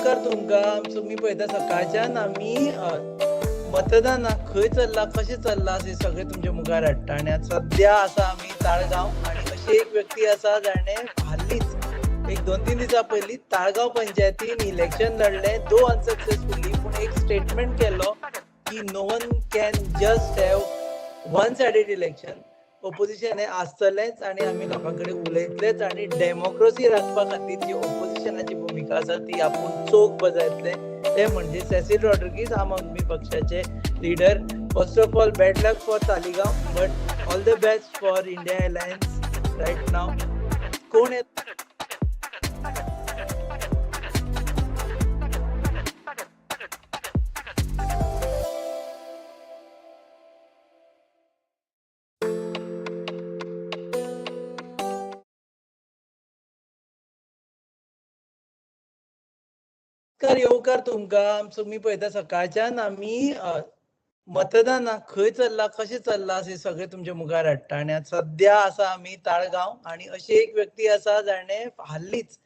येवकार तुमकां. तुमी पळयता सकाळच्यान आमी मतदानाक खंय चल्लां, कशें चल्लां हें सगळें तुमच्या मुखार हाडटा. आनी आतां सद्या आसा आमी ताळगांव आनी अशी एक व्यक्ती आसा जाणें हालींच एक 2-3 दिसां पयलीं ताळगांव पंचायतीन इलेक्शन लढलें, दो अनसक्सेसफुली, पूण एक स्टेटमेंट केलो की no one can just have one sided election. Opposition हें आसतलेंच आनी आमी लोकां कडेन उलयतलेच आनी डेमोक्रेसी राखपा खातीर जी ओपोजिशनाची भुमिका आसा ती आपूण चोख बजायतले. ते म्हणजे सेसील रॉड्रिगीज, आम आदमी पक्षाचे leader. First of all, bad luck for Taleigao, but all the best for India Alliance right now. कोण येत? येवकार तुमकां. तुमी पळयता सकाळच्यान आमी मतदानाक खंय चल्लां, कशें चल्लां हें सगळें तुमच्या मुखार हाडटा. आनी आतां सद्या आसा आमी ताळगांव आनी अशी एक व्यक्ती आसा जाणें हालींच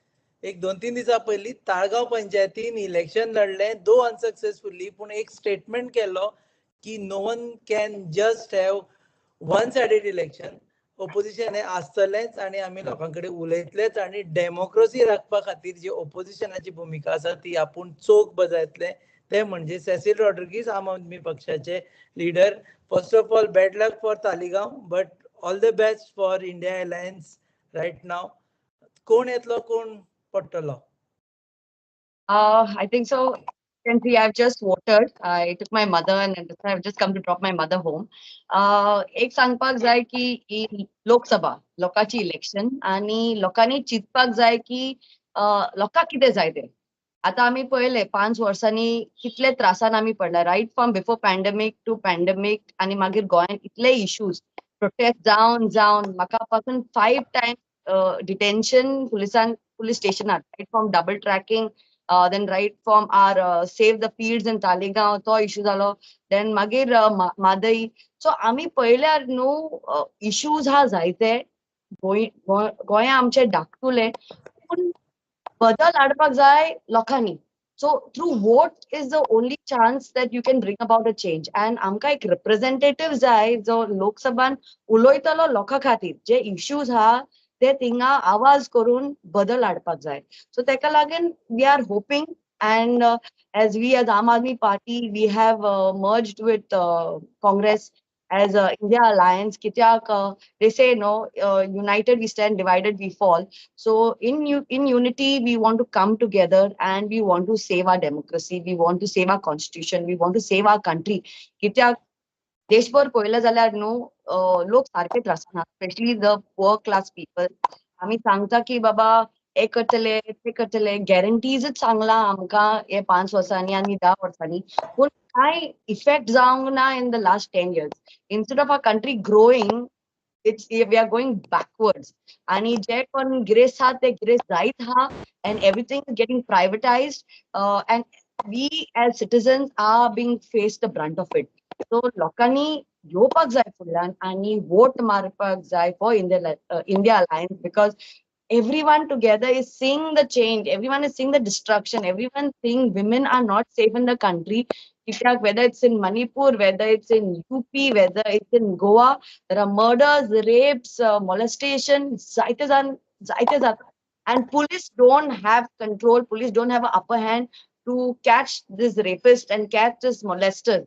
एक 2-3 दिसां पयलीं ताळगांव पंचायतीन इलेक्शन लढलें, दो अनसक्सेसफुली, पूण एक स्टेटमेंट केलो की no one can just have one sided election. Opposition हें आसतलेंच आनी आमी लोकां कडेन उलयतलेच आनी डेमोक्रेसी राखपा खातीर जी ओपोजिशनाची भुमिका आसा ती आपूण चोख बजायतले. ते म्हणजे सेसील रॉड्रिगीज, आम आदमी पक्षाचे leader. First of all, bad luck for Taleigao, but all the best for India Alliance right now. कोण येतलो, कोण पडटलो? I think so. You can see I've just voted. I took my mother and I've just come to drop my mother home. एक सांगपाक जाय की ही लोकसभा लोकांची election आनी लोकांनी चिंतपाक जाय की लोकांक कितें जाय तें. आतां आमी पळयलें 5 वर्सांनी कितले त्रासान आमी पडला, right from before pandemic to pandemic, आनी मागीर गोंयांत इतले इश्यूज, प्रोटेस्ट जावन जावन म्हाका पासून 5 टायम्स डिटेन्शन पुलिसान पुलीस स्टेशनार, right from double tracking, then right from our save the fields in Taleigao तो इशू जालो, then मागीर म्हादई. सो आमी पळयल्यार न्हू इश्यूज हा जायते गोंया आमचें धाकटुलें, पूण बदल हाडपाक जाय लोकांनी. So through vote is the only chance that you can bring about a change. And आमकां एक रिप्रेझेंटेटिव्ह जाय जो लोकसभान उलयतलो लोकां खातीर, जे इश्यूज हा ते थिंगा आवाज करून बदल हाडपाक जाय. सो तेका लागून we are hoping, and as we as Aam Aadmi Party we have merged with Congress as India Alliance, कित्याक they say no, united we stand, divided we fall. So in unity we want to come together and we want to save our democracy, we want to save our constitution, we want to save our country. कित्याक देशभर पळयलें जाल्यार न्हू लोक सारके त्रासान आहा, specially the poor class people. आमी सांगता की बाबा हे करतले ते करतले, गॅरंटीजच सांगलां आमकां हे 5 वर्सांनी आनी 10 वर्सांनी, पूण कांय इफेक्ट जावंक ना in the last 10 years. Instead of our country growing, it's we are going backwards. आनी जे कोण गिरेस्त आहा ते गिरेस्त जायत आहा, and everything is getting privatised, and we as citizens are being face the brunt of it. So लोकांनी येवपाक जाय फुडल्यान आनी वोट मारपाक जाय for India Alliance, because everyone together is seeing the change, everyone is seeing the destruction, everyone seeing women are not safe in the country. Whether it's in Manipur, whether it's in UP, whether it's in Goa, there are murders, rapes, molestation, and police don't have control, police don't have an upper hand to catch this rapist and catch this molester.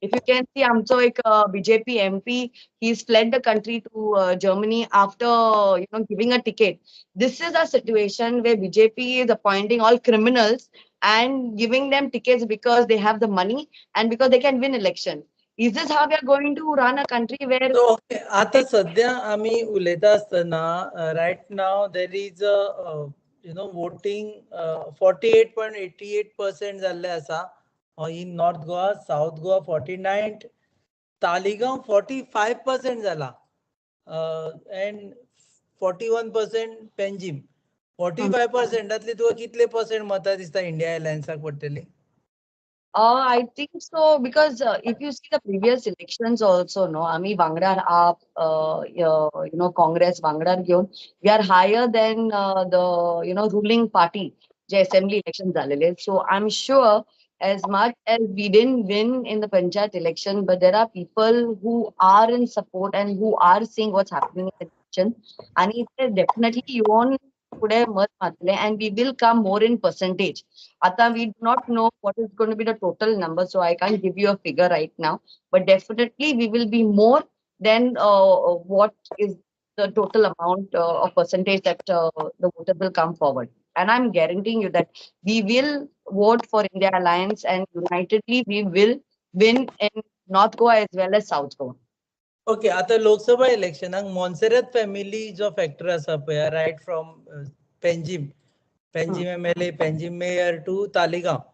If you can see, आमचो एक BJP MP, he's fled the country to Germany after giving a ticket. This is a situation where BJP is appointing all criminals and giving them tickets because they have the money and because they can win election. Is this how we are going to run a country where? So, okay, आता सध्या आमी उलयता आसतना right now there is a voting 48.88% जाल्ले आसा in North Goa, South Goa 49, Taleigao 45% जाला, and 41% Panjim. 45%तली तुका कितले पर्सेंट मतां दिसता इंडिया अलायन्साक पडटली? I think so, because if you see the previous elections also, no, आमी वांगडार आप, Congress वांगडार घेवन, we are higher than the ruling party. J assembly election झालेले. So I am sure as much as we didn't win in the panchayat election, but there are people who are in support and who are seeing what's happening in the election. And ते definitely येवन फुडें मत मारतले and we will come more in percentage. आता we do not know what is going to be the total number, so I can't give you a figure right now. But definitely we will be more than what is the total amount of percentage that the voters will come forward. And I'm guaranteeing you that we will vote for India Alliance and unitedly we will win in North Goa as well as South Goa. Okay, आता Lok Sabha इलेक्शनाक Monserrate family जो factor आसा पळय, right from Panjim, Panjim MLA, Panjim mayor to Taleigao,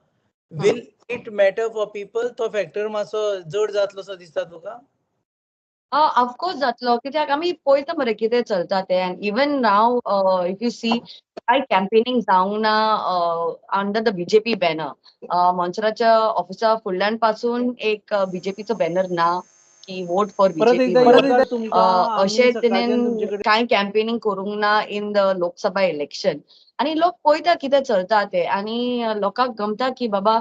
will it matter for people? तो factor मातसो जड जातलो so दिसता तुका? ऑफकोर्स जातलो, कित्याक आमी पळयता मरे कितें चलता तें. And even now if you see कांय कॅम्पेनिंग जावंक ना अंडर the BJP banner. मोन्सेराच्या ऑफिसा फुडल्यान पासून एक बीजेपीचो बॅनर ना की वोट फॉर बीजेपी, अशें तरेन कांय कॅम्पेनिंग करूंक ना in the Lok Sabha election. आनी लोक पळयता कितें चलता तें आनी लोकांक गमता की बाबा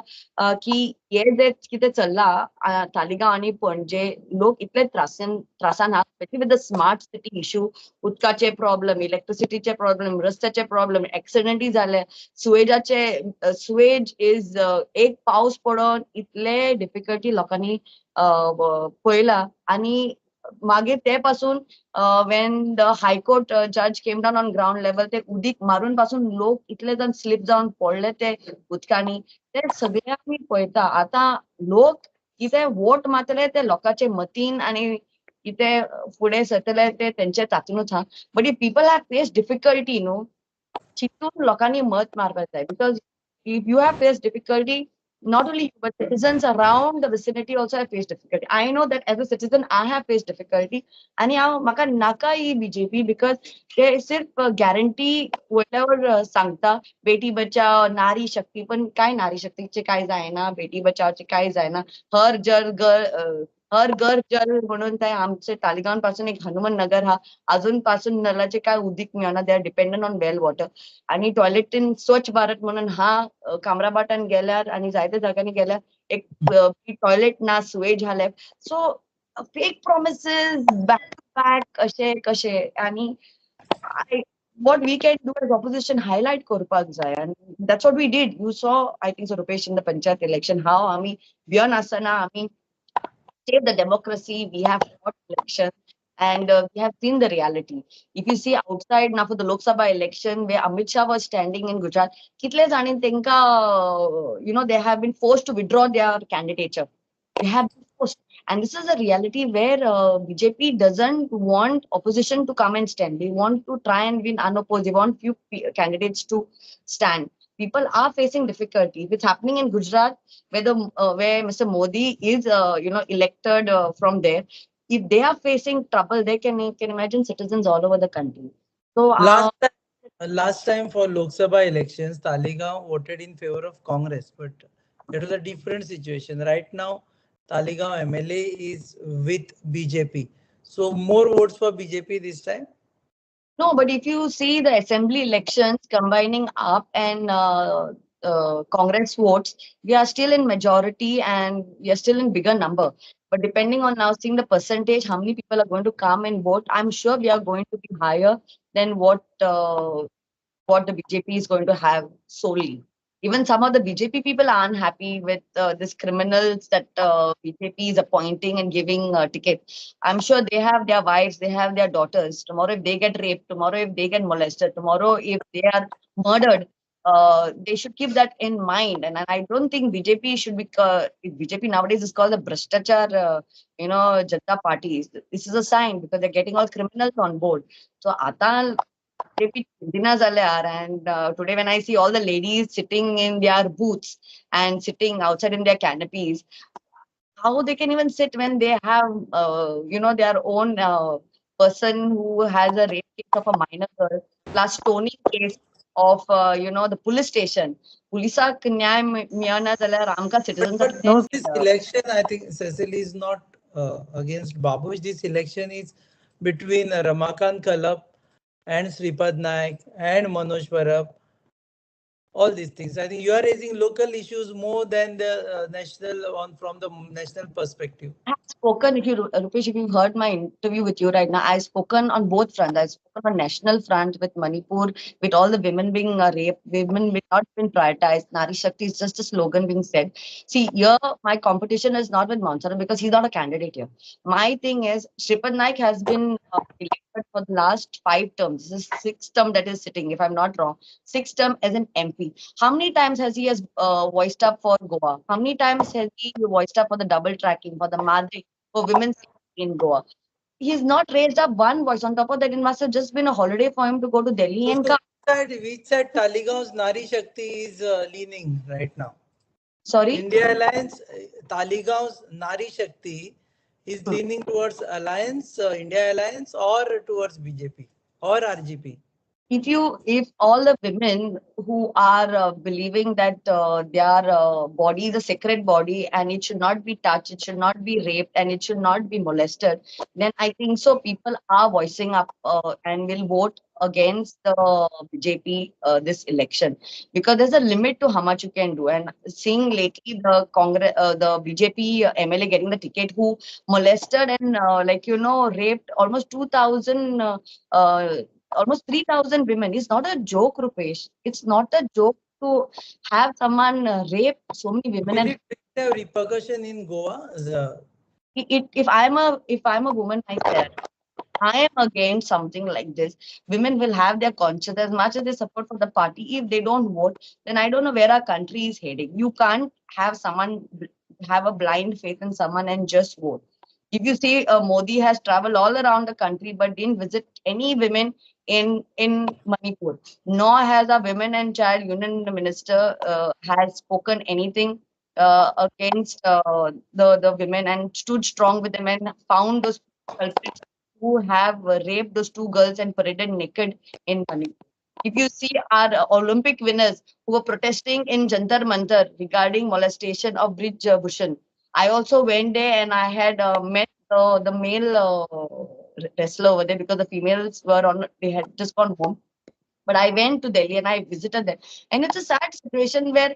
की हे जे कितें चल्लां तालिगांव आनी पणजे, लोक इतले त्रासान आहा, specially with the smart city issue, उदकाचे प्रॉब्लम, इलेक्ट्रिसिटीचे प्रॉब्लम, रस्त्याचे प्रॉब्लम, एक्सिडंटय जाले, सुवेजाचे, सुवेज is एक पावस पडोन इतले डिफिकल्टी लोकांनी पळयला. आनी मागीर ते पासून when the high court judge came down on ground level, ते उदीक मारून पासून लोक इतले जाण स्लीप जावन पडले ते उदकांनी, ते सगळे आमी पळयता. आतां लोक कितें वोट मारतले ते लोकांचे मतीन आनी कितें फुडें सरतले ते तेंचे तातूंतच आहा. But if people have face difficulty न्हू, चिंतून लोकांनी मत मारपाक जाय, because if you have face difficulty, not only you, but citizens around the vicinity also have faced difficulty. I know that as a citizen, I have faced difficulty. आणि हांव म्हाका नाका ही बीजेपी, because ते सिर्फ गॅरंटी वयल्यावर सांगता, बेटी बचाव, नारी शक्ती, पण काय नारी शक्तीचे काय जायना, बेटी बचावचे काय जायना. हर जल घर, हर घर जल म्हणून ते आमचे तालिगांव पासून एक हनुमान नगर हा, अजून पासून नलाचे काय उदीक मेळना, they are dependent on well water. आणि टॉयलेटीन स्वच्छ भारत म्हणून हा, कामराभाटान गेल्यार आनी जायत्या जाग्यांनी गेल्यार एक टॉयलेट ना, सुवेज जाले. So fake promises back to back अशे कशे. आनी what we can do as opposition, highlight करपाक जाय, and that's what we did. You saw, I think so, Rupesh, in the panchayat election, how आमी भियन आसतना आमी save the democracy, we have fought election, and we have seen the reality. If you see outside now for the Lok Sabha election where Amit Shah was standing in Gujarat, कितले जाणीं तेंका, they have been forced to withdraw their candidature. They have been forced. And this is a reality where BJP doesn't want opposition to come and stand. They want to try and win unopposed. They want few candidates to stand. People are facing difficulty. If it's happening in Gujarat, where the where Mr. Modi is, elected from there, if they are facing trouble, they can imagine citizens all over the country. So last time for Lok Sabha elections, Taleigao voted in favor of Congress, but it was a different situation. Right now, Taleigao MLA is with BJP. So more votes for BJP this time? No, but if you see the assembly elections combining up and Congress votes, we are still in majority and we are still in bigger number. But depending on now seeing the percentage, how many people are going to come and vote, I'm sure we are going to be higher than what the BJP is going to have solely. Even some of the BJP people are unhappy with these criminals that BJP is appointing and giving tickets. I'm sure they have their wives, they have their daughters. Tomorrow if they get raped, tomorrow if they get molested, tomorrow if they are murdered, they should keep that in mind. And I don't think BJP should be, BJP nowadays is called the Bhrashtachar, Janata parties. This is a sign because they're getting all criminals on board. So ata and today when I see all the ladies sitting in their booths and sitting outside in their canopies, how they can even sit when they have, their own person who has a rape case of a minor girl, plus stoning case of, the police station. Polisak nyay miyana jalyar amka citizens. But no, this election, I think Cecily is not against Babush. This election is between Ramakant Khalap and Shripad Naik and Manoj Parab. All these things. I think you are raising local issues more than the national one from the national perspective. I have spoken, if you, Rupesh, if you've heard my interview with you right now, I've spoken on both fronts. I've spoken on national front with Manipur, with all the women being raped, women not been prioritized. Nari Shakti is just a slogan being said. See, here my competition is not with Monserrate because he's not a candidate here. My thing is, Shripad Naik has been elected for the last 5 terms. This is 6th term that is sitting, if I'm not wrong. 6th term as an MP. How many times has he voiced up for Goa? How many times has he voiced up for the double tracking, for the Madri, for women's in Goa? He's not raised up one voice. On top of that, it must have just been a holiday for him to go to Delhi and come. Which side Taligaon's Nari Shakti is leaning right now? Sorry? India Alliance, Taligaon's Nari Shakti is leaning towards Alliance, India Alliance, or towards BJP or RGP? If all the women who are believing that their body is a sacred body and it should not be touched, it should not be raped, and it should not be molested, then I think so people are voicing up and will vote against the BJP this election, because there's a limit to how much you can do. And seeing lately the Congress, the BJP MLA getting the ticket, who molested and raped almost 2,000. Almost 3,000 women. It's not a joke, Rupesh. It's not a joke to have someone rape so many women. Will it have repercussion in Goa? If I'm a woman myself, I am against something like this. Women will have their conscience as much as they support for the party. If they don't vote, then I don't know where our country is heading. You can't have someone have a blind faith in someone and just vote. If you see, Modi has traveled all around the country, but didn't visit any women in Manipur. Nor has our Women and Child Union Minister has spoken anything against the women and stood strong with them and found those culprits who have raped those 2 girls and paraded naked in Manipur. If you see our Olympic winners who were protesting in Jantar Mantar regarding molestation of Brij Bhushan, I also went there and I had met the male wrestler over there because the females were on, they had just gone home. But I went to Delhi and I visited them. And it's a sad situation where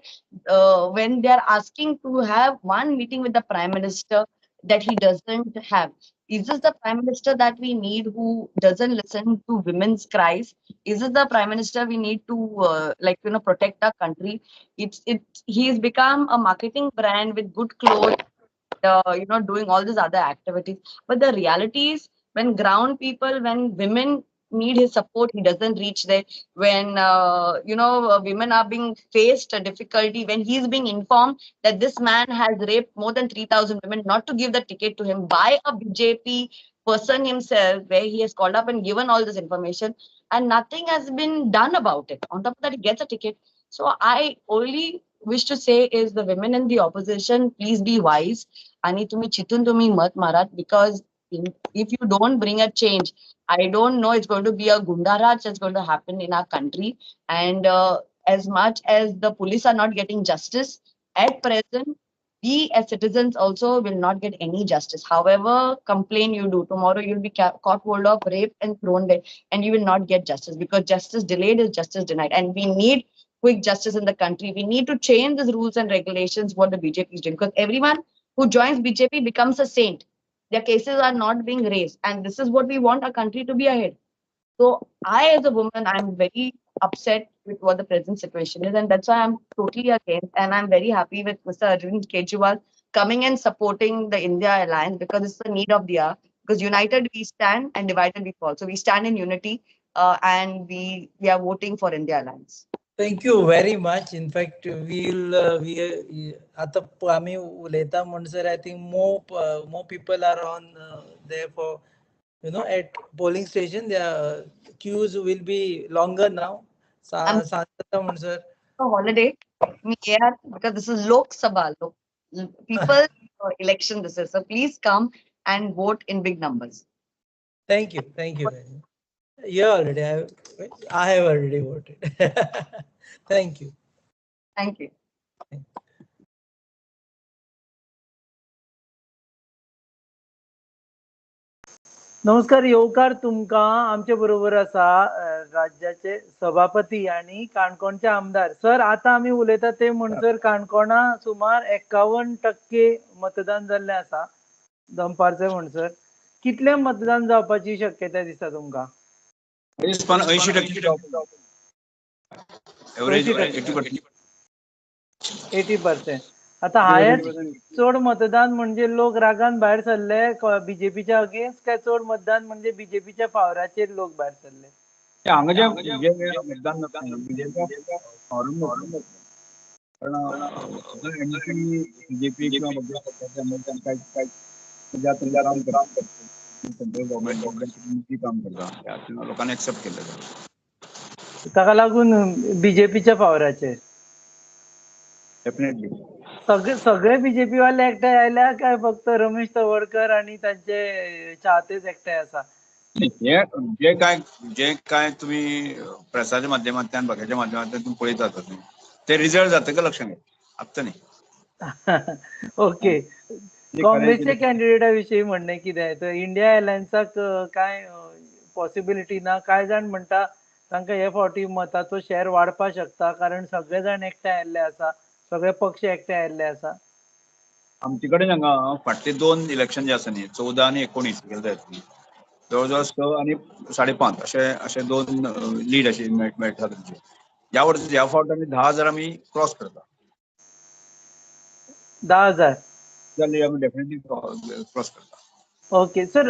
when they are asking to have one meeting with the Prime Minister that he doesn't have. Is this the Prime Minister that we need who doesn't listen to women's cries? Is this the Prime Minister we need to protect our country? He's become a marketing brand with good clothes, doing all these other activities. But the reality is, when ground people, when women need his support, he doesn't reach there. When, women are being faced a difficulty, when he's being informed that this man has raped more than 3,000 women, not to give the ticket to him by a BJP person himself, where he has called up and given all this information and nothing has been done about it. On top of that, he gets a ticket. So I only wish to say is the women in the opposition, please be wise. Ani tumi chitun tumi mat marat, because if you don't bring a change, I don't know, it's going to be a gunda raj that's going to happen in our country. And as much as the police are not getting justice at present, we as citizens also will not get any justice. However complain you do, tomorrow you'll be caught hold of, raped and thrown there, and you will not get justice, because justice delayed is justice denied. And we need quick justice in the country. We need to change these rules and regulations, what the BJP is doing, because everyone who joins BJP becomes a saint. Their cases are not being raised. And this is what we want our country to be ahead. So I, as a woman, I'm very upset with what the present situation is. And that's why I'm totally against. And I'm very happy with Mr. Arvind Kejriwal coming and supporting the India Alliance, because it's the need of the hour. Because united we stand and divided we fall. So we stand in unity and we are voting for India Alliance. Thank you very much. In fact, we'll I think more people are on there for, at polling station. Their queues will be longer now. Sir. Holiday, yeah, because this is Lok Sabha, people election. This is, so please come and vote in big numbers. Thank you. Thank you. Yeah, already. I have already voted. Thank you. Thank you. Thank you. नमस्कार, येवकार तुमकां. आमचे बरोबर आसा राज्याचे सभापती आनी काणकोणचे आमदार. सर, आतां आमी उलयतात ते म्हणसर काणकोणा सुमार 51% मतदान जाल्लें आसा दनपारचे म्हणसर. कितलें मतदान जावपाची शक्यता दिसता तुमकां? 80%. एवरेज 80%. 80%. आतां हायस्ट चड मतदान म्हणजे लोक रागान भायर सरले बीजेपीच्या अगेन्स्ट, काय चड मतदान म्हणजे बीजेपीच्या फावराचेर लोक भायर सरले? हांगा जे मतदान बीजेपीच्या फावरान, कारण बीजेपी किंवा काम करता, सेंट्रल गव्हर्नमेंट काम करता, लोकांनी एक्सेप्ट केल्लें, ताका लागून बीजेपीच्या फावराचेर. डेफिनेटली. सगळे बीजेपी वाले एकठांय आयल्या काय फक्त रमेश तवडकर आनी तांचे चाहतेच एकठांय आसा? हे जे काय तुमी प्रेसाच्या माध्यमांतल्यान बाकीच्या माध्यमांतल्यान तुमी पळयतात ते रिजल्ट जातकच लक्षात येता, आत्तां न्ही. ओके. काँग्रेसच्या कॅन्डिडेटा विशीं म्हणणें कितें? तर इंडिया अलायन्साक कांय पॉसिबिलिटी ना? कांय जाण म्हणटा तांकां हे फावटी मताचो शेअर वाडपाक शकता, कारण सगळे जाण एकठांय आयिल्ले आसा, सगळे पक्ष एकठांय आयिल्ले आसा. आमचे कडेन हांगा फाटले 2 इलेक्शन जे आसा न्ही, 14 आनी 19 गेले, जवळ जवळ 6 आनी 5.5 अशे अशे 2 लीड अशी मेळटा तुमची. ह्या वर्स ह्या फावट आमी 10,000 आमी क्रॉस करता. 10,000 लीड आमी डेफिनेटली क्रॉस करता. ओके सर,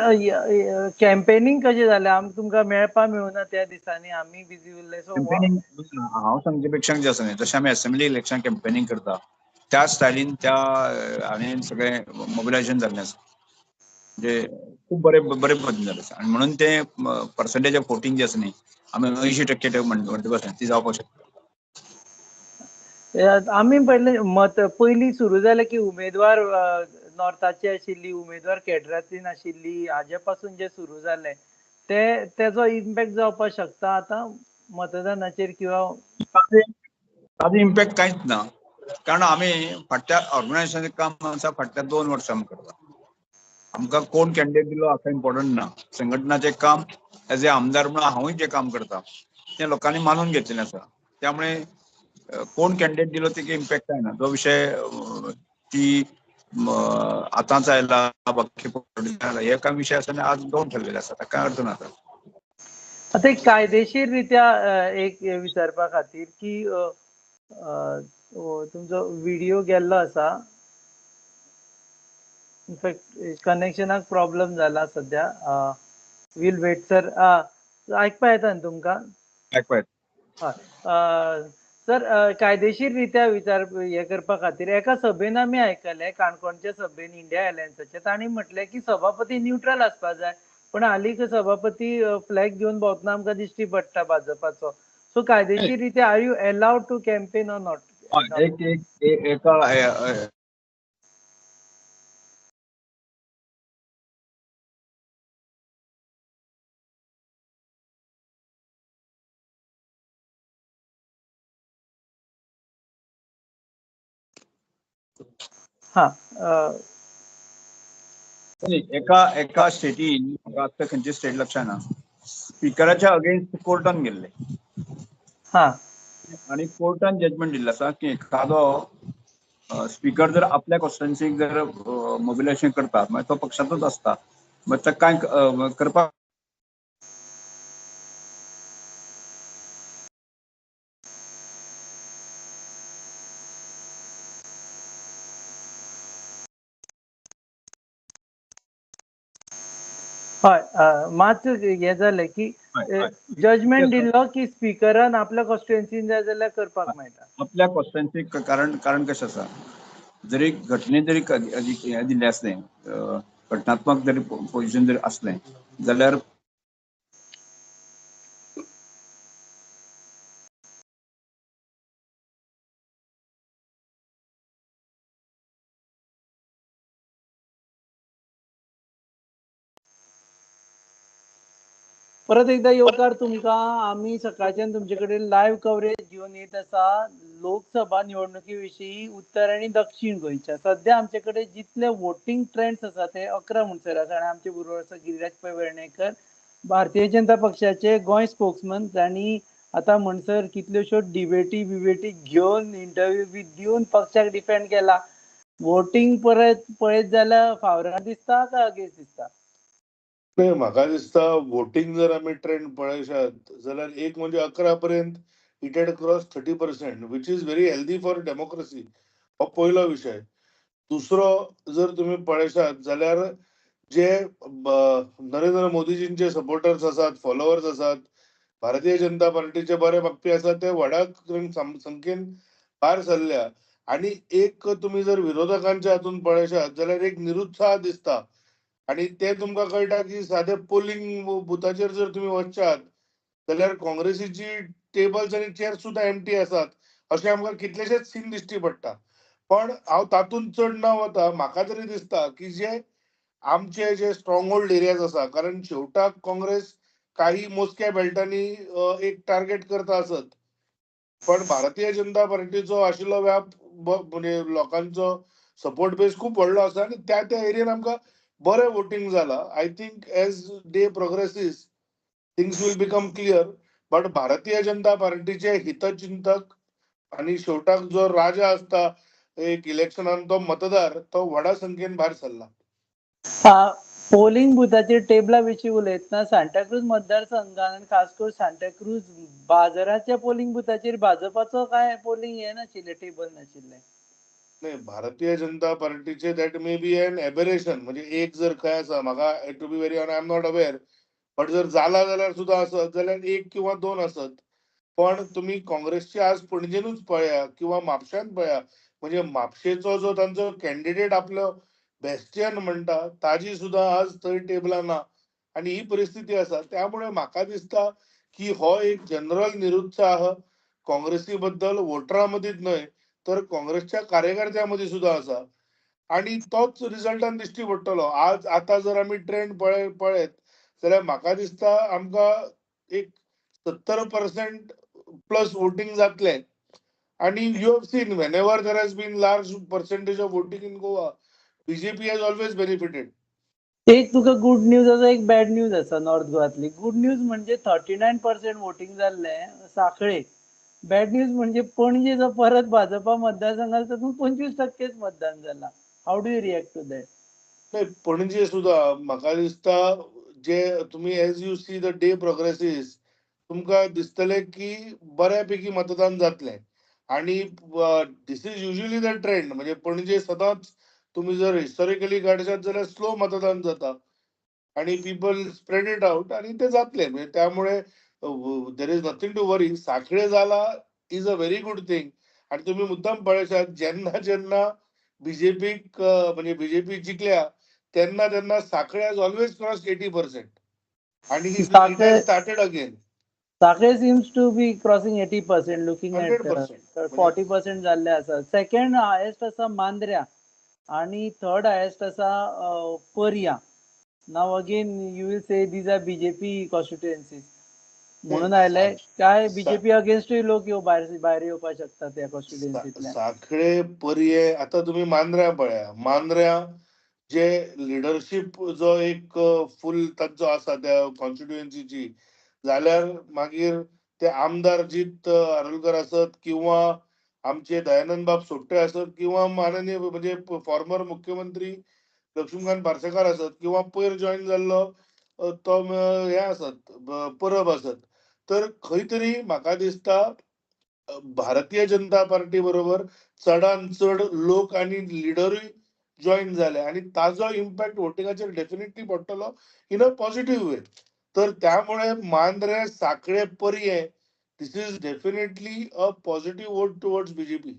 कॅम्पेनिंग कशें जालें? आमकां तुमकां मेळपा मेळुना त्या दिसांनी, आमी बिजी उरले. सो कॅम्पेनिंग हांव सांगचे पेक्षा जें आसा न्ही, जशें आमी असेंब्ली इलेक्शन कॅम्पेनिंग करता त्या स्टायलीन त्या हांवें सगळें मोबिलायजेशन जाल्लें आसा, म्हणजे खूब बरे बरे पद्दतीन जालें आसा. आनी म्हणून तें पर्संटेज ऑफ वोटींग जें आसा न्ही, आमी 80% म्हणटा आसा ती जावपाक शकता. आमी पयलें मत पयलीं सुरू जालें की उमेदवार नॉर्थाची आशिल्ली, उमेदवार केडरांतली नाशिल्ली, हाजे पासून जे सुरू जालें ते तेजो इम्पॅक्ट जावपाक शकता आतां मतदानाचेर? किंवा ताजो इम्पॅक्ट कांयच ना, कारण आमी फाटल्या ऑर्गनायझेशनाचें काम आसा फाटल्या 2 वर्सां आमी करता. आमकां कोण कॅन्डिडेट दिलो आतां इम्पॉर्टंट ना. संघटनाचें काम एज ए आमदार म्हणून हांवूय जें काम करता तें लोकांनी मानून घेतलेलें आसा, त्यामुळे कोण कॅन्डिडेट दिलो ते इम्पॅक्ट जायना. जो विशय ती आतांच आयला बाकी हे काय विशय आसा आज दोन ठरलेले आसा, ताका अर्थ ना. आतां एक कायदेशीर रित्या एक विचारपा खातीर की तुमचो व्हिडिओ गेल्लो आसा, इनफॅक्ट कनेक्शनाक प्रॉब्लम जाला सद्या, वील वेट सर. आयकपा येता न्ही तुमकां? आयकपा येता. हय सर, कायदेशीर रित्या विचार हे करपा खातीर एका सभेन आमी आयकलें, काणकोणच्या सभेन इंडिया अलायन्साचे, तांणी म्हटलें की सभापती न्यूट्रल आसपा जाय, पण हालीं सभापती फ्लॅग घेवन भोंवतना आमकां दिश्टी पडटा भाजपाचो. सो कायदेशीर रित्या are you allowed to campaign or not? एका एका एका स्टेटीन, आतां खंयची स्टेट लक्षात ना, स्पिकराच्या अगेन्स्ट कोर्टान गेल्ले आनी कोर्टान जजमेंट दिल्लें आसा की एखादो स्पिकर जर आपल्या कॉन्स्टिट्युएन्सीक जर मोबिलायझेशन करता मागीर तो पक्षांतूच आसता, मागीर ताका कांय करपाक हय. मात हें जालें की जजमेंट दिल्लो की स्पिकरान आपल्या कॉन्स्टिट्युएन्सीन जाय जाल्यार करपाक मेळटा आपल्या कॉन्स्टिट्युएन्सीक. कारण कारण कशें आसा, जरी घटने जरी हें दिल्लें आसलें, घटनात्मक जरी पोजिशन जरी आसलें जाल्यार परत एकदा येवकार तुमकां. आमी सकाळच्यान तुमचे कडेन लायव्ह कवरेज घेवन येत आसा. लोकसभा निवडणुकी विशीं उत्तर आनी दक्षीण गोंयच्या. सध्या आमचे कडेन जितले वोटींग ट्रेंड्स आसा ते 11 म्हणसर आसा आनी आमचे बरोबर आसा गिरिराज पै वेर्णेकर, भारतीय जनता पक्षाचे गोंय स्पोक्समन, जांणी आतां म्हणसर कितल्योश्यो डिबेटी बिबेटी घेवन इंटरव्यू बी दिवन पक्षाक डिफेंड केला. वोटींग परत पळयत जाल्यार फावराद दिसता काय अगेन्स्ट दिसता? नाही, म्हाका दिसता वोटींग जर आमी ट्रेंड पळयशात जाल्यार एक म्हणजे 11 पर्यंत it had cross 30%, which is very healthy for democracy. हो पयलो विशय. दुसरो जर तुमी पळयशात जाल्यार जे नरेंद्र मोदीजींचे सपोर्टर्स आसात, फॉलोवर्स आसात, भारतीय जनता पार्टीचे बरे मागपी आसात, ते व्हडा संख्येन भायर सरल्या. आणि एक तुमी जर विरोधकांच्या हातून पळयशात जाल्यार एक निरुत्साह दिसता आणि ते तुमकां कळटा की सादे पोलिंग बुथाचेर जर तुमी वचशात जाल्यार काँग्रेसीची टेबल्स आनी चेअर्स सुद्दां एमटी आसात अशें आमकां कितलेशेच सीन दिश्टी पडटा. पण हांव तातूंत चड न वता म्हाका तरी दिसता की जे आमचे जे स्ट्रॉंग होल्ड एरियाज आसा, कारण शेवटाक काँग्रेस काही मोजक्या बेल्टांनी एक टार्गेट करता आसत, पण भारतीय जनता पार्टीचो आशिल्लो व्याप म्हणजे लोकांचो सपोर्ट बेस खूब व्हडलो आसा आनी त्या त्या एरियेन आमकां बरें वोटींग जाला. I think as day progresses things will become clear. But Bharatiya Janata पार्टीचे हितचिंतक आणि शेवटाक जो राजा आसता एक इलेक्शनान तो मतदार, तो व्हडा संख्येन भायर सरला. पोलिंग बुथाचेर टेबला विशीं उलयतना सांताक्रूज मतदारसंघान आनी खास करून सांताक्रूज बाजाराच्या पोलिंग बुथाचेर भाजपाचो काय पोलिंग हे नाशिल्लें, टेबल नाशिल्लें. नाही, भारतीय जनता पार्टीचे that may be an aberration. म्हणजे एक जर खंय आसा, म्हाका to be very honest I am not aware, but जर जाला जाल्यार सुद्दां आसत जाल्यार एक किंवा दोन आसत. पण तुमी काँग्रेसचे आज पणजेनूच पळया किंवा म्हापश्यांत पळया, म्हणजे म्हापशेचो जो तांचो कॅन्डिडेट आपलो बेस्टियन म्हणटा ताजी सुद्दां आज थंय टेबलां ना आनी ही परिस्थिती आसा. त्यामुळे म्हाका दिसता की हो एक जनरल निरुत्साह काँग्रेसी बद्दल वोटरां मदींच न्हय तर काँग्रेसच्या कार्यकर्त्यां मदीं सुद्दां आसा आनी तोच रिजल्टान दिश्टी पडटलो. आज आतां जर आमी ट्रेंड पळयत जाल्यार म्हाका दिसता आमकां एक 70% प्लस वोटींग जातलें. आनी you have seen whenever there has been large percentage of voting in Goa, BJP has always benefited. एक तुका गुड न्यूज आसा, एक बॅड न्यूज आसा नॉर्थ गोवातली. गुड न्यूज म्हणजे 39% वोटींग जाल्लें साखळे. बॅड न्यूज म्हणजे पणजे जो परत भाजपा मतदारसंघात तातूंत 25% मतदान जाला. How do you react to that? नाही, पणजे सुद्दां म्हाका दिसता जे तुमी as you see the day progresses तुमकां दिसतलें की बऱ्यापैकी मतदान जातलें. आणि this is usually the trend. म्हणजे पणजे सदांच तुमी जर हिस्टॉरिकली काडशात जाल्यार स्लो मतदान जाता आणि पीपल स्प्रेड it out आणि ते जातले. म्हणजे त्यामुळे there is nothing to worry. Sanquelim जाला is a very good thing. आणि तुम्ही मुद्दाम पळयशात जेन्ना जेन्ना बीजेपीक म्हणजे बीजेपी जिखल्या तेन्ना तेन्ना सांखळे has always cross 80% आणि it has started again. Sanquelim seems to be crossing 80%, looking at 100%. 40% जाल्ले आसा. सेकंड हायेस्ट आसा मांद्र्या आणि थर्ड हायेस्ट आसा पर्या. Now again you will say these are BJP constituencies म्हणून आयले काय बीजेपी अगेन्स्टूय लोक येव भायर भायर येवपाक शकता त्या कॉन्स्टिट्युएन्सीतल्यान. सांखळे, पर्ये, आता तुम्ही मांद्र्या पळया. मांद्र्या जे लिडरशीप जो एक फूल तांचो आसा त्या कॉन्स्टिट्युएन्सीची, जाल्यार मागीर ते आमदार जीत आरोलकर आसत किंवा आमचे दयानंद बाब सोपटे आसत किंवा माननीय म्हणजे फॉर्मर मुख्यमंत्री लक्ष्मीकांत पार्सेकार आसत किंवा पयर जॉईन जाल्लो तो हे आसत परब आसत, तर खंय तरी म्हाका दिसता भारतीय जनता पार्टी बरोबर चडान चड लोक आनी लिडरूय जॉईन जाले आनी ताजो इम्पॅक्ट वोटिंगाचेर डेफिनेटली पडटलो इन अ पॉझिटिव्ह वे. तर त्यामुळे मांद्रे, सांखळे, पर्ये this is definitely a positive vote towards BJP.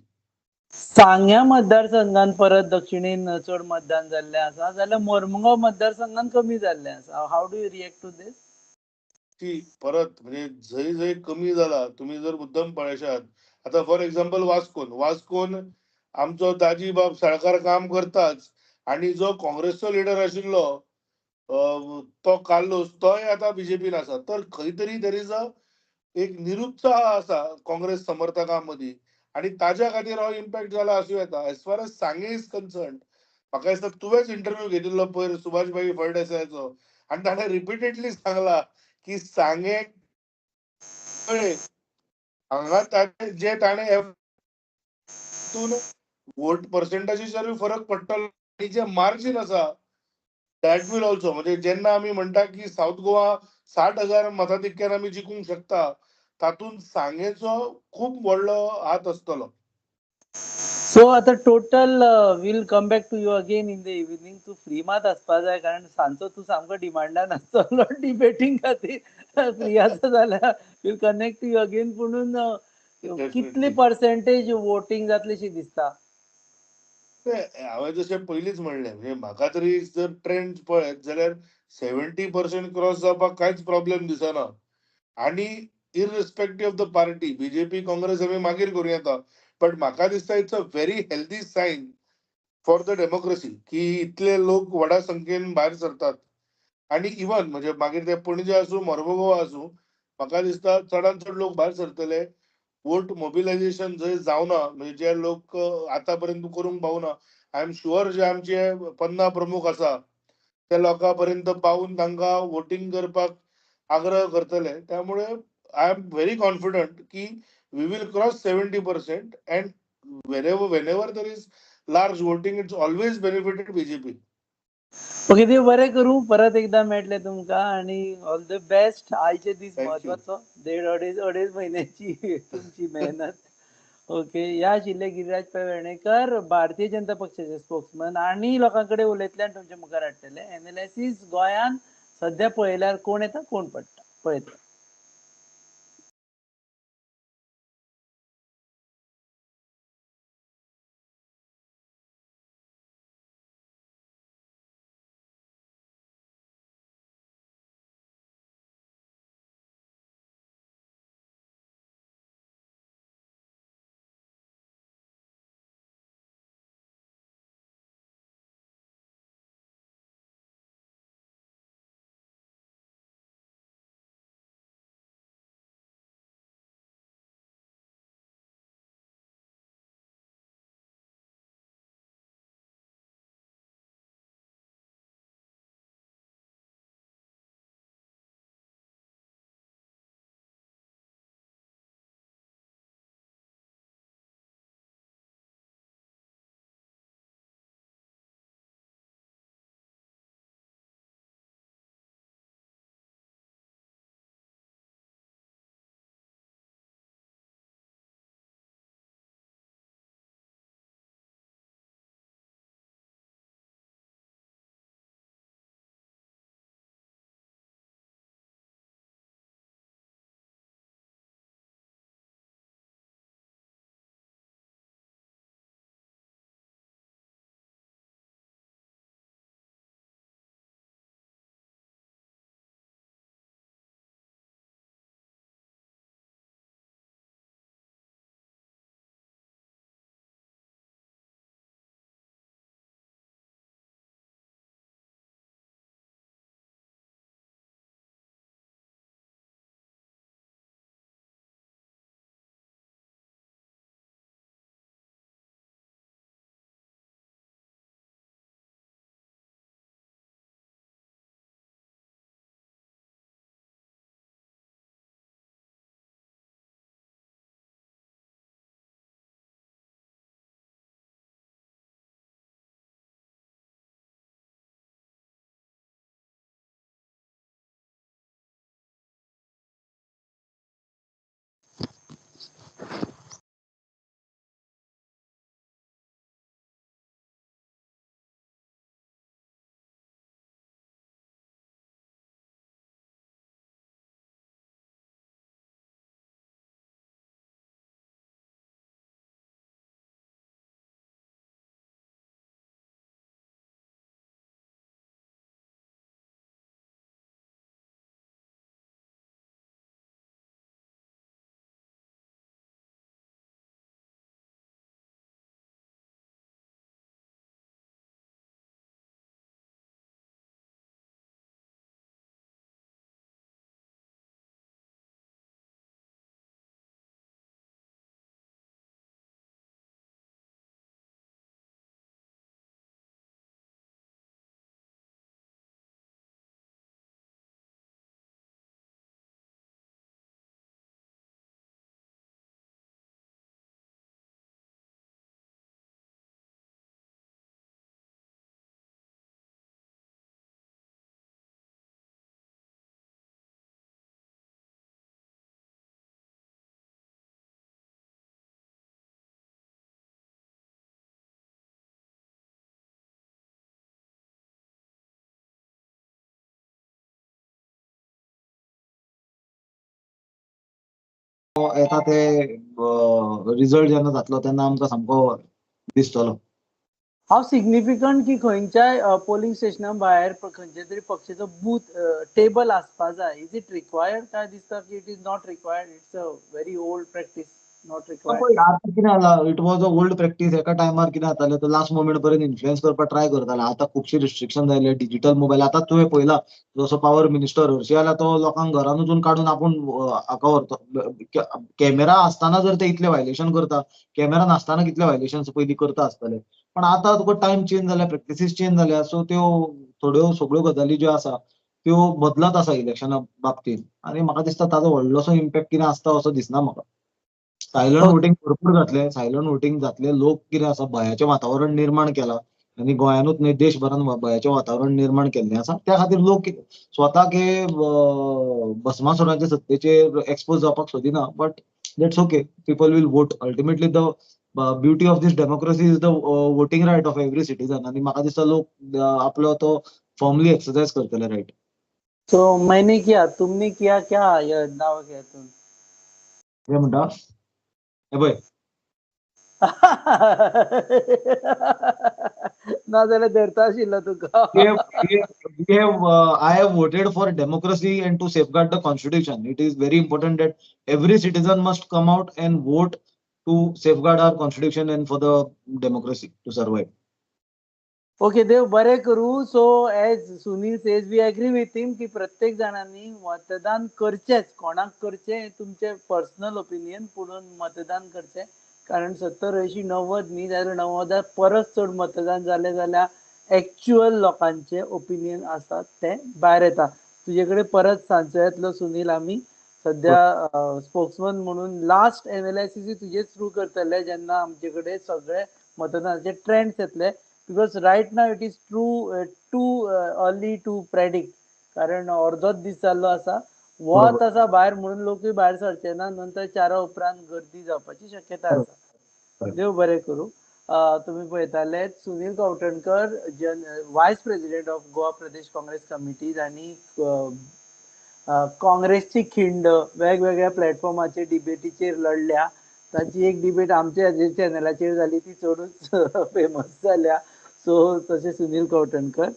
सांग्या मतदारसंघात परत दक्षिणेन चड मतदान जाल्लें आसा जाल्यार मोरमुगांव मतदारसंघात कमी जाल्लें आसा. How do you react to this? ती परत म्हणजे जंय जंय कमी जाला तुमी जर मुद्दम पळयशात आतां फॉर एक्झाम्पल वास्कोन, वास्कोन आमचो दाजी बाब साळकार काम करताच आनी जो काँग्रेसचो लिडर आशिल्लो तो कार्लोस, तोय आतां बीजेपीन आसा. तर खंय तरी there is a एक निरुत्साह आसा काँग्रेस समर्थकां मदीं आणि ताज्या खातीर हो इम्पॅक्ट जाला आसूं येता. As far as Sanguem is concern, म्हाका दिसता तुवेंच इंटरव्यू घेतिल्लो पयर सुभाष भाई फळदेसायाचो आनी ताणें रिपिटेडली सांगला की सांगें हांगा ताणें जे ताणें वोट पर्सेंटेजीचेरूय फरक पडटलो आनी जे मार्जीन आसा that will also, म्हणजे जेन्ना आमी म्हणटा की सावथ गोवा 60,000 मताधिक्यान आमी जिखूंक शकता, तातूंत सांगेचो खूब व्हडलो हात आसतलो. सो आतां total will come back to you again in the evening. तूं फ्री मात आसपा जाय, कारण सांजचो तूं सामको डिमांडान आसतलो डिबेटींग खातीर. फ्री आसा जाल्यार will connect you again. पुणून कितली पर्सेंटेज वोटींग जातली दिसता? हांवें जशें पयलींच म्हणलें, म्हणजे म्हाका तरी जर ट्रेंड पळयत जाल्यार 70% क्रॉस जावपाक कांयच प्रॉब्लेम दिसना. आनी irrespective of the party, BJP Congress आमी मागीर करूं येता, बट म्हाका दिसता it's a very healthy sign for the democracy की इतले लोक व्हडा संख्येन भायर सरतात. आनी इवन म्हणजे मागीर ते पणजे आसूं मर्मगोवा आसूं, म्हाका दिसता चडान चड लोक भायर सरतले. वोट मोबिलायझेशन जंय जावना, म्हणजे जे लोक आतां पर्यंत करूंक पावना, I am sure जे आमचे पन्ना प्रमुख आसा त्या लोकां पर्यंत पावून तांकां वोटींग करपाक आग्रह करतले. त्यामुळे I am very confident की we will cross 70% and whenever there is large voting, it's always benefited BJP. Okay, देव बरें करूं, परत एकदा मेळटले तुमकां आनी ऑल the best. आयचे दीस महत्वाचो, देड अडेज म्हयन्याची तुमची मेहनत. ओके, ह्या आशिल्ले गिरिराज पै वेर्णेकर, भारतीय जनता पक्षाचे स्पोक्समन, आनी लोकां कडेन उलयतले आनी तुमच्या मुखार हाडटले एनालिसीस. गोंयांत सद्या पळयल्यार कोण येता कोण पडटा पळयता. येता ते रिजल्ट जेन्ना जातलो तेन्ना आमकां सामको दिसतलो. हाव सिग्निफिकंट की खंयच्याय पोलिंग स्टेशना भायर खंयच्या तरी पक्षाचो बूथ टेबल आसपा जाय, is it required काय दिसता की it is not required, it's a very old practice, not required? आतां कितें जाला, it was a old practice. एका टायमार कितें जातालें, तो लास्ट मोमेंट पर्यंत इन्फ्लुएन्स करपाक ट्राय करताले. आतां खुबशे रिस्ट्रिक्शन जाले, डिजिटल मोबायल. आतां तुवें पळयला जसो पावर मिनिस्टर हरशी जाल्यार तो लोकांक घरान वचून काडून आपूण हाका व्हरता. कॅमेरा आसतना जर ते इतले व्हायलेशन करता, कॅमेरा नासतना कितले व्हायलेशन पयलीं करता आसतले. पण आतां तुका टायम चेंज जाल्या, प्रॅक्टिसीस चेंज जाल्या, सो त्यो थोड्यो सगळ्यो गजाली ज्यो आसा त्यो बदलत आसा इलेक्शना बाबतींत. आनी म्हाका दिसता ताजो व्हडलोसो इम्पॅक्ट कितें आसता असो दिसना म्हाका. सायलंट वोटींग भरपूर जातलें, सायलंट वोटींग जातलें. लोक कितें आसा, भंयाचें वातावरण निर्माण केलां आनी गोंयानूच न्हय देशभरान भंयाचें वातावरण निर्माण केल्लें आसा. त्या खातीर लोक स्वताक हे भस्मासुराच्या सत्तेचेर एक्सपोज जावपाक सोदिना. But that's okay, people will vote. Ultimately the beauty of this democracy is the voting right of every citizen. आनी म्हाका दिसता लोक आपलो तो फर्मली एक्सरसाइज करतले रायट. सो मैंने किया, तुमने किया, क्या नाव किया तुम कितें म्हणटा हे पळय ना जाल्यार धरता आशिल्लो तुका. I have voted for democracy and to safeguard the constitution. It is very important that every citizen must come out and vote to safeguard our constitution and for the democracy to survive. Okay, देव बरें करूं. So as Sunil says, we agree with him की प्रत्येक जाणांनी मतदान करचेंच. कोणाक करचें तुमचें पर्सनल ओपिनियन, पुणून मतदान करचें. कारण 70, 80, 90 न्ही जाल्यार 90 परस चड मतदान जालें जाल्यार एक्च्युअल लोकांचें ओपिनियन आसा तें भायर येता. तुजे कडेन परत सांजचो येतलो सुनील. आमी सद्या स्पोक्समन म्हणून लास्ट एनालिसिस तुजेच थ्रू करतले जेन्ना आमचे कडेन सगळे मतदानाचे ट्रेंड्स येतले. Because right now it is too early to predict. कारण अर्दोच दीस जाल्लो आसा, वत आसा भायर म्हणून लोकूय भायर सरचे ना, नंतर 4 उपरांत गर्दी जावपाची शक्यता आसा. देव बरें करूं. तुमी पळयताले Sunil Kavthankar, vice president of Goa Pradesh Congress committee आनी काँग्रेसची खिंड वेगवेगळ्या प्लॅटफॉर्माचेर डिबेटीचेर लढल्या. ताची एक डिबेट आमच्या चॅनलाचेर जाली, ती चडूच फेमस जाल्या. सो तशें सुनील कवठणकर.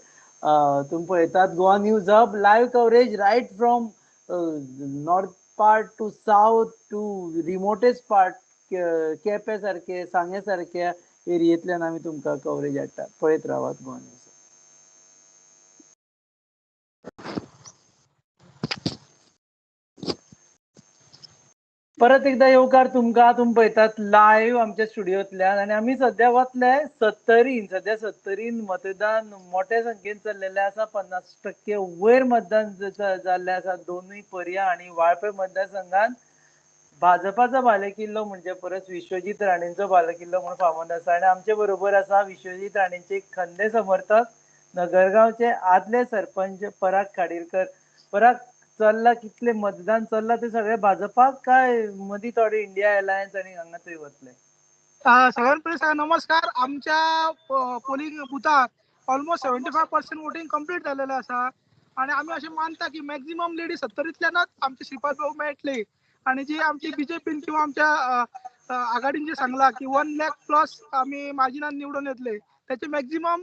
तुमी पळयतात Goa news hub live coverage right from north part to south to remotest part, Quepem सारके, सांगे सारक्या एरियेंतल्यान आमी तुमकां कवरेज हाडटा. पळयत रावात गोवा न्यूज. परत एकदा येवकार तुमकां. तुमी पळयतात लायव्ह आमच्या स्टुडियोंतल्यान आनी आमी सद्या वतले सत्तरीन. सद्या सत्तरीन मतदान मोठ्या संख्येन चल्लेलें आसा. 50% वयर मतदान जाल्लें आसा दोनूय पर्या आनी वाळपय मतदारसंघात भाजपाचो बालेकिल्लो म्हणजे परस विश्वजीत राणेंचो बालेकिल्लो म्हणून फामोद आसा. आनी आमचे बरोबर आसा विश्वजीत राणेंचे खंदे समर्थक, नगरगांवचे आदले सरपंच पराग खाडीलकर. पराग, चल्ला कितले मतदान चल्ला ते सगळे भाजपाक काय मदीं थोडे इंडिया अलायन्स आनी हांगा थंय वतले? सगळ्यात पयलीं नमस्कार. आमच्या पोलिंग बुथार ऑलमोस्ट 75% वोटींग कंप्लीट जाल्लेलें आसा आनी आमी अशें मानता की मॅक्झिमम लेडीज सत्तरींतल्यानच आमचे श्रीपाद बाबू मेळटली. आनी जी आमची बीजेपीन किंवा आमच्या आघाडीन जे सांगला की 1 लाख प्लस आमी मार्जिनान निवडून येतले, त्याचे मॅक्झिमम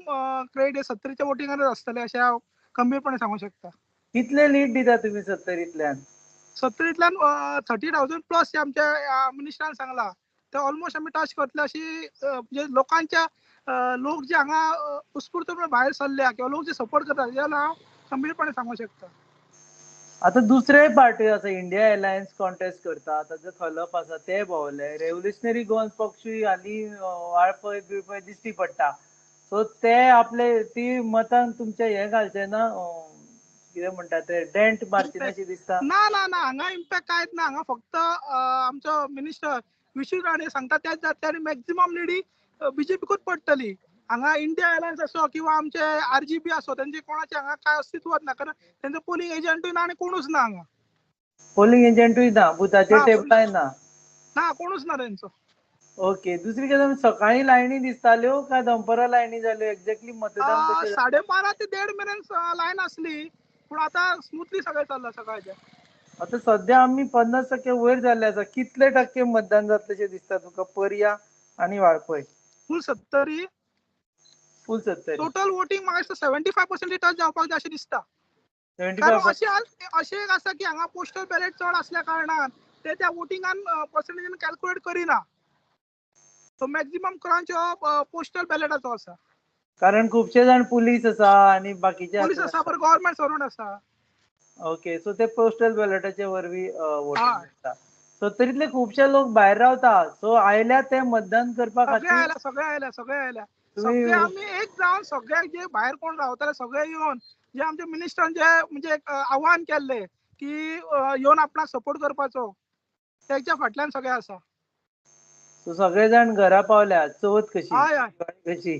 क्रेडिट हे सत्तरीच्या वोटिंगानच आसतले अशें हांव गंभीरपणे सांगू शकता. कितले लीड दिता तुम्ही सत्तरींतल्यान? सत्तरींतल्यान 30,000 प्लस आमच्या मिनिस्टरान सांगला, ते ऑलमोस्ट आमी टच करतले अशी म्हणजे लोकांच्या लोक जे हांगा उत्स्फूर्तपणे भायर सरल्या किंवा लोक जे सपोर्ट करता तेज्या हांव गंभीरपणे सांगू शकता. आता दुसरे पार्टी आसा, इंडिया अलायन्स कॉन्टेस्ट करता, ताजो खलप आसा ते भोंवले. रेव्होल्युशनरी गोवन पक्षूय हालीं वाळपय बिळपय दिश्टी पडटा. सो ते आपले ती मतां तुमच्या हे घालचे ना, कितें म्हणटा ते डेंट मारचे ना अशी दिसता. ना ना ना, हांगा इम्पॅक्ट कांयच ना. हांगा फक्त आमचो मिनिस्टर विश्वजीत राणे सांगता त्याच जातले आनी मॅक्झिमम लेडी बीजेपीकूच पडटली. हांगा इंडिया अलायन्स असो किंवा आमचे आरजीबी असो तेंचे कोणाचे हांगा काय अस्तित्वच ना, कारण तेंचो पोलिंग एजंटूय ना आनी कोणूच ना हांगा. पोलिंग एजंटूय ना, बुथाचेर टेबलाय ना, ना कोणूच ना तेंचो. ओके, दुसरी गजाल, सकाळी लायनी दिसताल्यो काय दनपरां लायनी जाल्यो? एक्झॅक्टली मतदान 12:30 ते 1:30 मेरेन लायन आसली, पूण आतां स्मुथली सगळें चल्लां सकाळचें. आता सध्या आमी 50% वयर जाल्ले आसा. कितले टक्के मतदान जातलेशें दिसता तुका पर्या आनी वाळपय? फूल सत्तरी, फूल सत्तरी टोटल वोटिंग म्हाका दिसता 75% टच जावपाक जाय अशें दिसता. कारण 75. अशें एक आसा की हांगा पोस्टल बॅलेट चड आसल्या कारणान ते त्या वोटिंगान पर्संटेजीन कॅल्क्युलेट करिना. सो मॅक्झिमम क्रंच हो पोस्टल बॅलेटाचो आसा. कारण खुबशे जाण पुलीस आसा आनी बाकीचे पुलीस आसा, बरं गव्हर्मेंट सर्वंट आसा. ओके, सो ते पोस्टल बॅलेटाचे वरवीं वोटिंग जाता. सत्तरीतले खुबशे लोक भायर रावता, सो आयल्या ते मतदान करपा सगळे खातीर. आयल्या, सगळे आयल्या, सगळे आयल्या, सगळे आमी एक जावन सगळे जे भायर कोण रावताले सगळे येवन जे आमचे मिनिस्टरान जे म्हणजे आव्हान केल्ले की येवन आपणाक सपोर्ट करपाचो, तेच्या फाटल्यान सगळे आसा. सो सगळे जाण घरा पावल्या. चवथ कशी, हय हय, कशी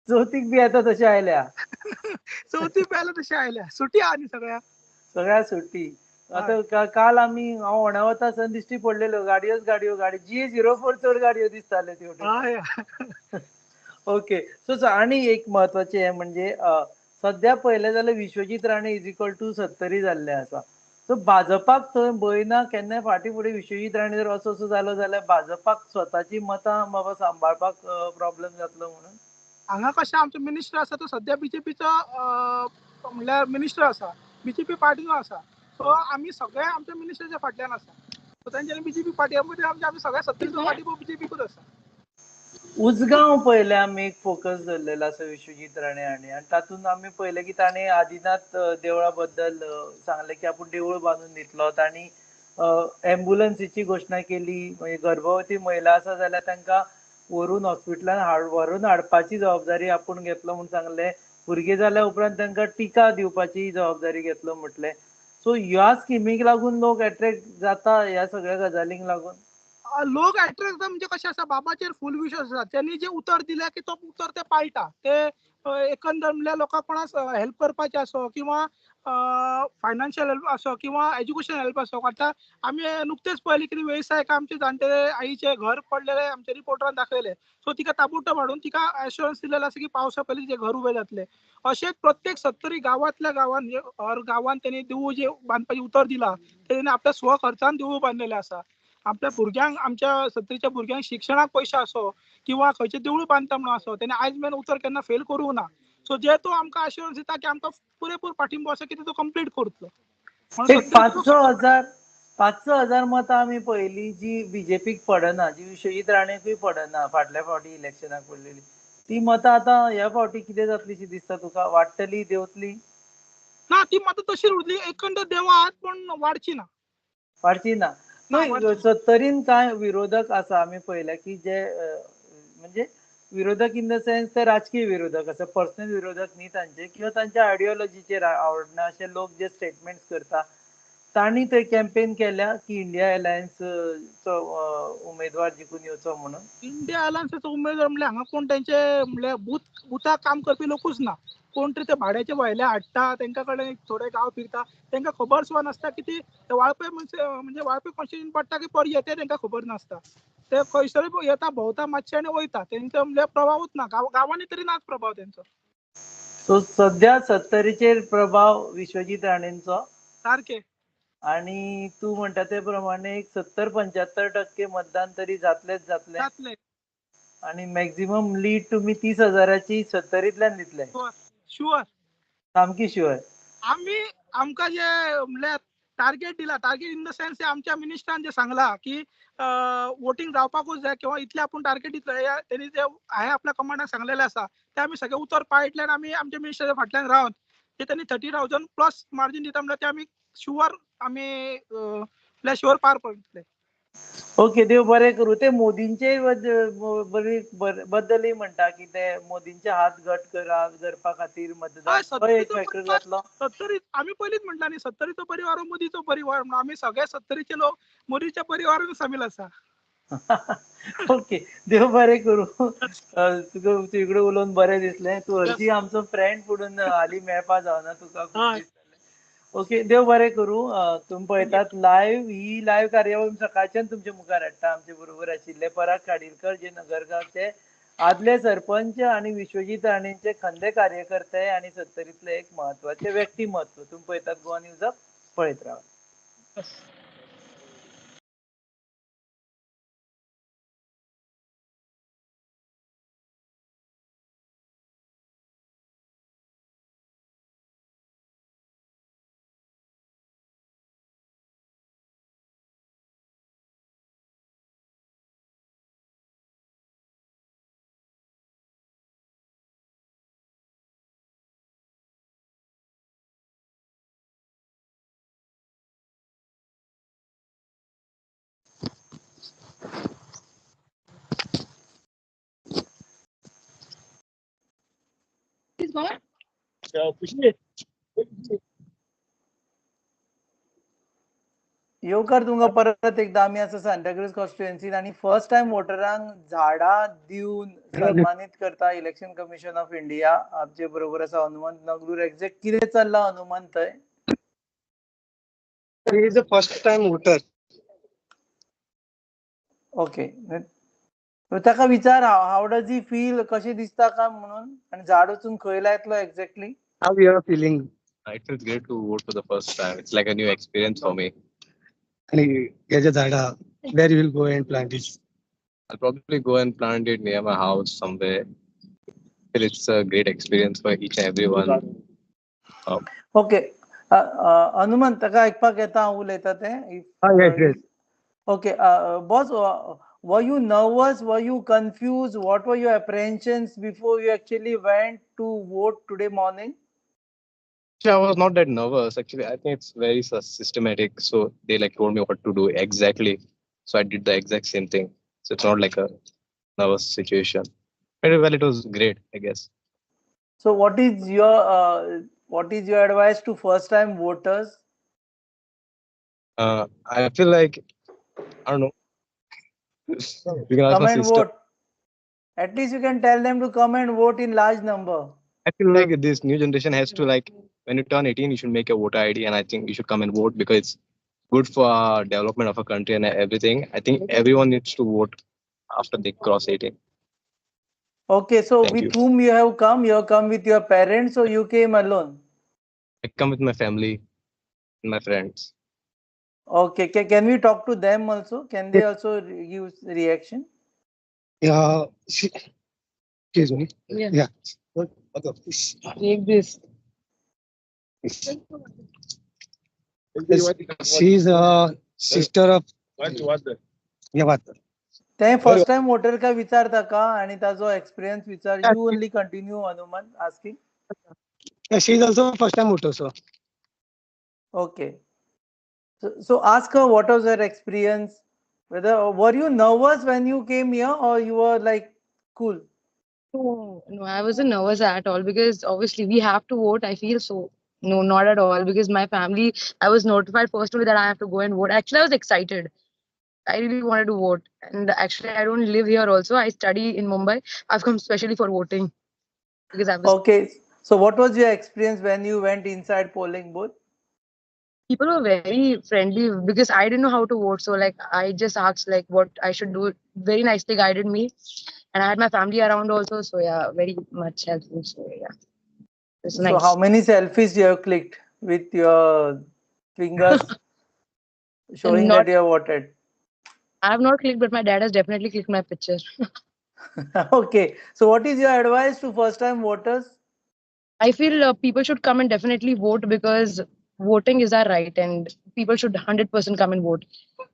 चवथीक बी येता तशें आयल्या. चवथी बी आयल्या तशें आयल्या. सुटी आहा न्ही सगळ्या, सगळ्या सुटी. आतां काल आमी हांव होण्या वता आसतना दिश्टी पडलेल्यो गाडयोच गाडयो, गाडी जी 04 चड गाडयो दिसताल्यो तेवटेन. ओके, सो आनी एक म्हत्वाचें हें म्हणजे सद्या पळयलें जाल्यार Vishwajit Rane is equal to Sattari जाल्लें आसा. सो भाजपाक थंय भंय ना केन्नाय फाटीं फुडें विश्वजीत राणे जर असो असो जालो जाल्यार भाजपाक स्वताची मतां बाबा सांबाळपाक प्रॉब्लेम जातलो म्हणून? हांगा कशें आमचो मिनिस्टर आसा तो सद्या बीजेपीचो म्हणल्यार मिनिस्टर आसा, बीजेपी पार्टीनो आसा. सो आमी सगळे आमच्या मिनिस्टराच्या फाटल्यान आसा. सो तेंच्यांनी बीजेपी पार्टी आमी सगळ्या सत्तरीचो पार्टी बीजेपीकूच आसा. उजगांव पळयलें आमी एक फोकस दवरलेलो आसा विश्वजीत राणे हांणी, आनी तातूंत आमी पळयलें की ताणें आदिनाथ देवळा बद्दल सांगलें की आपूण देवूळ बांदून दितलो. तांणी एम्बुलन्सीची घोशणा केली, म्हणजे गर्भवती महिला आसा जाल्यार तांकां व्हरून हॉस्पिटलान व्हरून हाडपाची जबाबदारी आपूण घेतलो म्हूण सांगलें. भुरगीं जाल्या उपरांत तांकां टिका दिवपाची जबाबदारी घेतलो म्हटलें. सो ह्या स्किमीक लागून लोक एट्रेक्ट जाता, ह्या सगळ्या गजालींक लागून लोक एट्रेक्ट जाता. म्हणजे कशें आसा, बाबाचेर फूल विश्वास आसा, त्यांनी जे उतर दिलें की तो उतर ते पाळटा. ते एकंदर म्हणल्यार लोकांक कोणाक हेल्प करपाचें आसो किंवा फायनान्शियल हेल्प आसो किंवा एज्युकेशन हेल्प आसो. आतां आमी नुकतेच पळयलें की वेळसायक आमचे जाणटेले आईचें घर पडलेलें आमच्या रिपोर्टरान दाखयलें. सो तिका ताबडतोब हाडून तिका एश्योरन्स दिलेलें आसा की पावसा पयलीं तिचें घर उबें जातलें. अशेंच प्रत्येक सत्तरी गांवांतल्या गांवान हर गांवान त्यांनी देवूळ जे बांदपाचें उतर दिलां तेणी आपल्या स्व खर्चान देवूळ बांदलेलें आसा. आपल्या भुरग्यांक, आमच्या सत्तरीच्या भुरग्यांक शिक्षणाक पयशे आसो किंवा खंयचे देवूळ बांदता म्हणून आसो, तेणी आयज मेरेन उतर केन्ना फेल करूंक ना. सो जे तो आमकां आश्योरन्स दिता की आमकां पुरेपूर पाठिंबो आसा की तो कंप्लीट करतलो. 5-6 हजार मतां आमी पळयली जी बीजेपीक पडना, जी विश्वजीत राणेकूय पडना, फाटल्या फावटी इलेक्शनाक पडलेली ती मतां आतां ह्या फावटी कितें जातली शी दिसता तुका? वाडटली, देंवतली? ना, ती मतां तशीच उरतली, एकंदर देवात पण वाडची ना. वाडची ना. सत्तरीन कांय विरोधक आसा आमी पळयल्या की जे म्हणजे विरोधक इन the sense ते राजकीय विरोधक आसा, पर्सनल विरोधक न्ही तांचे, किंवा तांच्या आयडियोलॉजीचेर आवडना अशे लोक जे स्टेटमेंट्स करता तांणी थंय कॅम्पेन केल्या की इंडिया अलायन्स चो उमेदवार जिखून येवचो म्हणून. इंडिया अलायन्साचो उमेदवार म्हणल्यार हांगा कोण तेंचे म्हणल्यार बुथाक काम करपी लोकूच ना. कोण तरी ते भाड्याचे भायले हाडटा, तेंच्या कडेन थोडे गांव फिरता, तेंकां खबर सुद्दां नासता की ती वाळपय म्हणजे वाळपय कॉन्स्टिट्युएन्सी पडटा की पर्ये तें तेंकां खबर नासता. ते खंयसर येता, भोंवता मातशे आनी वयता. तेंचो म्हणल्यार प्रभावूच ना, गांवांनी तरी नाच प्रभाव तेंचो. सो सद्या सत्तरीचेर प्रभाव विश्वजीत राणेंचो सारके. आणि तू म्हणटा ते प्रमाणे एक 70-75% मतदान तरी जातलेच जातलें. जातलें. आणि मॅक्झिमम लीड तुम्ही 30,000ची सत्तरींतल्यान दितले. शुअर, सामकी शुअर. आमी आमकां जे म्हणल्यार टार्गेट दिला, टार्गेट इन the sense आमच्या मिनिस्टरान जे सांगला की वोटिंग जावपाकूच जाय किंवा इतले आपूण टार्गेट दितले, तेणी जे हांवें आपल्या कमांडाक सांगलेलें आसा ते आमी सगळे उतर पाळटले आनी आमी आमच्या मिनिस्टराच्या फाटल्यान रावन ते तेणी 30,000 प्लस मार्जीन दिता म्हणल्यार ते आमी शुअर, आमी म्हणल्यार शुअर पार पडटले. ओके, देव बरें करूं. ते मोदींचे बद्दलय म्हणटा की ते मोदींचे हात घट करपा खातीर मतदान तो एक फॅक्टर जातलो. सत्तरी आमी पयलींच म्हटलां न्ही, सत्तरीचो परिवार हो मोदीचो परिवार म्हणून. आमी सगळे सत्तरीचे लोक मोदीच्या परिवारान सामील आसा. ओके, देव बरें करूं. तुका तुजे उलोवन बरें दिसलें. तूं हरशीं आमचो फ्रेंड पुणून हालीं मेळपा जावना तुका खूब दीस जाले. ओके, देव बरें करूं. तुमी पळयतात लायव्ह, ही लायव्ह कार्यावळ सकाळच्यान तुमच्या मुखार हाडटा. आमचे बरोबर आशिल्ले पराग खाडीलकर, जे नगरगांवचे आदले सरपंच आणि विश्वजीत राणेंचे खंदे कार्यकर्ते आणि सत्तरीतले एक म्हत्वाचे व्यक्तिमत्व. तुमी पळयतात गोवा न्यूज अप. पळयत रावात. येवकार तुमकां परत एकदा. आमी आसा सांताक्रूज कॉन्स्टिट्युएन्सीन आनी फर्स्ट टायम वोटरांक झाडां दिवन सन्मानीत करता इलेक्शन कमिशन ऑफ इंडिया. आमचे बरोबर आसा हनुमंत नगलूर. एक्झॅक्ट कितें चल्लां हनुमंत थंय? He is a first time voter. Okay, ताका विचार how does he feel, कशें दिसता काय म्हणून, आनी झाड वचून खंय लायतलो exactly? How you are feeling? It feels great to vote for the first time. It's like a new experience for me. आणि ह्याच्या झाडा where you will go and plant it? I'll probably go and plant it near my house somewhere. It's a great experience for each and everyone. Okay, Hanumant, ताका आयकपाक येता हांव उलयता तें? Yes. Okay, boss, were you nervous? Were you confused? What were your apprehensions before you actually went to vote today morning? Actually, I was not that nervous. Actually, I think it's very systematic. So they like told me what to do exactly. So I did the exact same thing. So it's not like a nervous situation. But well, it was great, I guess. So what is your advice to first-time voters? I feel like, I don't know. You can ask Come my and sister. vote. At least you can tell them to come and vote in large number. I feel like this new generation has to, like, when you turn 18, you should make a voter ID, and I think you should come and vote because it's good for development of a country and everything. I think everyone needs to vote after they cross 18. Okay, so Thank with you. whom you have come? You have come with your parents or you came alone? I come with my family and my friends. Okay, can we talk to them also? Can they also give reaction? Yeah, excuse me. Yeah. Yeah. Take this. She is a sister of. Yeah, ते first time water का विचारता का आणि ताजो experience विचार. You only continue Hanuman asking. She is also first time voter, sir. Okay, so ask her what was her experience. Whether were you nervous when you came here or you were like cool? No, no, I wasn't nervous at all because obviously we have to vote. I feel so. No, not at all, because my family, I was notified first only that I have to go and vote. Actually, I was excited. I really wanted to vote. And actually, I don't live here also. I study in Mumbai. I've come specially for voting. Because I was... Okay. So what was your experience when you went inside polling booth? People were very friendly because I didn't know how to vote. So like, I just asked like what I should do. Very nicely guided me. And I had my family around also. So yeah, very much helpful. So yeah. It's nice. So how many selfies you have clicked with your fingers showing that you have voted? I have not clicked, but my dad has definitely clicked my picture. Okay. So what is your advice to first-time voters? I feel people should come and definitely vote because voting is our right and people should 100% come and vote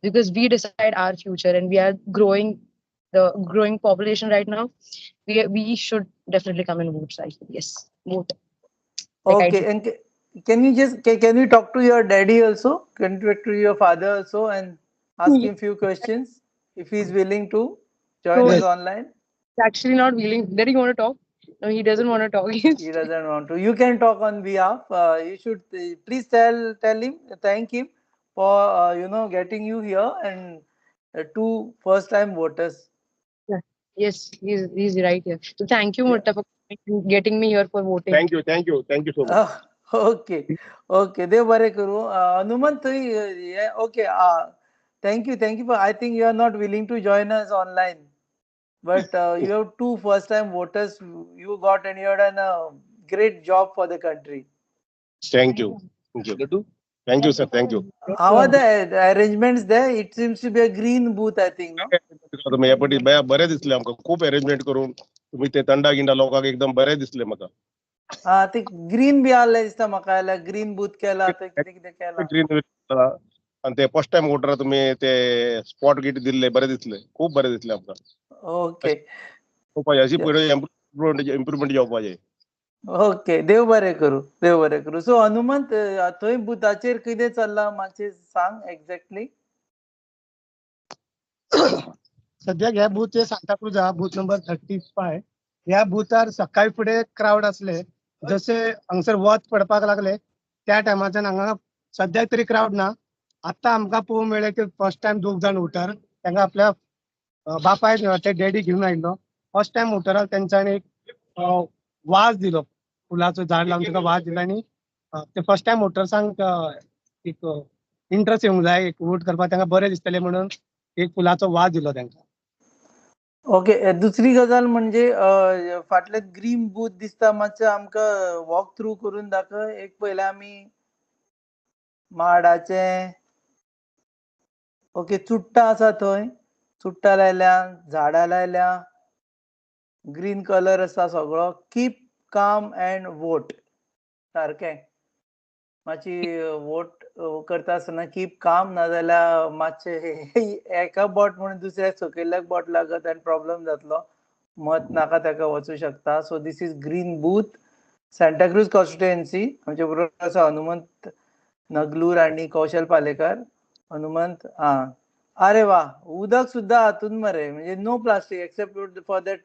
because we decide our future and we are growing the growing population right now. We should definitely come and vote. So I feel, yes, vote. Like okay. And can you just, can you talk to your daddy also? Can you talk to your father also and ask him few questions if he's willing to join us online? He's actually not willing. Daddy, you want to talk? No, he doesn't want to talk. He doesn't want to. You can talk on behalf. You should please tell him, thank him for you know, getting you here and 2 first-time voters. Yeah. Yes, he's right here. So thank you, Mutta, for getting me here for voting. Thank you, thank you, thank you so much. Okay, okay. Dev bare kuru. Hanuman, okay. Thank you, thank you. I think you are not willing to join us online, but you have 2 first-time voters. You got and you have done a great job for the country. Thank you. Thank you. Thank you sir, thank you. How are the arrangements there? It seems to be a green booth, I think, no? तुम्ही ह्या पटी बरें दिसलें आमकां, खूप arrangement करून तुम्ही ते तंडा गिंडा लोकांक एकदम बरें दिसलें म्हाका. हा, ते ग्रीन बी आहले दिसता म्हाका, जाल्यार ग्रीन बूथ केला, ते कितें कितें केला. ग्रीन आनी ते फर्स्ट टायम वोटर तुम्ही ते स्पॉट गिट दिल्ले, बरें दिसले, खूप बरें दिसलें आमकां. ओके, अशी इम्प्रुवमेंट जावपाचें. ओके, देव बरें करूं, देव बरें करूं. सो हनुमंत, थंय बुथाचेर कितें चल्लां मातशें सांग एक्झॅक्टली. सद्याक ह्या बूथ सांताक्रुजा, बूथ नंबर 35, ह्या बुथार सकाळी फुडें क्रावड आसले. जशे हांगसर वत पडपाक लागले त्या टायमाच्यान हांगा सद्याक तरी क्रावड ना. आतां आमकां पळोवंक मेळ्ळें की फर्स्ट टायम दोग जाण वोटर तांकां आपल्या बापायक ते डॅडी घेवन आयिल्लो. फर्स्ट टायम वोटराक तेंच्यांनी एक वाज दिलो, फुलाचो झाड लावन ताका वाज दिलो आनी ते फर्स्ट टायम वोटर्सांक एक इंट्रस्ट येवंक जाय, एक वोट करपाक तांकां बरें दिसतलें म्हणून एक फुलाचो वाज दिलो तांकां. ओके, दुसरी गजाल म्हणजे फाटले ग्रीन बूथ दिसता, मातशें आमकां वॉक थ्रू करून दाखय. एक पयलें आमी माडाचें, ओके, चुट्टां आसा थंय, चुट्टां लायल्या, झाडां लायल्या, ग्रीन कलर आसा सगळो. कीप काम अँड वोट, सारकें. मातशी वोट करता आसतना कीप काम, नाजाल्यार मातशें एका बोट म्हणून दुसऱ्या सकयल्याक बोट लागत आनी प्रॉब्लम जातलो, मत नाका ताका वचूं शकता. So this is green booth, Santacruz constituency. आमचे बरोबर आसा हनुमंत नगलूर आनी कौशल पालेकर. हनुमंत, हा, अरे वा, उदक सुद्दां हातून मरे, म्हणजे no plastic except for that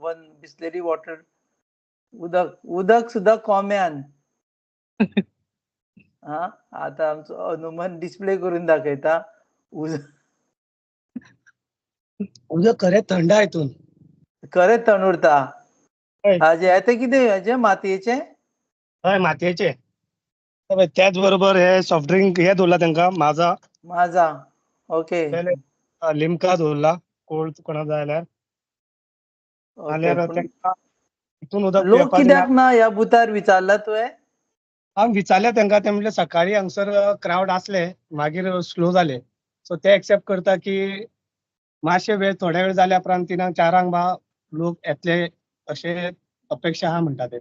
one Bisleri water. उदक, उदक सुद्दां कोम्यान. हा, आता आमचो हनुमान डिस्प्ले करून दाखयता. उदक खरें थंड हितून, खरें थंड उरता. हाजे ते कितें हाजे मातयेचें? हय, मातयेचें. त्याच बरोबर हे सॉफ्ट ड्रिंक हे दवरला तांकां, माझा, माझा, ओके, लिमका दवरला कोल्ड कोणा जाय जाल्यार. हितून उदक लोक कित्याक ना ह्या बुथार विचारला तुवें? हांव विचारलें तांकां, ते म्हणलें सकाळी हांगसर क्रावड आसले, मागीर स्लो जाले. सो ते एक्सेप्ट करता की मातशे वेळ, थोड्या वेळ जाल्या उपरांत 3-4 बा लोक येतले अशें अपेक्षा आहा म्हणटा ते.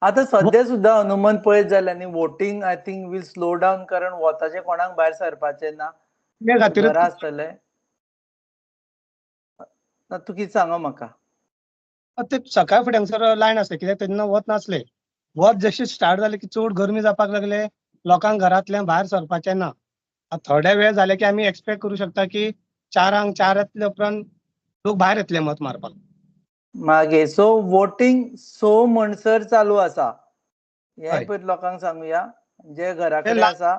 आतां सद्या सुद्दां हनुमंत पळयत जाल्यार न्ही, voting I think will slow down, कारण वताचें कोणाक भायर सरपाचें ना, घरा आसतले. ना, तूं कितें सांगो म्हाका. ते सकाळ फुडें हांगसर लायन आसले कित्याक तेन्ना वत नासले. वत जशें स्टार्ट जालें की चड गरमी जावपाक लागले, लोकांक घरांतल्यान भायर सरपाचें ना. थोड्या वेळ जाले की आमी एक्सपेक्ट करूं शकता की 4 येतले उपरांत लोक भायर येतले मत मारपाक मागीर. सो वोटींग 6 म्हणसर चालू आसा हें पळय लोकांक सांगुया जे घरा कडेन आसा.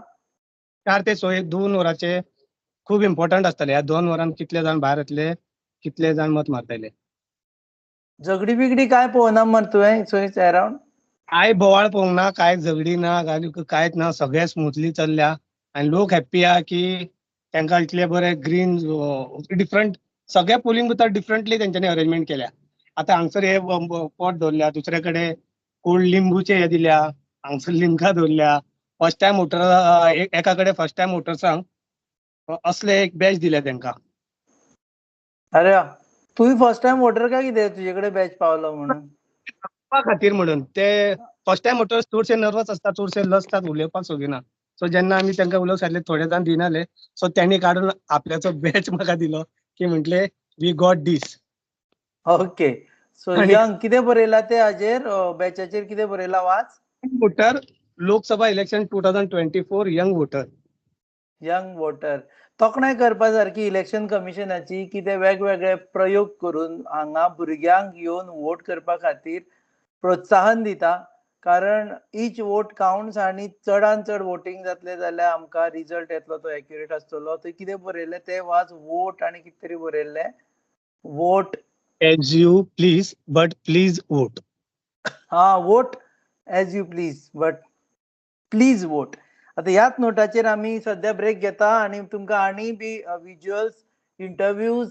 4 ते 6 एक 2 वरांचे खूब इम्पोर्टंट आसतले. ह्या 2 वरांत कितले जाण भायर येतले, कितले जाण मत मारतले. झगडी बिगडी काय पळोवना मरे तुवें थंय अरावंड? काय बोवाळ पळोवंक ना, काय झगडी ना, कांयच ना, सगळें स्मुथली चल्ल्या आनी लोक हॅप्पी आहा की तांकां इतले बरे ग्रीन डिफरंट सगळ्या पोलिंग बुथार डिफरंटली तेंच्यांनी अरेंजमेंट केल्या. आतां हांगसर हे पॉट दवरल्या, दुसरे कडेन कोल्ड लिंबूचे हे दिल्या, हांगसर लिमका दवरल्या. फर्स्ट टायम वोटर एका कडेन फर्स्ट टायम वोटर्सांक असले एक बॅच दिल्या तांकां. अरे तूं फर्स्ट टायम वोटर काय कितें तुजे कडेन बॅच पावलो म्हणून? खातीर म्हणून ते फर्स्ट टायम वोटर्स चडशे नर्वस आसता, चडशे लजतात, उलोवपाक सोदिना. सो जेन्ना आमी तांकां उलोवंक सांगलें, थोडे जाण दिनाले, सो त्यांनी काडून आपल्याचो बॅच म्हाका दिलो की म्हटले we got this. Okay, so young कितें बरयलां ते हाजेर, बॅचाचेर कितें बरयलां वाच. Voter Lok Sabha election 2024 young voter. Young voter. तोखणाय करपा सारकी इलेक्शन कमिशनाची की ते वेगवेगळे प्रयोग करून हांगा भुरग्यांक येवन वोट करपा खातीर प्रोत्साहन दिता, कारण इच वोट कावंट्स आनी चडान चड वोटींग जातलें जाल्यार आमकां रिजल्ट येतलो तो एक्युरेट आसतलो. थंय कितें बरयल्लें तें वाच. वोट आनी कितें तरी बरयल्लें, vote as you please but please vote. हा, vote as you please but please vote. आतां ह्याच नोटाचेर आमी सद्या ब्रेक घेता आनी तुमकां आनी बी विज्युअल्स, इंटरव्यूज,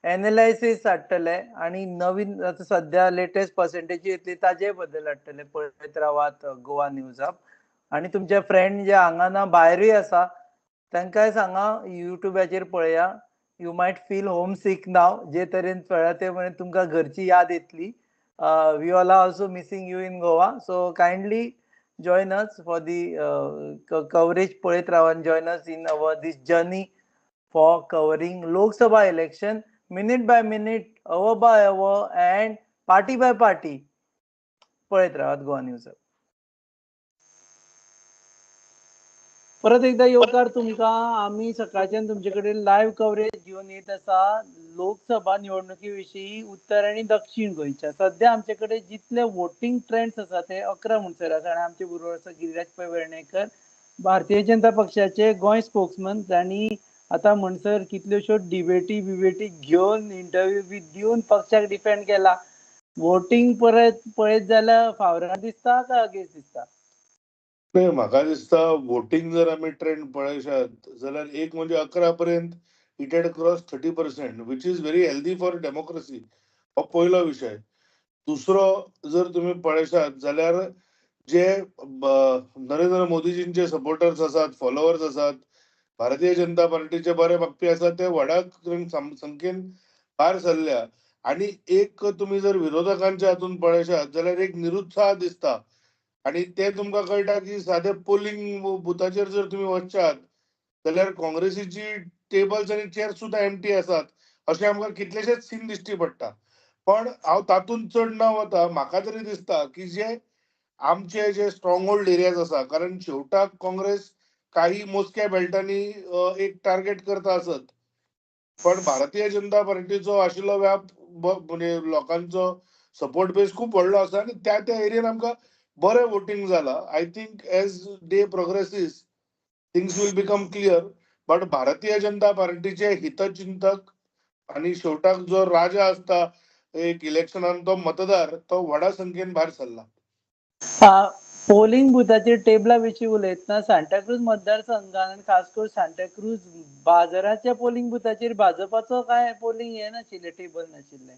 एनालायसीस हाडटले आनी नवीन आतां सद्या लेटेस्ट पर्सेंटेजी येतली ताजे बद्दल हाडटले. पळयत रावात गोवा न्यूज हब. आनी तुमचे फ्रेंड जे हांगा ना भायरूय आसा तांकांय सांगा युट्यूबाचेर पळया. You might feel home sick now. जे तरेन पळया ते मेरेन तुमकां घरची याद येतली. We all are also missing you in Goa, so kindly join us for the coverage. पळयत रावा आनी join us in our this journey for covering Lok Sabha election minute by minute, hour by hour and party by party. पळयत रावात Goa news. परत एकदा येवकार तुमकां. आमी सकाळच्यान तुमचे कडेन लायव्ह कवरेज घेवन येत आसा लोकसभा निवडणुकी विशीं उत्तर आनी दक्षीण गोंयच्या. सद्या आमचे कडेन जितले वोटींग ट्रेंड्स आसा ते 11 म्हणसर आसा आनी आमचे बरोबर आसा गिरिराज पै वेर्णेकर, भारतीय जनता पक्षाचे गोंय स्पोक्समन, जांणी आतां म्हणसर कितल्योश्यो डिबेटी बिबेटी घेवन इंटरव्यू बी दिवन पक्षाक डिफेंड केला. वोटींग परत पळयत जाल्यार फावरार दिसता काय अगेन्स्ट दिसता? नाही, म्हाका दिसता वोटींग जर आमी ट्रेंड पळयशात जाल्यार एक म्हणजे 11 पर्यंत it had cross 30%, which is very healthy for democracy. हो पयलो विशय. दुसरो जर तुमी पळयशात जाल्यार जे नरेंद्र मोदीजींचे सपोर्टर्स आसात, फॉलोवर्स आसात, भारतीय जनता पार्टीचे बरे मागपी आसात, ते व्हडा संख्येन भायर सरल्या. आनी एक तुमी जर विरोधकांच्या हातून पळयशात जाल्यार एक निरुत्साह दिसता आनी ते तुमकां कळटा की सादे पोलिंग बुथाचेर जर तुमी वचशात जाल्यार काँग्रेसीची टेबल्स आनी चेअर्स सुद्दां एमटी आसात अशें आमकां कितलेशेच सीन दिश्टी पडटा. पण हांव तातूंत चड न वता म्हाका तरी दिसता की जे आमचे जे स्ट्रॉंग होल्ड एरियाज आसा, कारण शेवटाक काँग्रेस काही मोजक्या बेल्टांनी एक टार्गेट करता आसत, पण भारतीय जनता पार्टीचो आशिल्लो व्याप म्हणजे लोकांचो सपोर्ट बेस खूब व्हडलो आसा आनी त्या त्या एरियेन आमकां बरें वोटींग जाला. I think as day progresses things will become clear. But Bharatiya Janata पार्टीचे हितचिंतक आनी शेवटाक जो राजा आसता एक इलेक्शनान तो मतदार, तो व्हडा संख्येन भायर सरला. पोलिंग बुथाचेर टेबला विशीं उलयतना सांताक्रूज मतदारसंघान आनी खास करून सांताक्रूज बाजाराच्या पोलिंग बुथाचेर भाजपाचो काय पोलिंग हें नाशिल्लें, टेबल नाशिल्लें.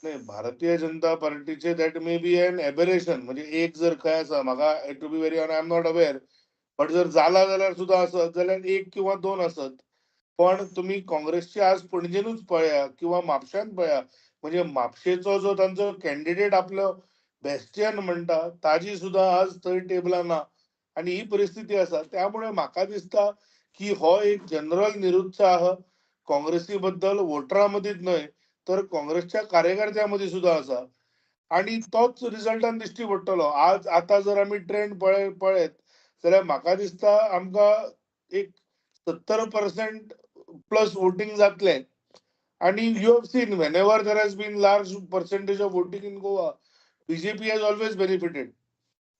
नाही, भारतीय जनता पार्टीचे that may be an aberration. म्हणजे एक जर खंय आसा, म्हाका to be very honest I am not aware, but जर जाला जाल्यार सुद्दां आसत जाल्यार 1 किंवा 2 आसत. पण तुमी काँग्रेसचे आज पणजेनूच पळया किंवा म्हापश्यान पळया, म्हणजे म्हापशेचो जो तांचो कॅन्डिडेट आपलो बेस्टियन म्हणटा ताजी सुद्दां आज थंय टेबलां ना आनी ही परिस्थिती आसा. त्यामुळे म्हाका दिसता की हो एक जनरल निरुत्साह काँग्रेसी बद्दल वोटरां मदींच न्हय तर काँग्रेसच्या कार्यकर्त्यां मदीं सुद्दां आसा आनी तोच रिजल्टान दिश्टी पडटलो. आज आतां जर आमी ट्रेंड पळयत जाल्यार म्हाका दिसता आमकां एक 70% प्लस वोटींग जातलें. आनी you have seen whenever there has been large percentage of voting in Goa, BJP has always benefited.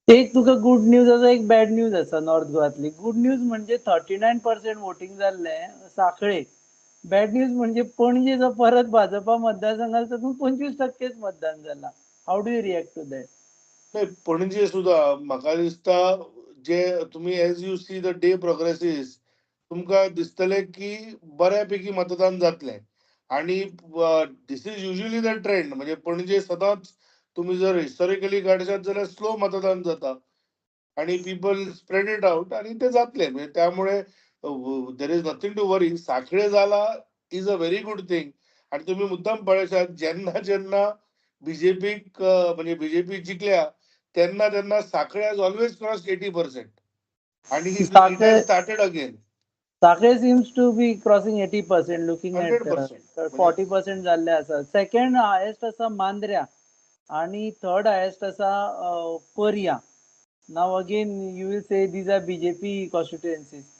एक तुका गुड न्यूज आसा, एक बॅड न्यूज आसा नॉर्थ गोवातली. गुड न्यूज म्हणजे 39% वोटींग जाल्लें साखळे. बॅड न्यूज म्हणजे पणजे जो परत भाजपा मतदारसंघात तातूंत 25% मतदान जाला. How do you react to that? नाही, पणजे सुद्दां म्हाका दिसता जे तुमी as you see the day progresses तुमकां दिसतलें की बऱ्यापैकी मतदान जातलें. आनी this is usually the trend. म्हणजे पणजे सदांच तुमी जर हिस्टॉरिकली काडशात जाल्यार स्लो मतदान जाता आनी पिपल स्प्रेड it out आनी ते जातले. म्हणजे त्यामुळे there is nothing to worry. Sanquelim जाला is a very good thing. आनी तुमी मुद्दाम पळयशात जेन्ना जेन्ना बीजेपीक म्हणजे बीजेपी जिखल्या तेन्ना तेन्ना सांखळे has always cross 80% आनी it has started again. Sanquelim seems to be crossing 80%, looking at 100% 40% जाल्ले आसा. सेकंड हायेस्ट आसा मांद्र्या आनी थर्ड हायेस्ट आसा Parya. Now again you will say these are BJP constituencies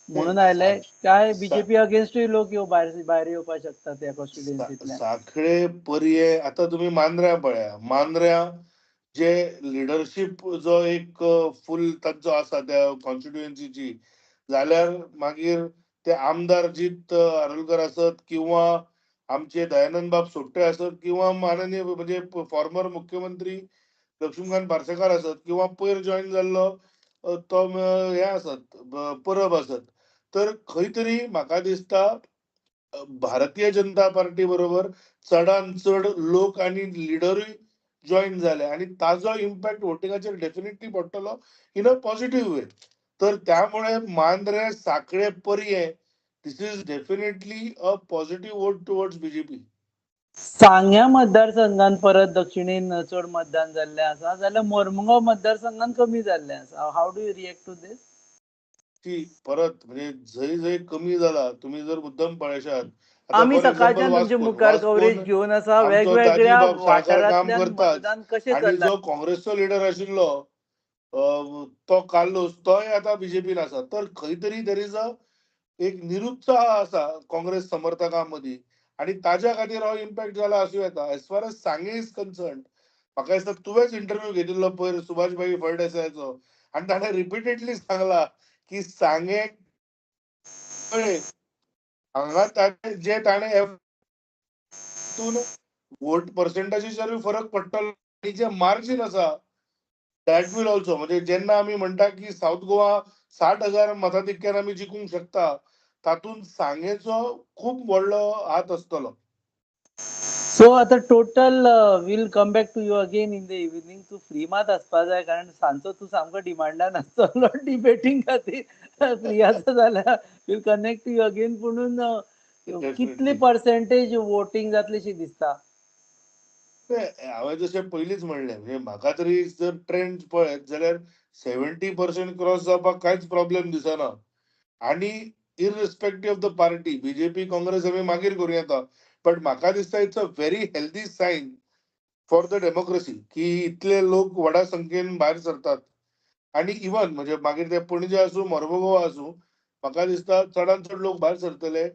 म्हणून आयले काय बीजेपी अगेन्स्टूय लोक भायर येवपाक शकता त्या कॉन्स्टिट्युएन्सीतल्यान. सांखळे, पर्ये, आतां तुमी मांद्र्यां पळया. मांद्र्यां जे लिडरशीप जो एक फूल तांचो आसा त्या कॉन्स्टिट्युएन्सीची, जाल्यार मागीर ते आमदार जीत आरोलकर आसत किंवा आमचे दयानंद बाब सोपटे आसत किंवा माननीय म्हणजे फॉर्मर मुख्यमंत्री लक्ष्मीकांत पार्सेकार आसत किंवा पयर जॉईन जाल्लो तो हे आसत परब आसत, तर खंय तरी म्हाका दिसता भारतीय जनता पार्टी बरोबर चडान चड लोक आनी लिडरूय जॉईन जाले आणि ताजो इम्पॅक्ट वोटिंगाचेर डेफिनेटली पडटलो इन अ पॉझिटिव्ह वे. तर त्यामुळे मांद्रे, साखळे, Poriem, this is definitely a positive vote towards BJP. सांग्या मतदारसंघात परत दक्षिणेन चड मतदान जाल्लें आसा जाल्यार मोरमुगांव मतदारसंघात कमी जाल्लें आसा. How do you react to this? ती परत म्हणजे जंय जंय कमी जाला, तुमी जर मुद्दम पळयशात, आतां आमी फॉर एक्झाम्पल सकाळच्यान तुमचे वास्कोन, मुखार कवरेज वास्कोन घेवन आसा, आमचो वेगवेगळ्या दाजीबाब साळकार काम वाठारांतल्यान करताच मतदान कशें आणि चल्लां. जो काँग्रेसचो लिडर आशिल्लो तो कार्लोस, तोय आतां बीजेपीन आसा. तर खंय तरी there is a एक निरुत्साह आसा काँग्रेस समर्थकां मदीं आणि ताज्या खातीर हो इम्पॅक्ट जाला आसूं येता. As far as Sanguem is concern, म्हाका दिसता तुवेंच इंटरव्यू घेतिल्लो पयर सुभाष भाई फळदेसायाचो आनी ताणें रिपिटेडली सांगला की सांगें हांगा ताणें जे ताणें हितून वोट पर्संटेजीचेरूय फरक पडटलो आनी जे मार्जीन आसा that will also, म्हणजे जेन्ना आमी म्हणटा की सावथ गोवा 60,000 मताधिक्यान आमी जिखूंक शकता, तातूंत सांगेचो खूब व्हडलो हात आसतलो. सो आतां total we'll come back to you again in the evening. तूं फ्री मात आसपा जाय, कारण सांजचो तूं सामको डिमांडान आसतलो डिबेटींग खातीर. फ्री आसा जाल्यार we'll connect to you again. पुणून कितली डेफिनेटली पर्सेंटेज वोटींग जातली शी दिसता? हांवें जशें पयलींच म्हणलें, म्हणजे म्हाका तरी जर ट्रेंड पळयत जाल्यार 70% क्रॉस जावपाक कांयच प्रॉब्लेम दिसना. आनी irrespective of the party, BJP, Congress आमी मागीर करूं येता, बट म्हाका दिसता it's a very healthy sign for the democracy की इतले लोक व्हडा संख्येन भायर सरतात. आनी इवन म्हणजे मागीर ते पणजे आसूं, मोरमुगांव आसूं, म्हाका दिसता चडान चड लोक भायर सरतले.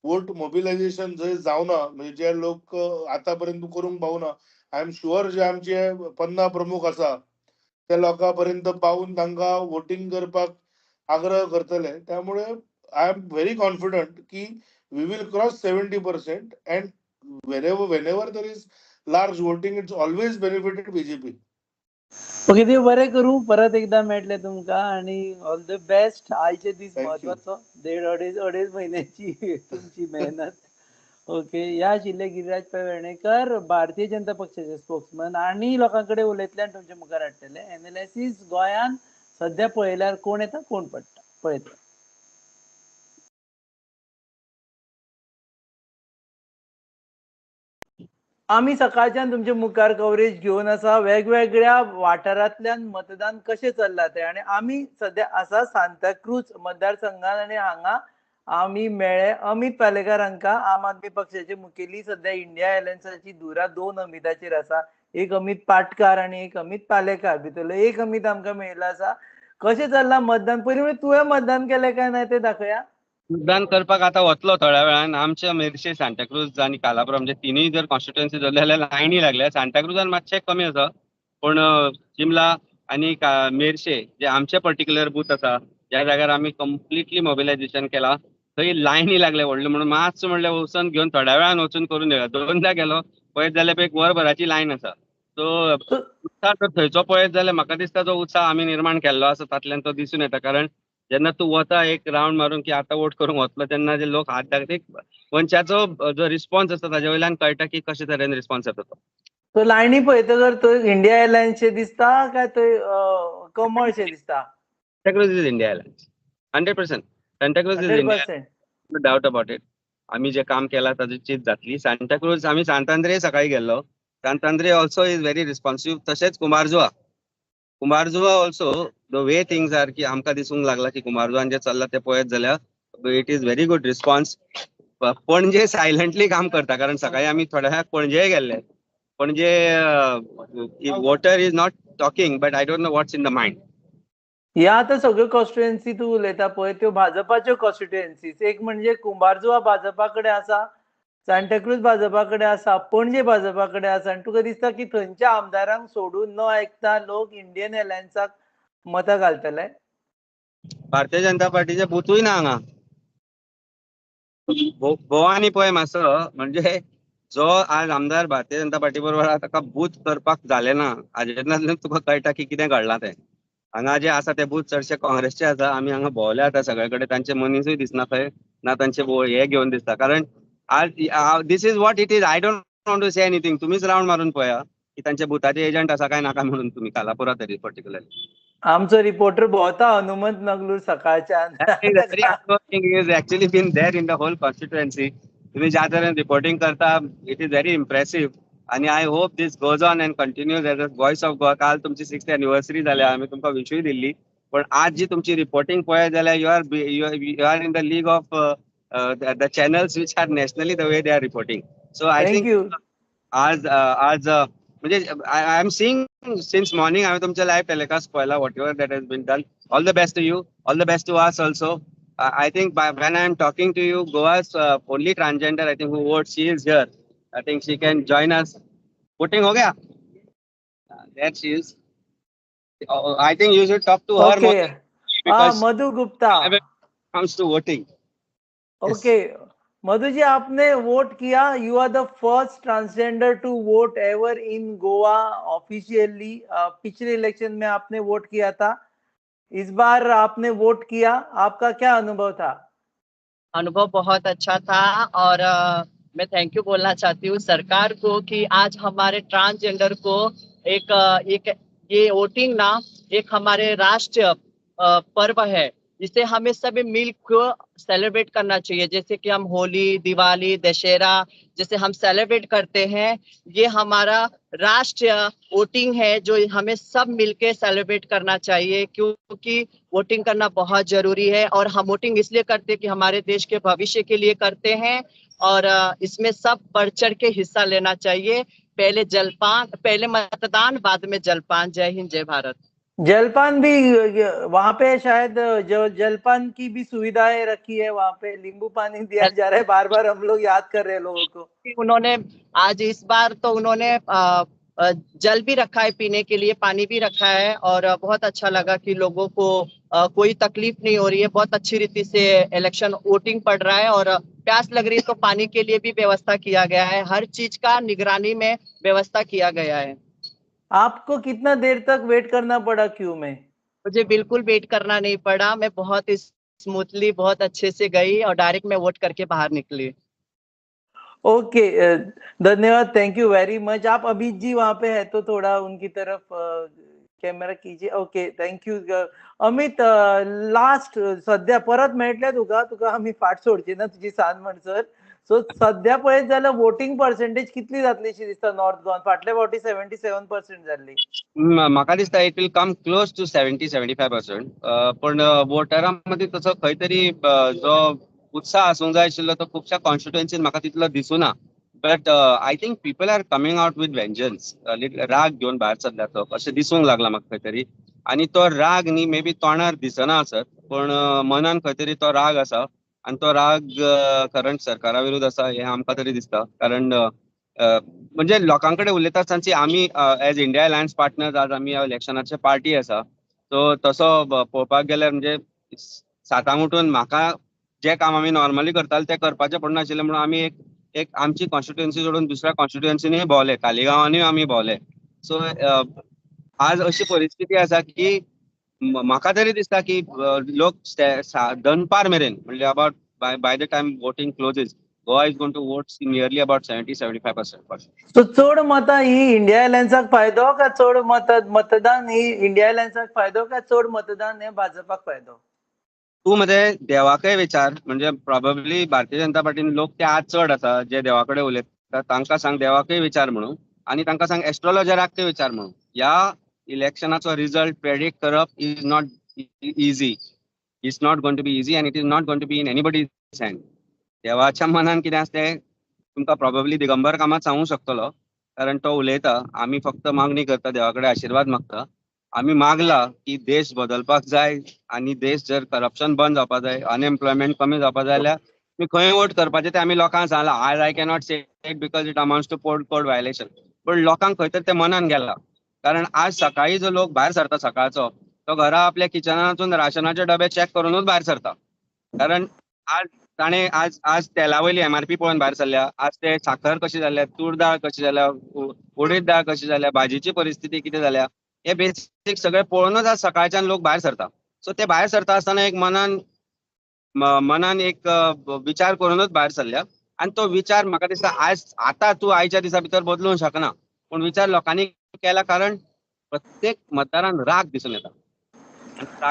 वोट मोबिलायझेशन जंय जावना, म्हणजे जे लोक आतां पर्यंत करूंक पावना, I am sure जे आमचे पन्ना प्रमुख आसा त्या लोकां पर्यंत पावून तांकां वोटींग करपाक आग्रह करतले. त्यामुळे I am very confident की we will cross 70% and whenever there is large voting, it's always benefited BJP. Okay, देव बरें करूं, परत एकदां मेळटलें तुमकां आनी ऑल the best. आयचे दीस thank you. म्हत्वाचो, देड अडेज अडेज म्हयन्याची तुमची मेहनत. ओके, ह्या आशिल्ले गिरिराज पै वेर्णेकर, भारतीय जनता पक्षाचे स्पोक्समन, आनी लोकां कडेन उलयतले आनी तुमच्या मुखार हाडटले एनालिसीस. गोंयांत सद्या पळयल्यार कोण येता कोण पडटा पळयता. आमी सकाळच्यान तुमच्या मुखार कवरेज घेवन आसा वेगवेगळ्या वाठारांतल्यान मतदान कशें चल्लां तें, आनी आमी सद्या आसा सांताक्रूज मतदारसंघात आनी हांगा आमी मेळ्ळे अमित पालेकार हांकां, आम आदमी पक्षाचे मुखेली. सद्या इंडिया अलायन्साची धुरा दोन अमिताचेर आसा, एक अमित पाटकार आनी एक अमित पालेकार. भितरलो एक अमित आमकां मेळिल्लो आसा. कशें चल्लां मतदान? पयलीं म्हणजे तुवें मतदान केलें काय ना तें दाखया. मतदान करपाक आतां वतलो थोड्या वेळान. आमच्या मेरशे, सांताक्रूज आनी कालापुरा म्हणजे तिनूय जर कॉन्स्टिट्युएन्सी धरले जाल्यार लायनी लागल्या. सांताक्रुजान मातशें कमी आसा, पूण चिमला आनी मेरशे जे आमचे पर्टिक्युलर बूथ आसा ज्या जाग्यार आमी कंप्लिटली मोबिलायझेशन केला थंय लायनी लागले व्हडले, म्हणून मातसो म्हणल्यार वचून घेवन थोड्या वेळान वचून करून येया. दोनदा गेलो पळयत जाल्यार एक वरभराची लायन आसा. सो उत्साह जर थंयचो पळयत जाल्यार म्हाका दिसता जो उत्साह आमी निर्माण केल्लो आसा तातल्यान तो दिसून येता. कारण जेन्ना तूं वता एक रावंड मारून की आतां वोट करूंक वतलो, तेन्ना जे लोक हात दाखयता, मनशाचो जो रिस्पॉन्स आसता ताजे वयल्यान कळटा की कशे तरेन रिस्पॉन्स येता तो. तो लायनी पळयतकर थंय इंडिया एरलायन्सचे दिसता काय थंय कमळशें दिसता? Santacruz is India Alliance, 100%. Santacruz is hundred India, percent no doubt about it. आमी जे काम केलां ताजी चीज जातली. सांताक्रूज आमी सांतांद्रे सकाळी गेल्लो, Sant Andre also is very responsive. तशेंच Cumbarjua, Cumbarjua also the way things are की आमकां दिसूंक लागला की कुंभारजुआन जें चल्लां तें पळयत जाल्यार it is very good response. Panaji silently काम करता, कारण सकाळी आमी थोड्या वेळाक पणजेय गेल्ले. Panaji voter is not talking, but I don't know what's in the mind. ह्या आतां सगळ्यो कॉन्स्टिट्युएन्सी तूं उलयता पळय त्यो भाजपाच्यो कॉन्स्टिट्युएन्सीज. एक म्हणजे कुंभारजुआ भाजपा कडेन आसा, सांताक्रूज भाजपा कडेन आसा, पणजे भाजपा कडेन आसा, आनी तुका दिसता की थंयच्या आमदारांक सोडून न आयकता लोक इंडियन एरलायन्साक मतां घालतले? भारतीय जनता पार्टीचे बुथूय ना हांगा. भोवानी पळय मातसो, म्हणजे जो आज आमदार भारतीय जनता पार्टी बरोबर आहा ताका बूथ करपाक जालें ना, हाजेंतल्यान तुका कळटा की कितें घडलां तें. हांगा जे आसा ते बूथ चडशे काँग्रेसचे आसा. आमी हांगा भोंवले आतां सगळे कडेन, तांचे मनीसूय दिसना खंय ना, तांचे हे घेवन दिसता. कारण आज this is what it is. I don't want to say anything, तुमीच रावंड मारून पळया. की तांचे बुथाचे एजंट आसा काय नाका म्हणून तुमी कालापुरा तरी पर्टिक्युलरली. आमचो रिपोर्टर भोंवता Hanumant नगलूर सकाळच्यान. Is actually been there in the whole constituency. तुम्ही ज्या तरेन रिपोर्टिंग करता, it is very impressive आणि I hope this goes on and continues as a Voice of Goa. काल तुमची 6th anniversary जाल्या, आमी तुमकां विशूय दिल्ली, पण आज जी तुमची रिपोर्टिंग पळयत जाल्यार you are in the league of the channels which are nationally, the way they are reporting. So I thank think you. आज आज म्हणजे I am seeing since morning, हांवें तुमचे लायव्ह टेलिकास्ट पळयला, whatever that has been done. All the best to you, all the best to us also. I think when I am talking to you, Goa's only transgender, I think, who votes, she is here. I think she can join us. Voting हो Gaya? There she is. I think you should talk to her more okay because Madhu Gupta when it comes to voting. Okay Madhu ji, आपने vote किया. You are the first transgender to vote ever in Goa officially. पिछले election में आपने vote किया था, इस bar आपने vote किया, आपका क्या अनुभव था? अनुभव बहुत अच्छा था और मैं thank you बोलना चाहती हूँ सरकार को कि आज हमारे ट्रांसजेंडर को एक ये वोटिंग ना एक हमारे राष्ट्र पर्व है, जिसे हमें सभी मिल को सेलिब्रेट करना चाहिए। जैसे कि हम होली, दिवाली, दशहरा जैसे हम सेलिब्रेट करते हैं, ये हमारा राष्ट्रीय वोटिंग है जो हमें सब मिलके सेलिब्रेट करना चाहिए, क्योंकि वोटिंग करना बहुत जरूरी है और हम वोटिंग इसलिए करते हैं कि हमारे देश के भविष्य के लिए करते हैं और इसमें सब बढ़ चढ़ के हिस्सा लेना चाहिए। पहले जलपान, पहले मतदान, बाद में जलपान। जय हिंद, जय भारत। जलपान भी वहां पे शायद, जो जलपान की भी सुविधाएं रखी है वहां पे, नींबू पानी दिया जा रहा है, बार बार हम लोग याद कर रहे हैं लोगों को। उन्होंने आज इस बार तो उन्होंने जल भी रखा है पीने के लिए, पानी भी रखा है और बहुत अच्छा लगा कि लोगों को कोई तकलीफ नहीं हो रही है। बहुत अच्छी रीति से इलेक्शन वोटिंग पड़ रहा है और प्यास लग रही है तो पानी के लिए भी व्यवस्था किया गया है। हर चीज का निगरानी में व्यवस्था किया गया है। आपको कितना देर तक वेट करना पड़ा क्यू में? मुझे बिल्कुल वेट करना नहीं पड़ा, मैं बहुत स्मूथली, बहुत अच्छे से गई और डायरेक्ट मैं वोट करके बाहर निकली। ओके, धन्यवाद, thank you very much. आप अभित जी वहां पे है तो थोड़ा उनकी तरफ कॅमेरा कीजिए। Okay, thank you Amit. Last, सध्या परत मेळटले तुका, तुका आमी फाट सोडची ना तुजी सांज म्हणसर. सो सध्या पळयत जाल्यार वोटिंग पर्सेंटेज कितली जातली अशी दिसता नॉर्थ गोवान? फाटल्या फावटी 77% जाल्ली. म्हाका दिसता it will come close to 70-75%, पण वोटरां मदीं तसो खंय तरी जो उत्साह आसूंक जाय आशिल्लो तो खुबश्या कॉन्स्टिट्युएन्सीन म्हाका तितलो दिसुना, but I think people are coming out with vengeance. राग घेवन भायर सरल्यात लोक अशें दिसूंक लागलां म्हाका खंय तरी आनी तो राग न्ही मे बी तोंडार दिसना आसत, पूण मनान खंय तरी तो राग आसा आनी तो राग करंट सरकारा विरुद्ध आसा हें आमकां तरी दिसता. कारण म्हणजे लोकां कडेन उलयता आसतना आमी एज इंडिया अलायन्स पार्टनर्स आज आमी ह्या इलेक्शनाचे पार्टी आसा, सो तसो पळोवपाक गेल्यार म्हणजे सातांक उठून म्हाका जें काम आमी नॉर्मली करताले तें करपाचें पडनाशिल्लें म्हणून आमी एक एक आमची कॉन्स्टिट्युएन्सी सोडून दुसऱ्या कॉन्स्टिट्युएन्सीनीय भोंवले, तालिगांवांनीय आमी भोंवले. सो आज अशी परिस्थिती आसा की म्हाका तरी दिसता की लोक दनपार मेरेन, म्हणजे about by the time voting closes, Goa is going to vote nearly about 70-75%. So चड मतां ही इंडिया अलायन्साक फायदो काय चड मत मतदान ही इंडिया अलायन्साक फायदो काय चड मतदान हे भाजपाक फायदो? तूं मरे देवाकय विचार, म्हणजे प्रॉबेबली भारतीय जनता पार्टीन लोक ते आज चड आसा जे देवा कडेन उलयता, तांकां सांग देवाकय विचार म्हणून आनी तांकां सांग एस्ट्रोलॉजराकय विचार म्हणून. ह्या इलेक्शनाचो रिजल्ट प्रेडिक्ट करप is not easy. It's not going to be easy and it is not going to be in anybody's hand. देवाच्या मनान कितें आसा तें तुमकां प्रॉबेबली दिगंबर कामत सांगूंक शकतलो, कारण तो उलयता. आमी फक्त मागणी करता, देवा कडेन आशिर्वाद मागता. आमी मागला की देश बदलपाक जाय आनी देश जर करप्शन बंद जावपाक जाय, अनएम्प्लॉयमेंट कमी जावपाक जाय जाल्यार तुमी खंय वोट करपाचें तें आमी लोकांक सांगलां. आज I cannot say it because it amounts to poll code violation, पूण लोकांक खंय तरी तें मनान गेलां. कारण आज सकाळी जो लोक भायर सरता सकाळचो, तो घरा आपल्या किचनान वचून राशनाचे डबे चॅक करूनूच भायर सरता. कारण आज ताणें आज आज तेला वयली एमआरपी पळोवन भायर सरल्या, आज ते साखर कशी जाल्या, तूर दाळ कशी जाल्या, उडीद दाळ कशी जाल्या, भाजीची परिस्थिती कितें जाल्या, हे बेसीक सगळें पळोवनूच आज सकाळच्यान लोक भायर सरता. सो ते भायर सरता आसतना एक मनान मनान एक विचार करूनच भायर सरल्या आनी तो विचार म्हाका दिसता आज आतां तूं आयच्या दिसा भितर बदलूंक शकना. पूण विचार लोकांनी केला, कारण प्रत्येक मतदारान राग दिसून येता.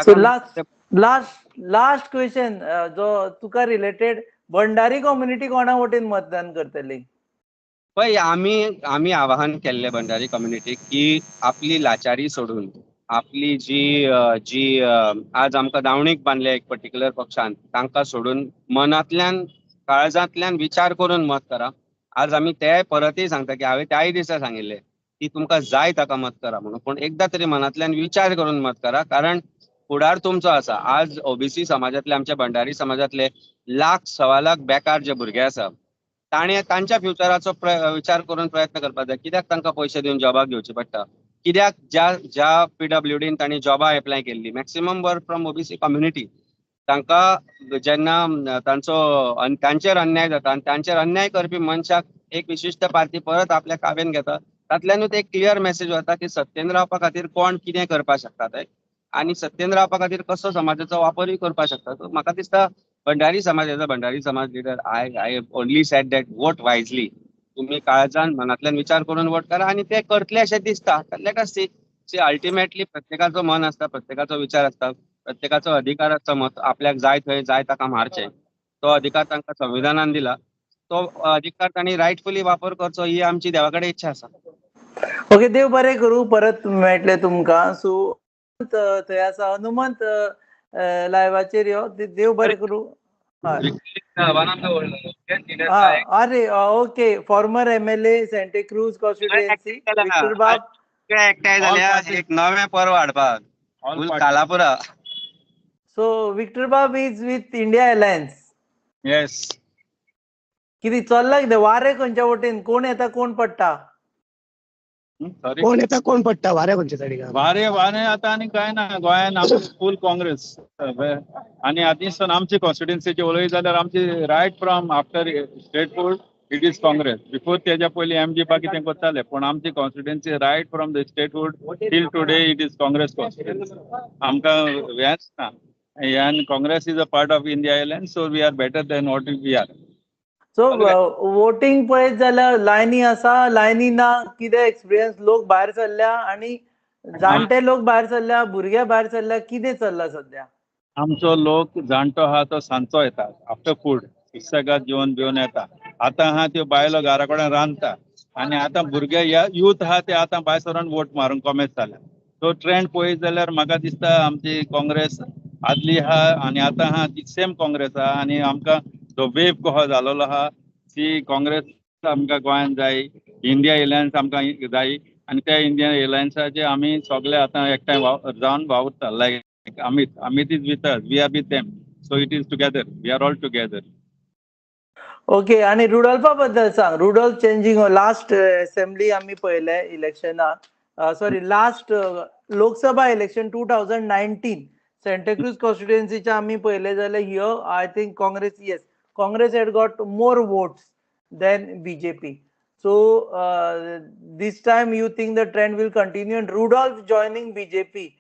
So last last last question जो तुका रिलेटेड, भंडारी कम्युनिटी कोणा वटेन मतदान करतली? पळय, आमी आवाहन केल्लें भंडारी कम्युनिटीक की आपली लाचारी सोडून आपली जी जी आज आमकां दावणीक बांदले एक पर्टिक्युलर पक्षान, तांकां सोडून मनांतल्यान काळजांतल्यान विचार करून मत करा. आज आमी ते परतय सांगता की हांवें त्याय दिसा सांगिल्लें की तुमकां जाय ताका मत करा म्हणून, पूण एकदां तरी मनांतल्यान विचार करून मत करा, कारण फुडार तुमचो आसा. आज ओबीसी समाजांतले, आमच्या भंडारी समाजांतले लाख 1.25 लाख बेकार जे भुरगे आसा, ताणें तांच्या फ्युचराचो विचार करून प्रयत्न करपाक जाय. कित्याक तांकां पयशे दिवन जॉबाक घेवचे पडटा? कित्याक ज्या ज्या पीडब्ल्यूडीन तांणी जॉबां एप्लाय केल्ली maximum were from OBC community, तांकां जेन्ना तांचो तांचेर अन्याय जाता आनी तांचेर अन्याय करपी मनशाक एक विशिश्ट पार्टी परत आपल्या काव्यान घेता, तातल्यानूच एक क्लियर मेसेज वता की सत्तेन रावपा खातीर कोण कितें करपाक शकता ते आनी सत्तेन रावपा खातीर कसो समाजाचो वापरूय करपाक शकता. सो म्हाका दिसता भंडारी समाजाचो, भंडारी समाज leader, I only said that vote wisely. तुमी काळजान मनांतल्यान विचार करून वोट करा आनी ते करतले अशें दिसता. Let us see. See, ultimately प्रत्येकाचो मन आसता, प्रत्येकाचो विचार आसता, प्रत्येकाचो अधिकार आसता मत आपल्याक जाय थंय जाय ताका मारचें. तो अधिकार तांकां संविधानान दिला, तो अधिकार तांणी रायटफुली वापर करचो ही आमची देवा कडेन इच्छा आसा. ओके, देव बरें करूं, परत मेळटले तुमकां. सो थंय आसा हनुमंत, लायव्हाचेर यो. देव बरें करूं. हय, अरे okay, former MLA Santacruz constituency Victor बाब. एकठांय जाल्या एक नवें पर्व हाडपाक कालापुरा. सो विक्टर बाब is with India alliance. Yes. कितें चल्ला कितें वारें खंयच्या वटेन, कोण येता कोण पडटा? कोण येता कोण पडटा, वारें खंयच्या सायडीक? वारें वारें आतां आनी कांय ना गोंयान, आमची फूल काँग्रेस. आनी आदीं आमची कॉन्स्टिट्युएन्सीची उलयत जाल्यार आमची right from after statehood it is Congress. Before तेज्या पयलीं एमजी बाकी तें करताले, पूण आमची constituency right from the statehood till today it is Congress constituency. आमकां हेंच ना, and Congress is a part of India alliance, so we are better than what we are. So voting पळयत जाल्यार लायनी आसा, लायनी ना, कितें एक्सपिरियन्स? लोक भायर सरल्या आनी जाणटे लोक भायर सरल्या, भुरगे भायर सरल्या, कितें चल्ला सध्या? आमचो लोक जाणटो आहा तो सांजचो येता आफ्टर फूड, सुसेगाद जेवन बिवन येता. आतां आहा त्यो बायलो घरा कडेन रांदता आनी आतां भुरगे यूथ आहा ते आतां भायर सरून वोट मारूंक कोमेस जाल्या. सो ट्रेंड पळयत जाल्यार म्हाका दिसता आमची काँग्रेस आदली आहा आनी आतां आहा ती सेम काँग्रेस आहा. आनी आमकां जो वेव कहो जालोलो आहा ती काँग्रेस आमकां गोंयांत जाय, इंडिया एलायन्स आमकां जाय आनी त्या इंडिया एलायन्साचे आमी सगळे आतां एकठांय जावन वावुरता. Like Amit, Amit is with us, we are with them, so it is together, we are all together. Okay, आनी रुडोल्फा बद्दल सांग. रुडोल्फ चेंजींग लास्ट असेंब्ली आमी पळयले इलेक्शनाक, sorry last Lok Sabha election 2019 Santacruz कॉन्स्टिट्युएन्सीच्या आमी पळयले जाल्यार here I think Congress, yes, Congress had got more votes than BJP. So this time you think the trend will continue and Rudolph joining BJP.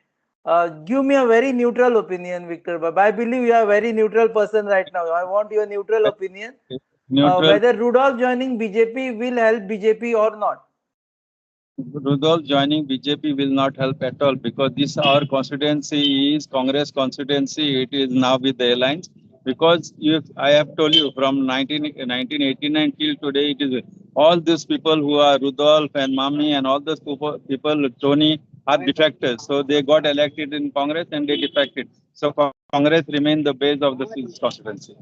Give me a very neutral opinion, Victor Bab. I believe you are a very neutral person right now. I want your neutral opinion. Neutral. Whether Rudolph joining BJP will help BJP or not. Rudolph joining BJP will not help at all, because this our constituency is Congress constituency. It is now with the alliance. Because if I have told you from 1989 till today, it is all these people who are Rudolph and Mami and all those people, Tony, are defectors. So they got elected in Congress and they defected. So Congress remained the base of the constituency.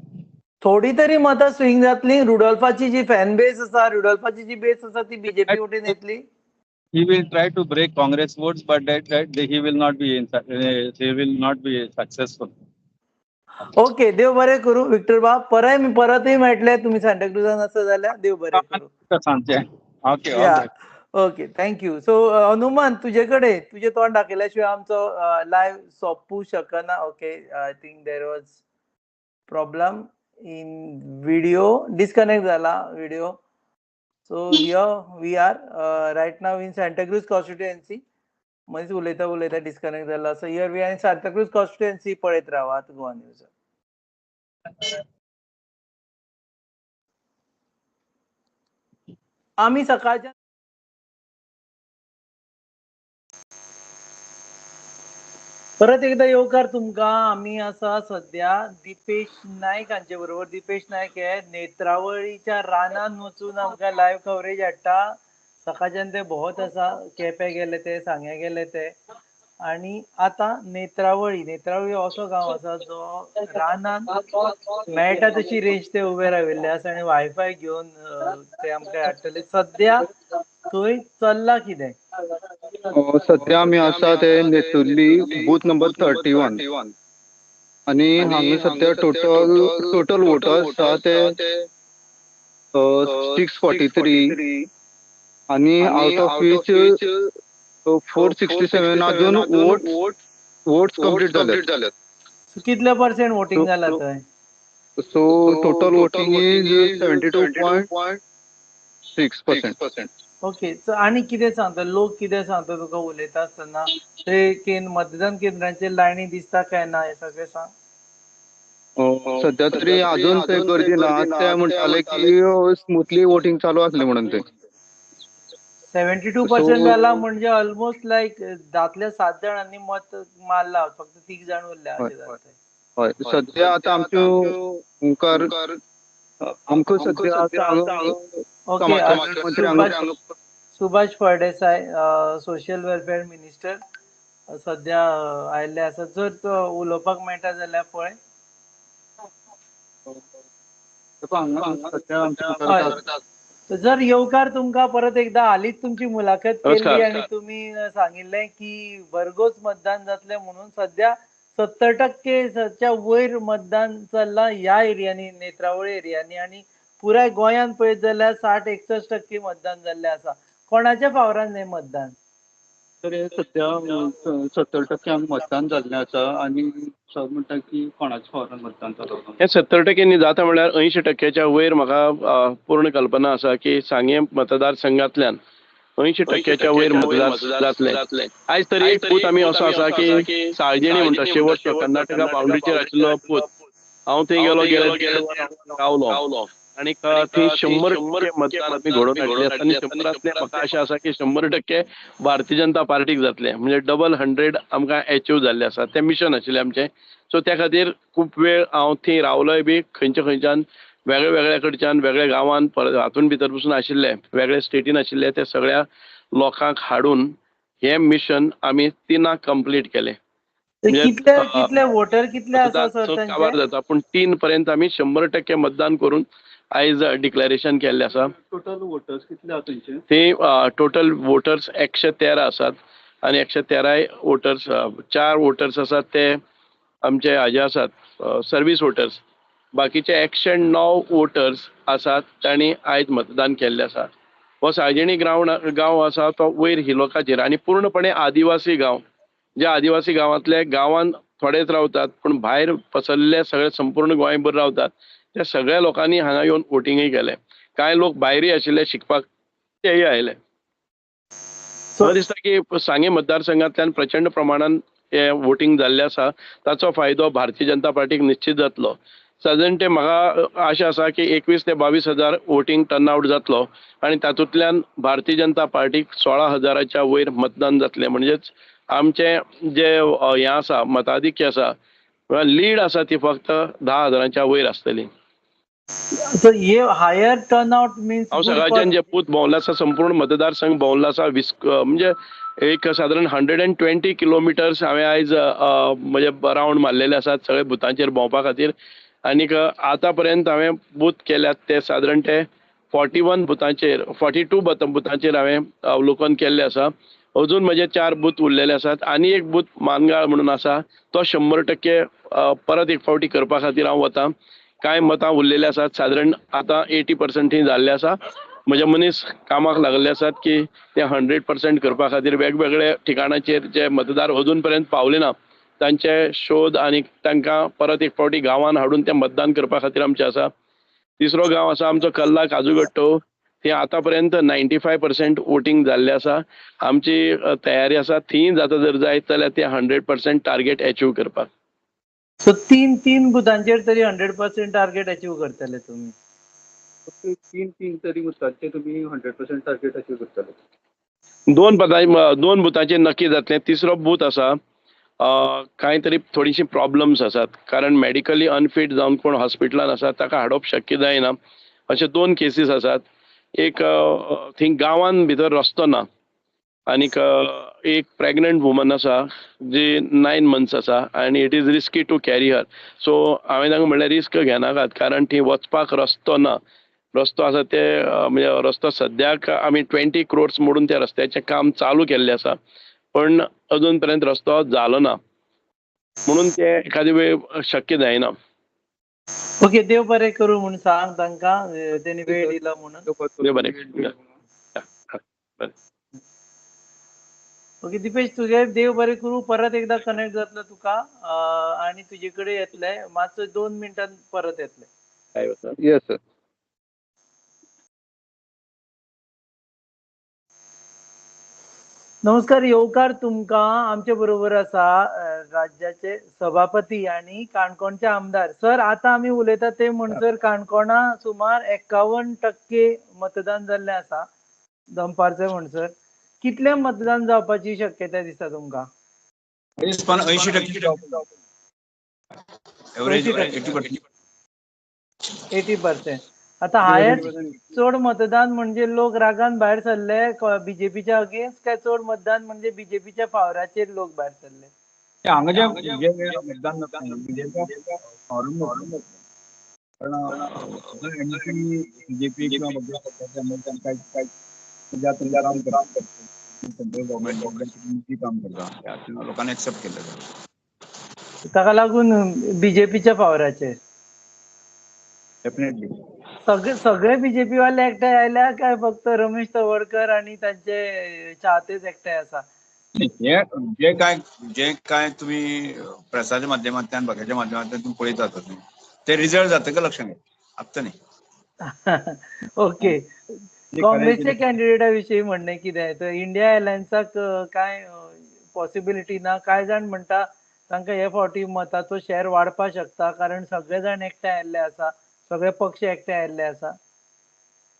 थोडी तरी मतां swing जातली. रुडोल्फाची जी fan बेस आसा, रुडोल्फाची जी बेस आसा ती BJP वटेन येतली. He will try to break Congress votes, but that he will not be he will not be successful. Okay, देव बरें करूं विक्टर बाब. परतय मेळटले तुमी सांताक्रुजान आसा जाल्यार. देव बरें करूं. सांगचें. Okay, okay, thank you. So Hanuman, तुजे कडेन तुजें तोंड दाखयल्या शिवाय आमचो लायव्ह सोंपूं शकना. Okay, I think there was problem in video, disconnect जाला video. So here we are right now in Santacruz constituency. मनीस उलयता उलयता डिस्कनेक्ट जाला. So here we are in Santacruz constituency. पळयत रावात गोवा न्यूज. आमी सकाळच्या परत एकदा येवकार तुमकां. आमी आसा सद्या दीपेश नायक हांचे बरोबर. दीपेश नायक हे नेत्रावळीच्या रानान वचून आमकां लायव्ह कवरेज हाडटा. सकाळच्यान ते भोंवत आसा, केपें गेले ते, सांग्या गेले ते, आनी आतां नेत्रावळी असो गांव आसा जो रानान मेळटा तशी रेंज ते उबे राविल्ले आसा आनी वायफाय घेवन ते आमकां हाडटले. सद्या थंय चल्ला कितें? सध्या आमी आसा ते नेतुर्ली बूथ नंबर 31 आनी हांगा सध्या टोटल वोटर्स आसा ते 643 आनी आवट ऑफ which 467 अजून वोट्स कंप्लीट जाल्यात. कितले पर्सेंट वोटिंग जाला थंय? So total voting is 72.6%. Okay, so आनी कितें सांगता, लोक कितें सांगता तुका उलयता आसतना? ते मतदान केंद्रांचेर लायनी दिसता काय ना हें सगळें सांग. सध्या तरी अजून थंय गर्दी ना. ते म्हणटाले की स्मुथली वोटिंग चालू आसलें म्हणून ते 72% जाला म्हणजे ऑलमोस्ट लायक 10तल्या 7 जाणांनी मत मारला, फक्त 3 जाण उरल्या. हय, सध्या आतां आमच्यो मुखार आमकां सध्या okay Subhash Phaldesai social welfare minister सध्या आयिल्ले आसा. जर तो उलोवपाक मेळटा जाल्यार पळय. जर येवकार तुमकां परत एकदा. हालींच तुमची मुलाखत केली आनी तुमी सांगिल्लें की भरघोस मतदान जातलें म्हणून. सध्या 70% वयर मतदान चल्लां ह्या एरियांनी, नेत्रावळी एरियांनी, आनी पुराय गोंयांत पळयत जाल्यार 60-61% मतदान जाल्लें आसा. कोणाच्या फावरान हें मतदान? तर हे सध्या 70% मतदान जाल्लें आसा आनी सर म्हणटा की कोणाच्या फावरान मतदान जालां? हे 70% जाता म्हळ्यार 80%च्या वयर म्हाका पूर्ण कल्पना आसा की सांगें मतदारसंघांतल्यान 80%च्या वयर मतदान जातलें. आयज तरी एक बूथ आमी असो आसा की साळजिणी म्हणटा शेवटचो कर्नाटका बाउंड्रीचेर आशिल्लो बूथ, हांव थंय गेलो रावलो आनी थंय 100% मतदान आमी घडोवन हाडलें आसा. आनी 100तलें म्हाका आशा आसा की 100% भारतीय जनता पार्टीक जातलें, म्हणजे 100 आमकां एचीव जाल्लें आसा. तें मिशन आशिल्लें आमचें. सो त्या खातीर खूब वेळ हांव थंय रावलोय बी, खंयच्या खंयच्यान वेगळ्या वेगळ्या कडच्यान वेगळ्या गांवान परत हातून भितर पसून आशिल्ले, वेगळ्या स्टेटीन आशिल्ले ते सगळ्या लोकांक हाडून हें मिशन आमी 3 कंप्लीट केलें. कितले वोटर कितले आसा सर? काबार जाता पूण 3 पर्यंत आमी 100% मतदान करून आयज डिक्लेरेशन केल्लें आसा. टोटल वोटर्स कितले आसा थंयचे? ते टोटल वोटर्स 113 आसात आनी 113 वोटर्स, 4 वोटर्स आसात ते आमचे हाजे आसात सर्वीस वोटर्स, बाकीचे 109 वोटर्स आसात तांणी आयज मतदान केल्लें आसा. हो साळजिणी गांव आसा तो वयर हिलोकाचेर आनी पूर्णपणे आदिवासी गांव. जे आदिवासी गांवांतले गांवान थोडेच रावतात पूण भायर पसरल्ले सगळे संपूर्ण गोंयभर रावतात. त्या सगळ्या लोकांनी हांगा येवन वोटिंगय केलें. कांय लोक भायरय आशिल्ले शिकपाक, तेय आयले. म्हाका दिसता की सांगें मतदारसंघांतल्यान प्रचंड प्रमाणान हें वोटींग जाल्लें आसा. ताचो फायदो भारतीय जनता पार्टीक निश्चीत जातलो. सादारण ते म्हाका आशा आसा की 21 ते 22 हजार वोटींग टर्नआउट जातलो आनी तातूंतल्यान भारतीय जनता पार्टीक 16,000च्या वयर मतदान जातलें. म्हणजेच आमचें जें हें आसा मताधिक्य आसा, लीड आसा ती फक्त 10,000च्या वयर आसतली. So हे हायर टर्नआउट मीन्स हांव सकाळच्यान जे बूथ भोंवलो आसा, संपूर्ण मतदारसंघ भोंवलो आसा, म्हणजे एक सादारण 120 किलोमिटर्स हांवें आयज म्हणजे रावंड मारलेले आसात सगळे बुथांचेर भोंवपा खातीर. आनीक आतां पर्यंत हांवें बूथ केल्यात ते सादारण ते 41 बुथांचेर, 42 बुथांचेर हांवें अवलोकन केल्लें आसा. अजून म्हजे 4 बूथ उरलेले आसात आनी एक बूथ मानगाळ म्हणून आसा तो 100% परत एक फावटी करपा खातीर हांव वतां. कांय मतां उरलेले आसात, सादारण आतां 80% थंय जाल्ले आसा. म्हजे मनीस कामाक लागल्ले आसात की ते 100% करपा खातीर वेगवेगळ्या ठिकाणाचेर जे मतदार अजून पर्यंत पावले ना तांचे शोध आनी तांकां परत एक फावटी गांवान हाडून ते मतदान करपा खातीर आमचें आसा. तिसरो गांव आसा आमचो कल्ला काजूगट्टो, थंय आतां पर्यंत 95% वोटींग जाल्लें आसा. आमची तयारी आसा थंय जाता जर जायत जाल्यार ते 100% टार्गेट एचीव करपाक. सो तीन बुथांचेर तरी 100% टार्गेट अचीव करतले तुमी? तीन तरी बुथांचेर तुमी 100% टार्गेट अचीव करतले. दोन बुथांचेर नक्की जातलें. तिसरो बूथ आसा कांय तरी थोडीशी प्रॉब्लम्स आसात, कारण मेडिकली अनफीट जावन कोण हॉस्पिटलान आसा ताका हाडप शक्य जायना. अशे 2 केसीस आसात. एक थंय गांवान भितर रस्तो ना, आनीक एक प्रेग्नंट वुमन आसा जी 9 months आसा आनी it is risky to carry her. So हांवें तांकां म्हणलें रिस्क घेनाकात, कारण थंय वचपाक रस्तो ना. रस्तो आसा ते म्हणजे रस्तो सद्याक आमी 20 crores मोडून त्या रस्त्याचें काम चालू केल्लें आसा, पण अजून पर्यंत रस्तो जालो ना, म्हणून ते एखादी वेळ शक्य जायना. ओके, देव बरें करूं म्हूण सांग तांकां, तेणी वेळ दिला म्हणून. देव बरें. बरें. ओके दिपेश, तुगे देव बरें करूं, परत एकदा कनेक्ट जातलो तुका आनी तुजे कडेन येतले मातसो 2 मिनटान परत येतले. Yes sir. नमस्कार, येवकार तुमकां. आमचे बरोबर आसा राज्याचे सभापती आनी काणकोणचे आमदार. सर, आतां आमी उलयता ते म्हणसर काणकोणा सुमार 51% मतदान जाल्लें आसा दनपारचे म्हणसर. कितलें मतदान जावपाची शक्यता दिसता तुमकां? 80% एवरेज 80%. 80%. आतां हायस्ट चड मतदान म्हणजे लोक रागान भायर सरले बीजेपीच्या अगेन्स्ट, काय चड मतदान म्हणजे बीजेपीच्या फावराचेर लोक भायर सरले? हांगा जे मतदान बीजेपी कारण बीजेपी किंवा काम करता, सेंट्रल गव्हर्नमेंट काम करता, लोकांनी एक्सेप्ट केल्लें, ताका लागून बीजेपीच्या फावराचेर. डेफिनेटली. सगळे सगळे बीजेपी वाले एकठांय आयल्या काय फक्त रमेश तवडकर आनी तांचे चाहतेच एकठांय आसा? हे जे काय तुम्ही प्रेसाच्या माध्यमांतल्यान बाकीच्या माध्यमांतल्यान तुम्ही पळयतात ते रिजल्ट जातकच लक्षात घेता, आत्तां न्ही. ओके, काँग्रेसच्या कॅन्डिडेटा विशीं म्हणणें कितें? तर इंडिया अलायन्साक काय पॉसिबिलिटी ना? कांय जाण म्हणटा तांकां हे फावटी मताचो शेअर वाडपाक शकता, कारण सगळे जाण एकठांय आयिल्ले आसा, सगळे पक्ष एकठांय आयिल्ले आसा.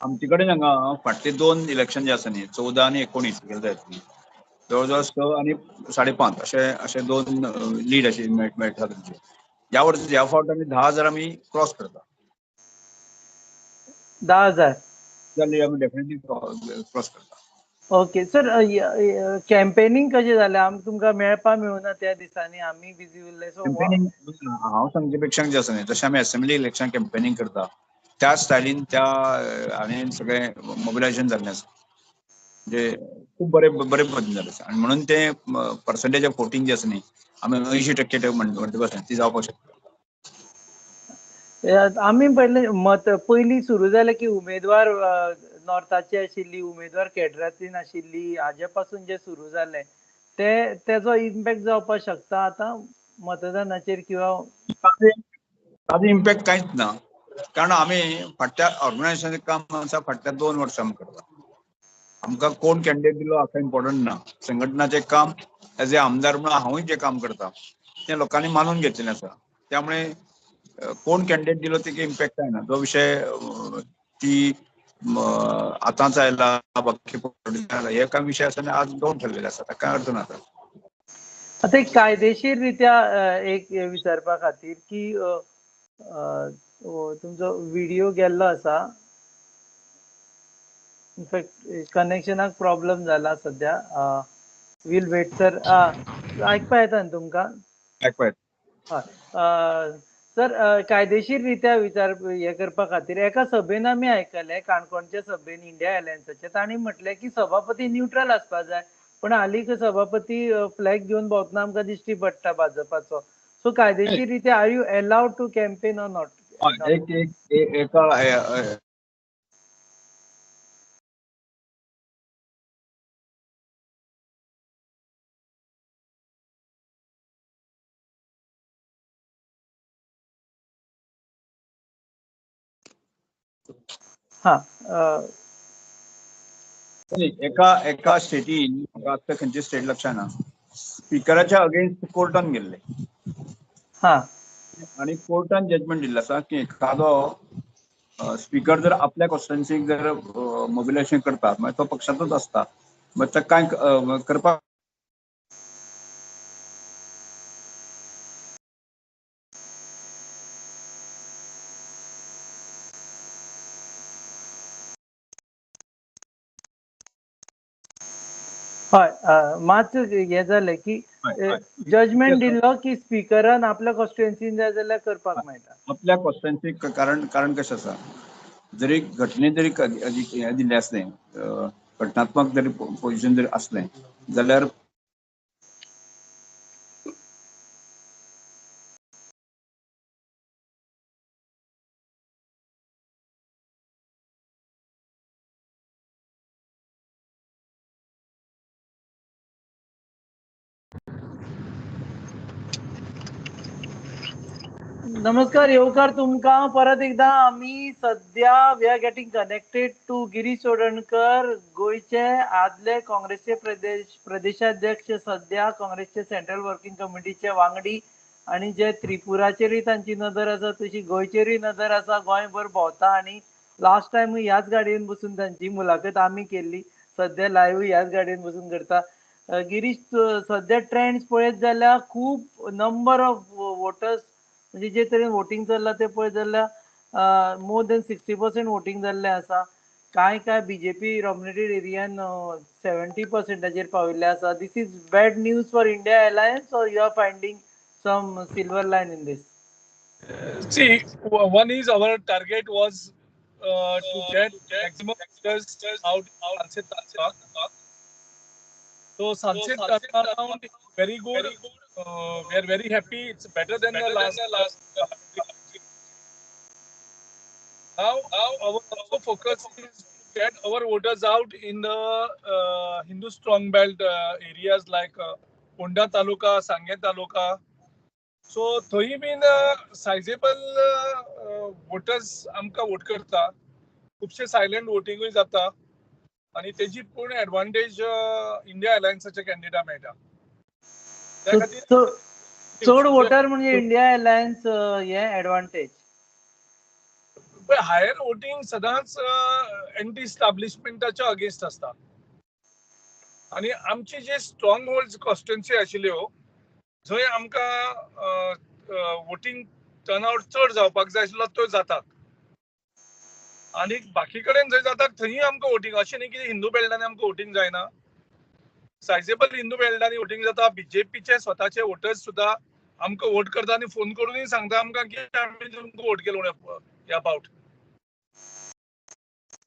आमचे कडेन हांगा फाटले 2 इलेक्शन जे आसा न्ही, 14 आनी 19 गेले, जवळ जवळ 6 आनी 5.5 अशे अशे 2 लीड अशी मेळटा तुमचे. ह्या वर्स ह्या फावट आमी 10,000 आमी क्रॉस करता. 10,000 आमी डेफिनेटली क्रॉस करता. ओके सर, कॅम्पेनिंग कशें जालें? आमकां तुमकां मेळपा मेळुना त्या दिसांनी, आमी बिजी उरले. सो हांव सांगचे पेक्षा जें आसा न्ही, जशें आमी असेंब्ली इलेक्शन कॅम्पेनिंग करता त्या स्टायलीन त्या हांवें सगळें मोबिलायजेशन जाल्लें आसा, म्हणजे खूब बरे बरे पद्दतीन जालें आसा. आनी म्हणून तें पर्संटेज ऑफ वोटींग जें आसा न्ही, आमी 80% म्हणटा आसा ती जावपाक शकता. आमी पयलें मत पयलीं सुरू जालें की उमेदवार नॉर्थाची आशिल्ली, उमेदवार केडराची नाशिल्ली, हाजे पासून जे सुरू जालें ते तेजो इम्पॅक्ट जावपाक शकता आतां मतदानाचेर? किंवा ताजो इम्पॅक्ट कांयच ना, कारण आमी फाटल्या ऑर्गनायझेशनाचें काम आसा फाटल्या 2 वर्सां आमी करता. आमकां कोण कॅन्डिडेट दिलो आतां इम्पॉर्टंट ना. संघटनाचें काम एज ए आमदार म्हणून हांवूय जें काम करता तें लोकांनी मानून घेतलेलें आसा, त्यामुळे कोण कॅन्डिडेट दिलो ते इम्पॅक्ट जायना. जो विशय ती आतांच आयला बाकी हे काय विशय आसा आज दोन ठरलेले आसा, ताका काय अर्थ ना. आतां एक कायदेशीर रित्या एक विचारपा खातीर की तुमचो व्हिडिओ गेल्लो आसा, इनफॅक्ट कनेक्शनाक प्रॉब्लम जाला सद्या, वील वेट सर. आयकपा येता न्ही तुमकां? आयकपा येता. हय सर, कायदेशीर रित्या विचार हे करपा खातीर एका सभेन आमी आयकलें, काणकोणच्या सभेन इंडिया अलायन्साचे, तांणी म्हटलें की सभापती न्यूट्रल आसपा जाय, पण हालीं सभापती फ्लॅग घेवन भोंवतना आमकां दिश्टी पडटा भाजपाचो. सो कायदेशीर रित्या are you allowed to campaign or not? एका एका एका स्टेटीन, आतां खंयची स्टेट लक्षात ना, स्पिकराच्या अगेन्स्ट कोर्टान गेल्ले आनी कोर्टान जजमेंट दिल्लें आसा की एखादो स्पिकर जर आपल्या कॉन्स्टिट्युएन्सीक जर मोबिलायझेशन करता मागीर तो पक्षांतूच आसता, मागीर ताका कांय करपाक. मात हें जालें की जजमेंट दिल्लो की स्पिकरान आपल्या कॉन्स्टिट्युएन्सीन जाय जाल्यार करपाक मेळटा. आपल्या कॉन्स्टिट्युएन्सीक. कारण कारण कशें आसा, जरी घटने जरी हें दिल्लें आसलें, घटनात्मक जरी पोजिशन जरी आसलें जाल्यार नमस्कार, येवकार तुमकां परत एकदा. आमी सद्या we are getting connected to Girish Chodankar, गोंयचे आदले काँग्रेसचे प्रदेशाध्यक्ष, सद्या काँग्रेसचे सेंट्रल वर्किंग कमिटीचे वांगडी आनी जे त्रिपुराचेरूय तांची नदर आसा तशी गोंयचेरूय नदर आसा. गोंयभर भोंवता आनी लास्ट टायम ह्याच गाडयेन बसून तांची मुलाखत आमी केल्ली, सद्या लायव्ह ह्याच गाडयेन बसून करता. गिरीश, सद्या ट्रेंड्स पळयत जाल्यार खूब नंबर ऑफ वोटर्स, म्हणजे जे तरेन वोटींग चल्लां तें पळयत जाल्यार मोर देन 60% वोटींग जाल्लें आसा. कांय कांय बीजेपी डॉमिनेटेड एरियान 70%चेर पाविल्ले आसा. This is bad news for India Alliance or you are finding some silver line in this? See, one is our target was to get maximum voters out Sunset Park. So Sunset turnaround is very good. We are very happy. It's better than the last. Now our also focus is to get our voters out in the Hindu strong belt areas like Ponda Taluka, Sange Taluka. So थंय बीन सायजेबल voters आमकां vote करता, खुबशे silent वोटिंगूय जाता आनी तेजी पूर्ण advantage India अलायन्साच्या कॅन्डिडेटा मेळटा. त्या खातीर चड वोटर म्हणजे इंडिया अलायन्स हे एडवांटेज. हायर वोटींग सदांच एंटी इस्टाब्लिशमेंटाच्या अगेन्स्ट आसता आनी आमची जे स्ट्रॉंग होल्ड कॉन्स्टिट्युएन्सी आशिल्ल्यो जंय आमकां वोटींग टर्नआउट चड जावपाक जाय आशिल्लो त्यो जातात आनी बाकी कडेन जंय जातात थंय आमकां वोटींग, अशें न्ही की हिंदू बेल्टांनी आमकां वोटींग जायना, सायजेबल हिंदू बेल्टांनी वोटींग जाता. बीजेपीचे स्वताचे वोटर्स सुद्दां आमकां वोट करता आनी फोन करूनय सांगता आमकां की आमी तुमकां वोट केलो म्हणून ह्या फावट.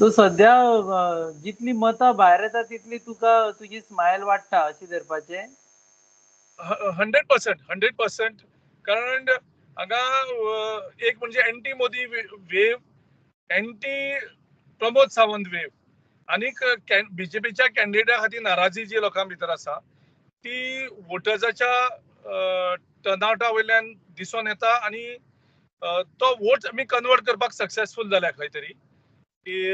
सो सद्या जितली मतां भायर येता तितली तुका तुजी स्मायल वाडटा अशी धरपाचें? 100%, 100%. कारण हांगा एक म्हणजे anti Modi wave, anti Pramod Sawant wave आनीक बीजेपीच्या कॅन्डिडेटा खातीर नाराजी जी लोकां भितर आसा ती वोटर्साच्या टर्नआउटा वयल्यान दिसून येता आनी तो वोट आमी कन्वर्ट करपाक सक्सेसफूल जाल्या खंय तरी की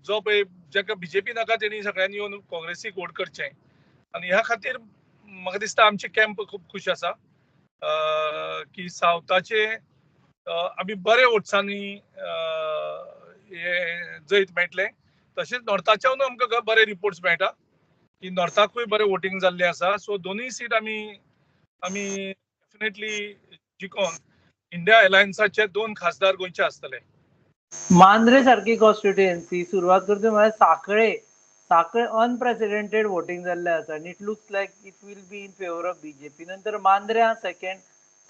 जो पळय जाका बीजेपी नाका तेणी सगळ्यांनी येवन काँग्रेसीक वोट करचें आनी ह्या खातीर म्हाका दिसता आमचे कॅम्प खूब खूश आसा की सावथाचे आमी बरे वोट्सांनी हे जैत मेळटलें. तशेंच नॉर्थाच्यानूय आमकां बरे रिपोर्ट्स मेळटा की नॉर्थाकूय बरें वोटींग जाल्लें आसा. सो दोनूय सीट आमी आमी डेफिनेटली जिखोन इंडिया अलायन्साचे 2 खासदार गोंयचे आसतले. मांद्रे सारकी कॉन्स्टिट्युएन्सी सुरवात करता म्हळ्यार साखळे, साखळे अनप्रेसिडेंटेड वोटींग जाल्लें आसा आनी it looks like it will be in favour of BJP. नंतर मांद्र्यां सेकंड,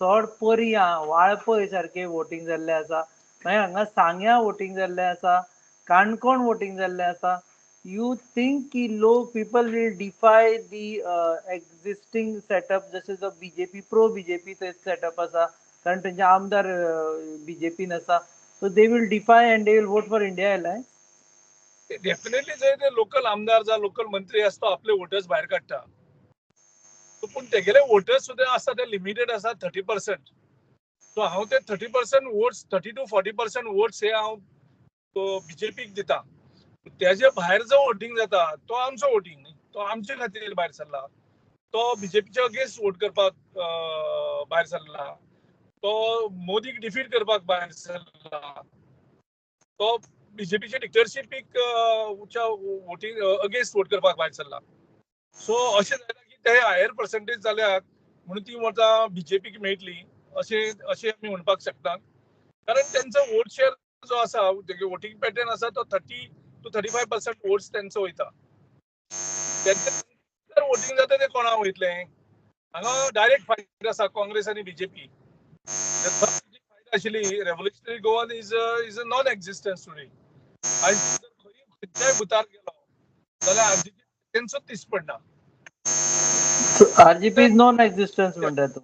थर्ड पर्यां, वाळपय सारके वोटींग जाल्लें आसा. मागीर हांगा सांग्यां वोटींग जाल्लें आसा, काणकोण वोटींग जाल्लें आसा. You think की लोक people will defy the existing setup, जशें जो बीजेपी प्रो बीजेपी सेटअप आसा, कारण तेंचे आमदार बीजेपीन आसा, so they will defy and they will vote for India Alliance? Definitely जे ते लोकल आमदार जावं लोकल मंत्री आसा तो आपले वोटर्स भायर काडटा, पूण तेगेले वोटर्स सुद्दां आसा ते लिमिटेड आसा 30%. सो हांव ते 30% वोट्स, 30 to 40% votes हे हांव बीजेपीक दिता. तेजे भायर जो वोटींग जाता तो आमचो वोटींग न्ही, तो आमचे खातीर भायर सरला, तो बीजेपीच्या अगेन्स्ट वोट करपाक भायर सरला, तो मोदीक डिफीट करपाक भायर सरला, तो बीजेपीच्या डिक्टरशिपीक वोटींग अगेन्स्ट वोट करपाक भायर सरला. सो अशें जायना की ते हायर पर्संटेज जाल्यात म्हणून ती वोटां बीजेपीक मेळटली अशें अशें आमी म्हणपाक शकता, कारण तेंचो वोट शेअर जो आसा, वोटींग पॅटर्न आसा तो 30 to 35% votes तेंचो वयता. तेंचे वोटींग जाता तें कोणा वयतलें? हांगा डायरेक्ट फायट आसा काँग्रेस आनी बीजेपी. फायट आशिल्ली revolutionary Goan is a non existence today. आयज खंयच्याय बुथार गेलो जाल्यार आरजीपी तेंचोच दिश्टी पडना. आरजीपी is non existence म्हणटा तूं?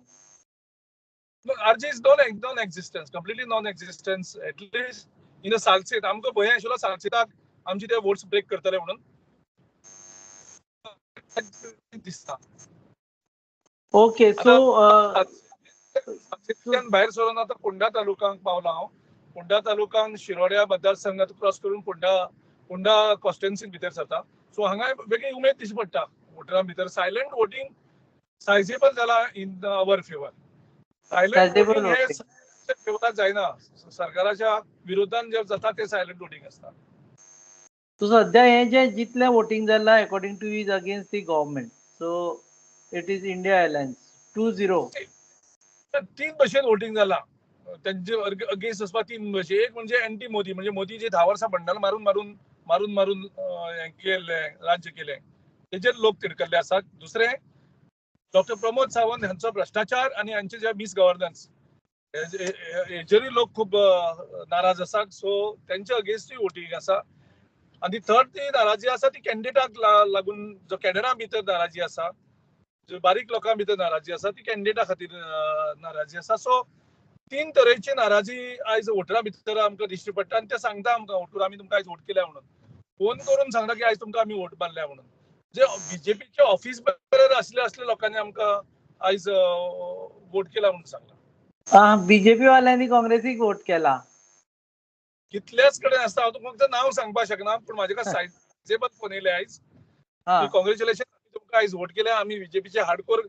RG is non existence, completely non existence, at least in a Salcete. आमकां भंय आशिल्लो सालसेताक आमचे ते वोट्स ब्रेक करतले म्हणून दिसता. ओके, सो सालसेतच्यान भायर सरून आतां फोंडा तालुक्यांत पावला हांव. फोंडा तालुक्यान शिरोड्या मतदारसंघात क्रॉस करून फोंडा कॉन्स्टिट्युएन्सीन भितर सरता. सो हांगा वेगळी उमेद दिश्टी पडटा वोटरां भितर. सायलंट वोटींग सायजेबल जाला in our favour. Silent voting हे फेवरात जायना, सरकाराच्या विरोधान जे जाता ते सायलंट वोटींग आसता. सो सध्या हे जे जितलें वोटींग जाला according to is against the government, so it is India Alliance 2-0. तीन भशेन वोटींग जाला तेंचे अगेन्स्ट वचपाक. तीन भशेन. एक म्हणजे एंटी मोदी, म्हणजे मोदी जे 10 वर्सां बंडल मारून मारून मारून मारून हें केलें, राज्य केलें, तेजेर लोक तिडकल्ले आसात. दुसरें डॉक्टर प्रमोद सावंत हांचो भ्रश्टाचार आनी हांचे जे मिस गव्हर्नन्स हेजेरूय लोक खूब नाराज आसात. सो तेंचे अगेन्स्टूय वोटींग आसा. आनी थर्ड ती नाराजी आसा ती कॅन्डिडेटाक लागून, जो कॅडरा भितर नाराजी आसा, जो बारीक लोकां भितर नाराजी आसा, ती कॅन्डिडेटा खातीर नाराजी आसा. सो तीन तरेची नाराजी आयज वोटरा भितर आमकां दिश्टी पडटा. आनी ते सांगता आमकां वोटर, आमी तुमकां आयज वोट केल्या म्हणून, फोन करून सांगता की आयज तुमकां आमी वोट मारल्या म्हणून. जे बीजेपीचे ऑफिस बेरर आसले असले लोकांनी आमकां आयज वोट केला म्हणून सांगला. बीजेपी वाल्यांनी काँग्रेसीक वोट केला कितल्याच कडेन आसता. हांव तुमकां फक्त नांव सांगपाक शकना, पूण म्हाजे कडेन सायजेबल फोन येयले आयज की कॉंग्रेच्युलेशन, तुमकां आयज वोट केल्या, आमी बीजेपीचे हार्डकोर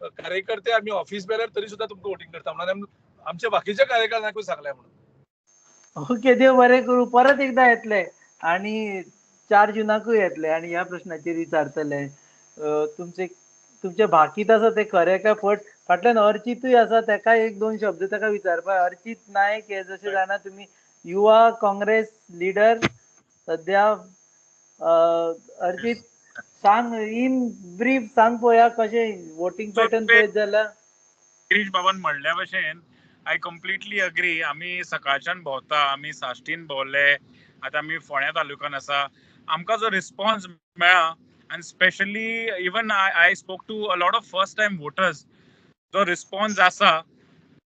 कार्यकर्ते, आमी ऑफिस बेरर, तरी सुद्दां तुमकां वोटींग करता म्हणून आमच्या बाकीच्या कार्यकर्त्यांकूय सांगलें म्हणून. ओके, देव बरें करूं. परत एकदां येतले आनी 4 जुनाकूय येतले आनी ह्या प्रश्नाचेर विचारतले. तुमचे तुमचे भाकीत आसा ते खरें काय फट. फाटल्यान अर्चितूय आसा, तेका एक दोन शब्द तेका विचारपाक. अर्चित नायक हे जशें जाणा तुमी युवा काँग्रेस लिडर सध्या. अर्चित सांग इन ब्रीफ सांग पळोवया कशें वोटींग पॅटर्न पळयत जाल्यार. गिरीश बाबान म्हणल्या भशेन I completely agree. आमी सकाळच्यान भोंवता, आमी साश्टीन भोंवले, आतां आमी फोंड्या तालुक्यान आसा. आमकां जो रिस्पॉन्स मेळ्ळा आनी specially even I spoke to a lot of first time voters, जो रिस्पॉन्स आसा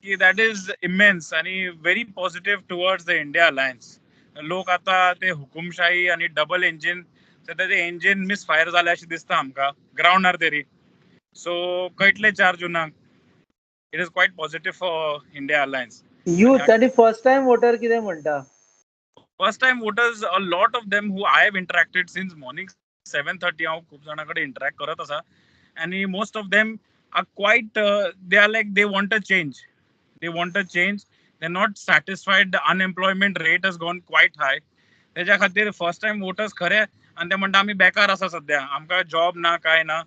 की that is immense आनी very positive towards the India Alliance. लोक आतां ते हुकुमशाही आनी डबल इंजीन, सद्या ते इंजीन मिसफायर जाले अशें दिसता आमकां ग्रावंडार तरी. सो कळटलें 4 जुनाक. It is quite positive for India Alliance. Youth आनी फर्स्ट टायम वोटर कितें म्हणटा? First time voters, a lot of them who I have interacted since morning 7:30, हांव खूब जाणां कडेन इंटरॅक्ट करत आसा आनी most of them are quite they are like they want a change. They want a change. They are not satisfied. The unemployment rate has gone quite high. तेज्या खातीर first time voters खरे आनी ते म्हणटा आमी बेकार आसा सद्या, आमकां जॉब ना कांय ना.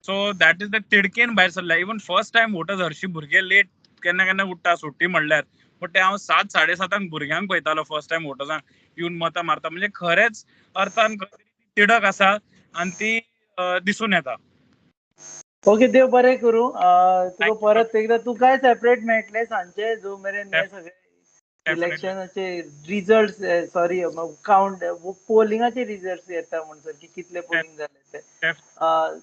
सो that is the तिडकेन भायर सरल्या. इवन फर्स्ट टायम वोटर्स हरशीं भुरगे लेट केन्ना केन्ना उठ्ठा सुट्टी म्हणल्यार, बट ते हांव 7, 7:30 भुरग्यांक पळयतालो फर्स्ट टायम वोटर्सांक येवन मतां मारता. म्हणजे खरेंच अर्थान तिडक आसा आनी ती दिसून येता. ओके, देव बरें करूं. तुका परत एकदां तुकाय सेपरेट मेळटलें सांजचे, जो मेरेन हे सगळे इलेक्शनाचे रिजल्ट, सॉरी काउंट पोलिंगाचे रिजल्ट येता म्हणसर की कितले पोलिंग जाले ते.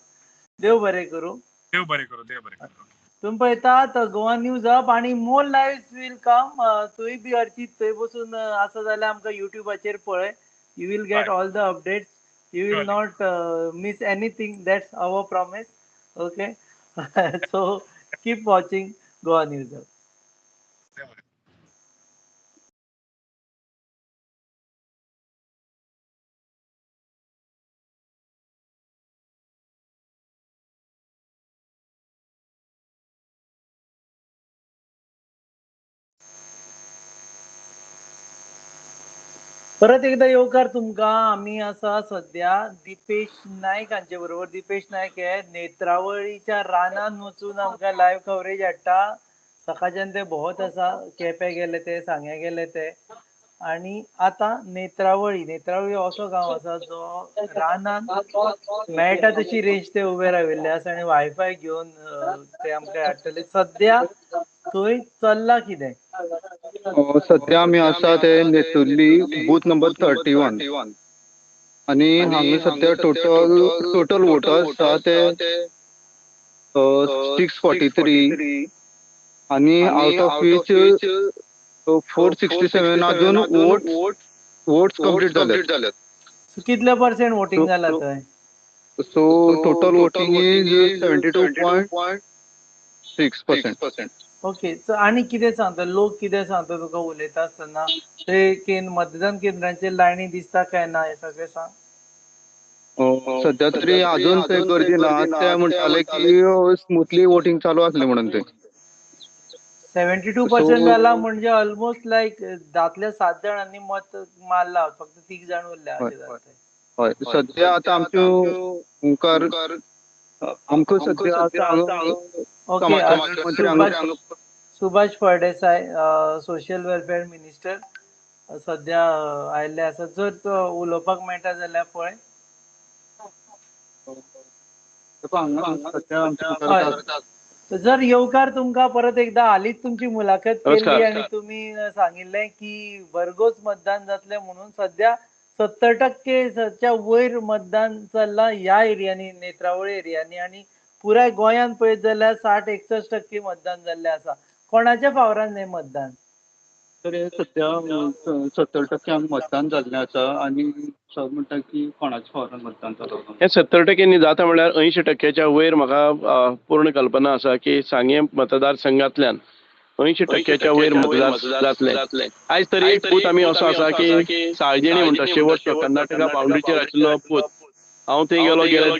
देव बरें करूं. देव बरें करूं, देव बरें करूं. तुमी पळयतात गोवा न्यूज अप आनी मोर लायव्स will come. तुंय बी अर्चित थंय बसून आसा जाल्यार आमकां युट्यूबाचेर पळय. You will get all the updates. You will not miss anything. That's our promise. Okay, so keep watching Goa News Hub. परत एकदा येवकार तुमकां. आमी आसा सध्या दीपेश नायक हांचे बरोबर. दीपेश नायक हे नेत्रावळीच्या रानान वचून आमकां लायव्ह कवरेज हाडटा. सकाळच्यान ते भोंवत आसा, केपें गेले ते, सांग्यां गेले ते. आणि आतां नेत्रावळी, नेत्रावळी असो गांव आसा जो रानान मेळटा तशी रेंज ते उबे राविल्ले आसा आनी वायफाय घेवन ते आमकां हाडटले. सद्या थंय चल्ला कितें? सध्या आमी आसा ते नेतुर्ली बूथ नंबर 31 आनी हांगा सध्या टोटल वोटर्स आसा ते 643 आनी आवट ऑफ which 467 अजून वोट्स कंप्लीट जाल्यात. कितले पर्सेंट वोटींग जाला थंय? So total voting is 72.6%. Okay, so आनी कितें सांगता, लोक कितें सांगता तुका उलयता आसतना? ते मतदान केंद्रांचेर लायनी दिसता काय ना हें सगळें सांग. सध्या तरी अजून थंय गर्दी ना. ते म्हणटाले की स्मुथली वोटींग चालू आसलें म्हणून ते 72% जाला म्हणजे ऑलमोस्ट लायक 10तल्या 7 जाणांनी मत मारला, फक्त 3 जाण उरल्या अशें जाता. हय, सध्या आतां आमच्यो मुखार आमकां सध्या आतां okay, Subhash Phaldesai social welfare minister सध्या आयिल्ले आसा. जर तो उलोवपाक मेळटा जाल्यार पळय. जर येवकार तुमकां परत एकदा हालींच तुमची मुलाखत केल्ली आनी तुमी सांगिल्लें की भरघोस मतदान जातलें म्हणून. सध्या 70%च्या वयर मतदान चल्लां ह्या एरियांनी, नेत्रावळी एरियांनी, आनी पुराय गोंयांत पळयत जाल्यार 60-61% मतदान जाल्लें आसा. कोणाच्या फावरान हें मतदान? तर हे सध्या 70% मतदान जाल्लें आसा आनी सर म्हणटा की कोणाच्या फावरान मतदान जालां? हे 70% जाता म्हणल्यार 80%च्या वयर म्हाका पूर्ण कल्पना आसा की सांगें मतदारसंघांतल्यान 80%च्या वयर मतदान जातलें. आयज तरी एक बूथ आमी असो आसा की साळजिणी म्हणटा शेवटचो कर्नाटका बाउंड्रीचेर आशिल्लो बूथ, हांव थंय गेलो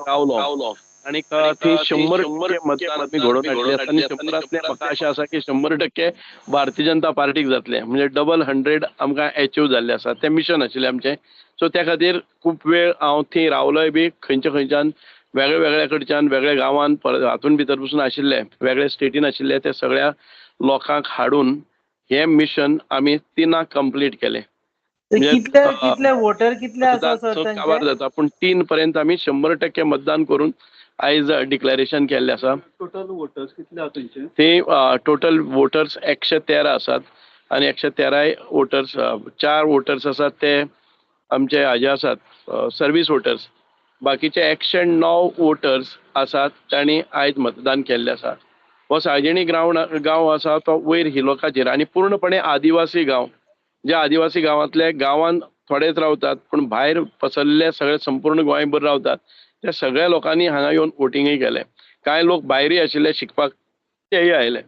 रावलो आनी थंय 100% मतदान आमी घडोवन हाडलें आसा आनी 100तांतलें म्हाका आशा आसा की 100% भारतीय जनता पार्टीक जातलें, म्हणजे 100 आमकां एचीव जाल्लें आसा. तें मिशन आशिल्लें आमचें. सो त्या खातीर खूब वेळ हांव थंय रावलोय बी, खंयच्या खंयच्यान वेगळ्या वेगळ्या कडच्यान वेगळ्या गांवान परत हातून भितर पसून आशिल्ले, वेगळ्या स्टेटीन आशिल्ले ते सगळ्या लोकांक हाडून हें मिशन आमी 3 कंप्लीट केलें. कितले वोटर कितले आसा सर काबार जाता, पूण 3 पर्यंत आमी 100% मतदान करून आयज डिक्लेरेशन केल्लें आसा. टोटल वोटर्स कितले आसा थंयचे? ते टोटल वोटर्स 113 आसात आनी 113 वोटर्स, 4 वोटर्स आसात ते आमचे हाजे आसात सर्वीस वोटर्स, बाकीचे 109 वोटर्स आसात तांणी आयज मतदान केल्लें आसा. हो साळजिणी गांव आसा तो वयर हिलोकाचेर आनी पूर्णपणे आदिवासी गांव, ज्या आदिवासी गांवांतले गांवान थोडेच रावतात पूण भायर पसरल्ले सगळे संपूर्ण गोंयभर रावतात. त्या सगळ्या लोकांनी हांगा येवन वोटिंगूय केलें. कांय लोक भायरूय आशिल्ले शिकपाक, तेय आयले.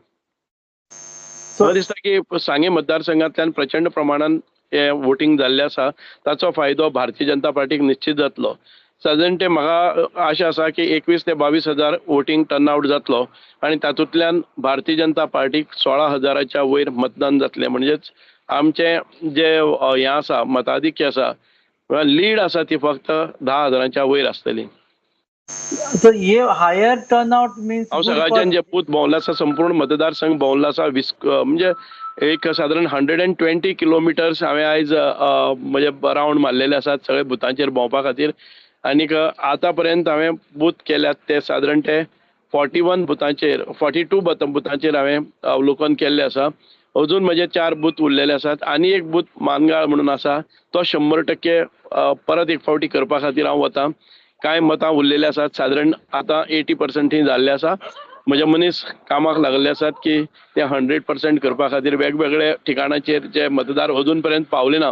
म्हाका दिसता की सांगें मतदारसंघांतल्यान प्रचंड प्रमाणान हें वोटींग जाल्लें आसा, ताचो फायदो भारतीय जनता पार्टीक निश्चित जातलो. सादारण ते म्हाका आशा आसा की 21 ते 22 हजार वोटींग टर्नआउट जातलो आनी तातूंतल्यान भारतीय जनता पार्टीक 16,000च्या वयर मतदान जातलें. म्हणजेच आमचें जें हें आसा मताधिक्य आसा, लीड आसा ती फक्त 10,000च्या वयर आसतली. So हे हायर टर्नआउट मीन्स हांव सकाळच्यान जे बूथ भोंवलो आसा, संपूर्ण मतदारसंघ भोंवलो आसा, म्हणजे एक सादारण 120 किलोमिटर्स हांवें आयज म्हजे रावंड मारलेले आसात सगळे बुथांचेर भोंवपा खातीर. आनीक आतां पर्यंत हांवें बूथ केल्यात ते सादारण ते 41 बुथांचेर, 42 बुथांचेर हांवें अवलोकन केल्लें आसा. अजून म्हजे 4 बूथ उरलेले आसात आनी एक बूथ मानगाळ म्हणून आसा तो 100% परत एक फावटी करपा खातीर हांव वतां. कांय मतां उरलेले आसात, सादारण आतां 80% थंय जाल्ले आसा. म्हजे मनीस कामाक लागल्ले आसात की ते 100% करपा खातीर वेगवेगळे ठिकाणाचेर जे मतदार अजून पर्यंत पावले ना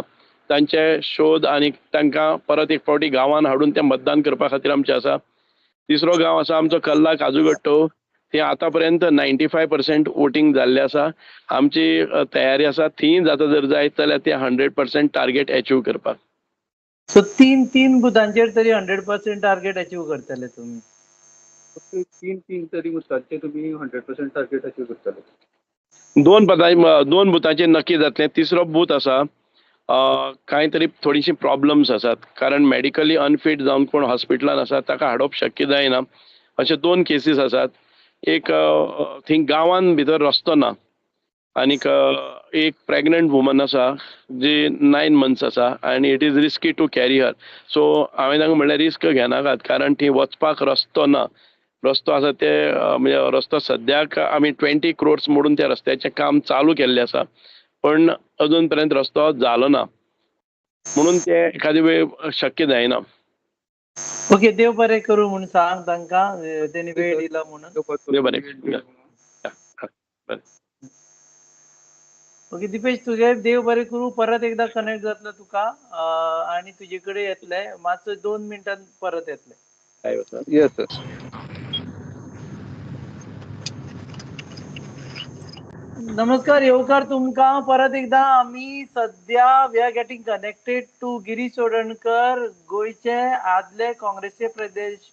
तांचे शोध आनी तांकां परत एक फावटी गांवान हाडून ते मतदान करपा खातीर आमचें आसा. तिसरो गांव आसा आमचो कल्ला काजूगट्टो, थंय आतां पर्यंत 95% वोटींग जाल्लें आसा. आमची तयारी आसा थंय जाता जर जायत जाल्यार ते 100% टार्गेट एचीव करपाक. सो तीन बुथांचेर तरी 100% टार्गेट अचीव करतले तुमी? तीन तरी बुथांचेर तुमी 100% टार्गेट अचीव करतले. दोन बुथांचेर नक्की जातलें. तिसरो बूथ आसा कांय तरी थोडीशी प्रॉब्लम्स आसात, कारण मेडिकली अनफीट जावन कोण हॉस्पिटलान आसा ताका हाडप शक्य जायना, अशे 2 केसीस आसात. एक थंय गांवान भितर रस्तो ना, आनीक एक प्रेग्नंट वुमन आसा जी 9 मंथ्स आसा आनी it is risky to carry her. So हांवें तांकां म्हणलें रिस्क घेनाकात, कारण ती वचपाक रस्तो ना. रस्तो आसा ते म्हणजे रस्तो सद्याक आमी 20 crores मोडून त्या रस्त्याचें काम चालू केल्लें आसा, पण अजून पर्यंत रस्तो जालो ना, म्हणून ते एखादी वेळ शक्य जायना. ओके, देव बरें करूं म्हूण सांग तांकां, तेणी वेळ दिला म्हणून. देव बरें. ओके दीपेश, तुगे देव बरें करूं, परत एकदां कनेक्ट जातलो तुका आनी तुजे कडेन येतले मातसो 2 मिनटान परत येतले. Yes sir. नमस्कार, येवकार तुमकां परत एकदां. आमी सद्या we are getting connected to Girish Chodankar, गोंयचे आदले काँग्रेसचे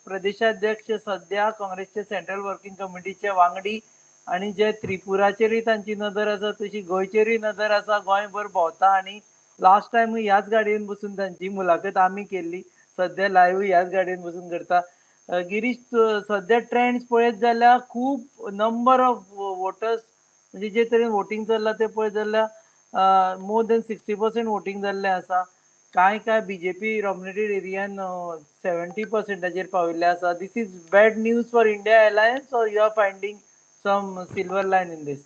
प्रदेशाध्यक्ष, सद्या काँग्रेसचे सेंट्रल वर्किंग कमिटीचे वांगडी, आनी जे त्रिपुराचेरूय तांची नदर आसा तशी गोंयचेरूय नदर आसा. गोंयभर भोंवता आनी लास्ट टायम ह्याच गाडयेन बसून तांची मुलाखत आमी केल्ली, सद्या लायव्ह ह्याच गाडयेन बसून करता. गिरीश, सद्या ट्रेंड्स पळयत जाल्यार खूब नंबर ऑफ वोटर्स, म्हणजे जे तरेन वोटींग चल्लां तें पळयत जाल्यार मोर देन 60% वोटींग जाल्लें आसा. कांय कांय बीजेपी डॉमिनेटेड एरियान 70%चेर पाविल्ले आसा. This is bad news for India Alliance or you are finding some silver line in this?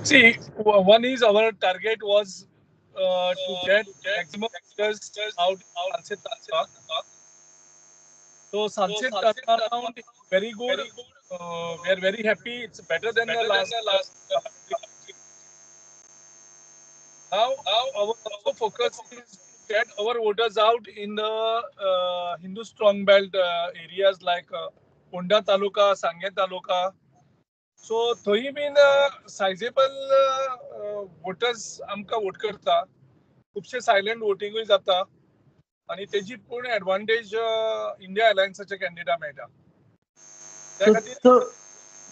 See, one is our target was to get maximum voters out Salcete taluka. So Salcete turnaround is very good. We are very happy. It's better than the last. Now our also focus is to get our voters out in the Hindu strong belt areas like Ponda taluka, Sanguem taluka. So थंय बीन सायजेबल voters आमकां vote करता, खुबशे silent वोटिंगूय जाता आनी तेजी पूर्ण advantage India अलायन्साच्या कॅन्डिडेटा मेळटा. त्या खातीर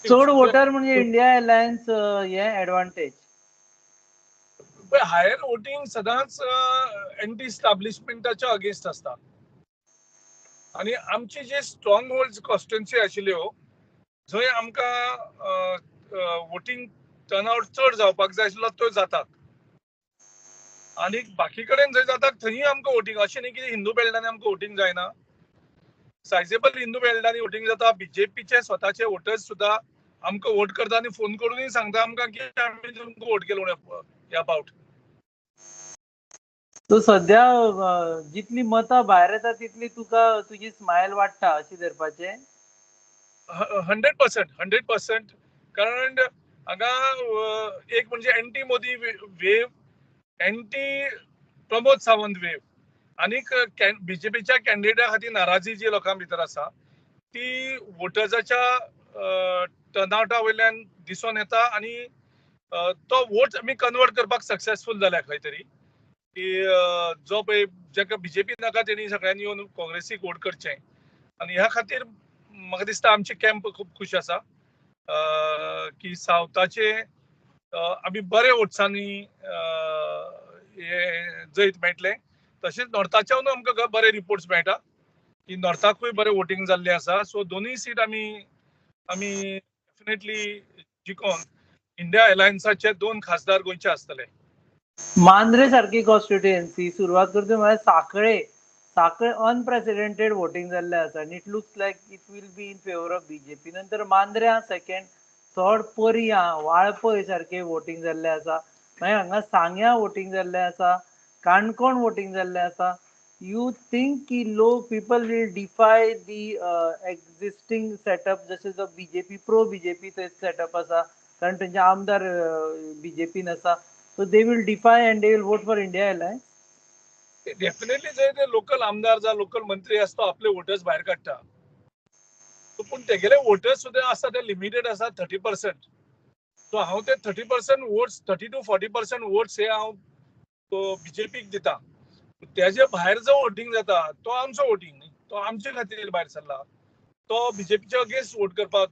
चड वोटर म्हणजे इंडिया अलायन्स हे एडवांटेज. हायर वोटींग सदांच एंटी इस्टाब्लिशमेंटाच्या अगेन्स्ट आसता आनी आमची जे स्ट्रॉंग होल्ड कॉन्स्टिट्युएन्सी आशिल्ल्यो जंय आमकां वोटींग टर्नआउट चड जावपाक जाय आशिल्लो तो जाता आनी बाकी कडेन जंय जाता थंय आमकां वोटींग, अशें न्ही की हिंदू बेल्टांनी आमकां वोटींग जायना, सायजेबल हिंदू बेल्टांनी वोटींग जाता. बीजेपीचे स्वताचे वोटर्स सुद्दां आमकां वोट करता आनी फोन करूनय सांगता आमकां की आमी तुमकां वोट केलो ह्या पावट. सो सद्या जितली मतां भायर येता तितली तुका तुजी स्मायल वाडटा अशी धरपाचें? 100%, 100%. कारण हांगा एक म्हणजे anti Modi wave, anti Pramod Sawant wave आनीक बीजेपीच्या कॅन्डिडेटा खातीर नाराजी जी लोकां भितर आसा ती वोटर्साच्या टर्नआउटा वयल्यान दिसून येता आनी तो वोट आमी कन्वर्ट करपाक सक्सेसफूल जाल्या खंय तरी की जो पळय जाका बीजेपी नाका तेणी सगळ्यांनी येवन काँग्रेसीक वोट करचें आनी ह्या खातीर म्हाका दिसता आमचे कॅम्प खूब खूश आसा की सावथाचे आमी बरे वोट्सांनी हे जैत मेळटलें. तशेंच नॉर्थाच्यानूय आमकां बरे रिपोर्ट्स मेळटा की नॉर्थाकूय बरें वोटींग जाल्लें आसा. सो दोनूय सीट आमी आमी डेफिनेटली जिखोन इंडिया अलायन्साचे 2 खासदार गोंयचे आसतले. मांद्रे सारकी कॉन्स्टिट्युएन्सी सुरवात करता म्हळ्यार साखळे, साखळे अनप्रेसिडेंटेड वोटींग जाल्लें आसा आनी it looks like it will be in favour of BJP. नंतर मांद्र्यां सेकंड, थर्ड पर्यां, वाळपय सारके वोटींग जाल्लें आसा. मागीर हांगा सांग्यां वोटींग जाल्लें आसा, काणकोण वोटींग जाल्लें आसा. You think की लोक people will defy the existing setup, जशें जो बीजेपी प्रो बीजेपी सेटअप आसा, कारण तेंचे आमदार बीजेपीन आसा, so they will defy and they will vote for India Alliance? Definitely जंय ते लोकल आमदार जावं लोकल मंत्री आसा तो आपले वोटर्स भायर काडटा, पूण तेगेले वोटर्स सुद्दां आसा ते लिमिटेड आसा 30%. सो हांव ते 30% वोट्स, 30 to 40% votes हे हांव बीजेपीक दिता. तेजे भायर जो वोटींग जाता तो आमचो वोटींग न्ही, तो आमचे खातीर भायर सरला, तो बीजेपीच्या अगेन्स्ट वोट करपाक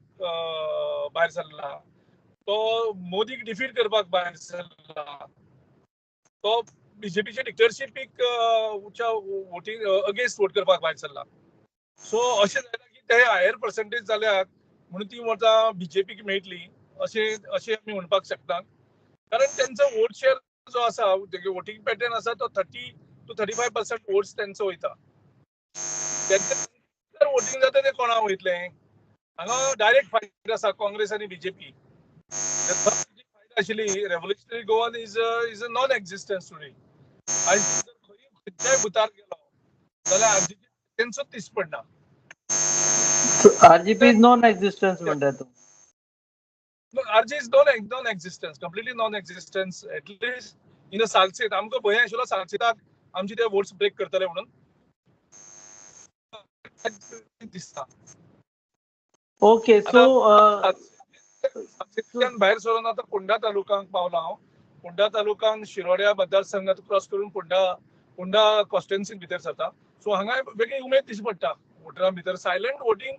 भायर सरला, तो मोदीक डिफीट करपाक भायर सरला, तो बीजेपीच्या डिक्टरशिपीक वोटींग अगेन्स्ट वोट करपाक भायर सरला. सो अशें जायना की ते हायर पर्संटेज जाल्यात म्हणून ती वोटां बीजेपीक मेळटली अशें अशें आमी म्हणपाक शकता. कारण तेंचो वोट शेअर जो आसा, वोटींग पॅटर्न आसा तो 30 to 35% votes तेंचो वयता. तेंचे वोटींग जाता ते कोणा वयतले? हांगा डायरेक्ट फायट आसा काँग्रेस आनी बीजेपी. फायट आशिल्ली Revolutionary Goan is a non existence today. आयज जर खंय खंयच्याय बुथार गेलो जाल्यार आरजीपी तेंचोच दिश्टी पडना. आरजीपी is non existence म्हणटा तूं? RG is non existence, completely non existence, at least in a Salcete. आमकां भंय आशिल्लो सालसेताक आमचे ते वोट्स ब्रेक करतले म्हणून दिसता. ओके, सो सालसेतल्यान भायर सरून आतां फोंडा तालुक्यांत पावला हांव. फोंडा तालुक्यान शिरोड्या मतदारसंघात क्रॉस करून फोंडा कॉन्स्टिट्युएन्सीन भितर सरता. सो हांगा वेगळी उमेद दिश्टी पडटा वोटरां भितर. सायलंट वोटींग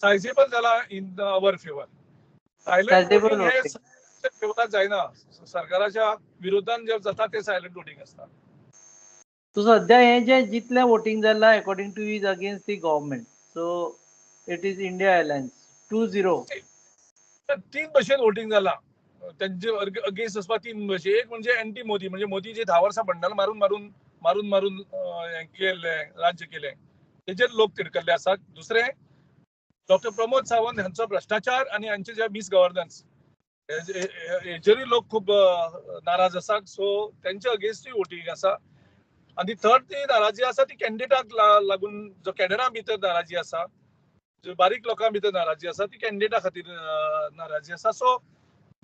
सायजेबल जाला in our favour. Silent Sizable voting hey voting. फेवरात जायना, सरकाराच्या विरोधान जे जाता ते सायलंट वोटींग आसता. सो सध्या हे जे जितलें वोटींग जाला, according to is against the government, so it is India Alliance 2-0. तीन भशेन वोटींग जाला तेंचे अगेन्स्ट वचपाक. तीन भशेन. एक म्हणजे एंटी मोदी, म्हणजे मोदी जे 10 वर्सां बंडल मारून मारून मारून मारून हें केलें, राज्य केलें, तेजेर लोक तिडकल्ले आसात. दुसरें, डॉक्टर प्रमोद सावंत हांचो भ्रष्टाचार आनी हांचे जे मिस गव्हर्नन्स हेजेरूय लोक खूब नाराज आसात. सो तेंच्या अगेन्स्टूय वोटींग आसा. आनी थर्ड ती नाराजी आसा ती कॅन्डिडेटाक लागून, जो कॅडरा भितर नाराजी आसा, जो बारीक लोकां भितर नाराजी आसा, ती कॅन्डिडेटा खातीर नाराजी आसा. सो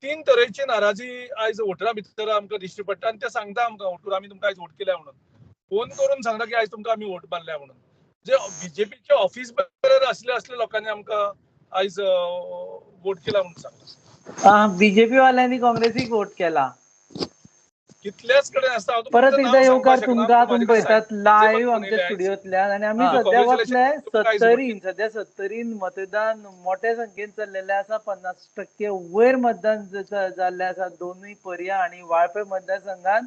तीन तरेची नाराजी आयज वोटरां भितर आमकां दिश्टी पडटा आनी ते सांगता आमकां वोटर, आमी तुमकां आयज वोट केल्या म्हणून. फोन करून सांगता की आयज तुमकां आमी वोट मारल्या म्हणून. जे बीजेपीचे ऑफिस बेरर आसले असले लोकांनी आमकां आयज वोट केला म्हणून सांगता. बीजेपी वाल्यांनी काँग्रेसीक वोट केला. कितल्याच कडेन आसता. हांव तुमकां परत नांव एकदा सांगपाक येवकार शकना, तुमकां. पूण तुमी म्हाजे कडेन पळयतात लायव्ह फोन आमच्या येयले आयज. स्टुडियोंतल्यान आनी आमी सध्या वतले कॉंग्रेच्युलेशन तुमकां आयज वोट सत्तरीन. सध्या सत्तरीन मतदान मोठ्या संख्येन चल्लेलें आसा. 50% वयर मतदान जाल्लें आसा दोनूय पर्या आनी वाळपय मतदारसंघात.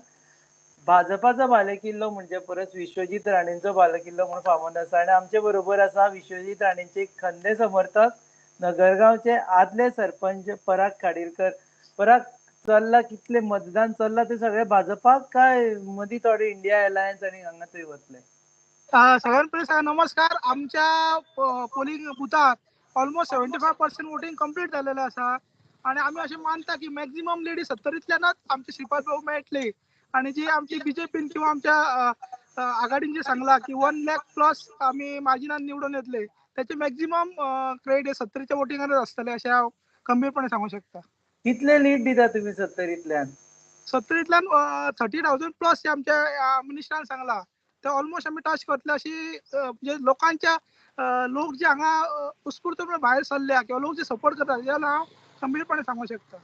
भाजपाचो बालेकिल्लो म्हणजे परस विश्वजीत राणेंचो बालेकिल्लो म्हणून फामोद आसा. आनी आमचे बरोबर आसा विश्वजीत राणेंचे खंदे समर्थक, नगरगांवचे आदले सरपंच पराग खाडीलकर. पराग, चल्ला कितले मतदान चल्ला ते सगळे भाजपाक काय मदीं थोडे इंडिया अलायन्स आनी हांगा थंय वतले? सगळ्यात पयलीं सगळ्यांक नमस्कार. आमच्या पोलिंग बुथार almost 75% voting complete जाल्लेलें आसा आनी आमी अशें मानता की मॅक्झिमम लेडीज सत्तरींतल्यानच आमचे श्रीपाद बाबू मेळटली. आनी जी आमची बीजेपीन किंवा आमच्या आघाडीन जे सांगला की 1 लॅक प्लस आमी मार्जिनान निवडून येतले, त्याचे मॅक्झिमम क्रेडिट हे सत्तरीच्या वोटिंगानच आसतले अशें हांव गंभीरपणे सांगू शकता. कितले लीड दिता तुमी सत्तरींतल्यान? सत्तरींतल्यान 30,000 प्लस आमच्या मिनिस्टरान सांगला, ते ऑलमोस्ट आमी टच करतले अशी म्हणजे लोकांच्या लोक जे हांगा उत्स्फूर्तपणे भायर सरल्या किंवा लोक जे सपोर्ट करता तेज्या हांव गंभीरपणे सांगू शकता.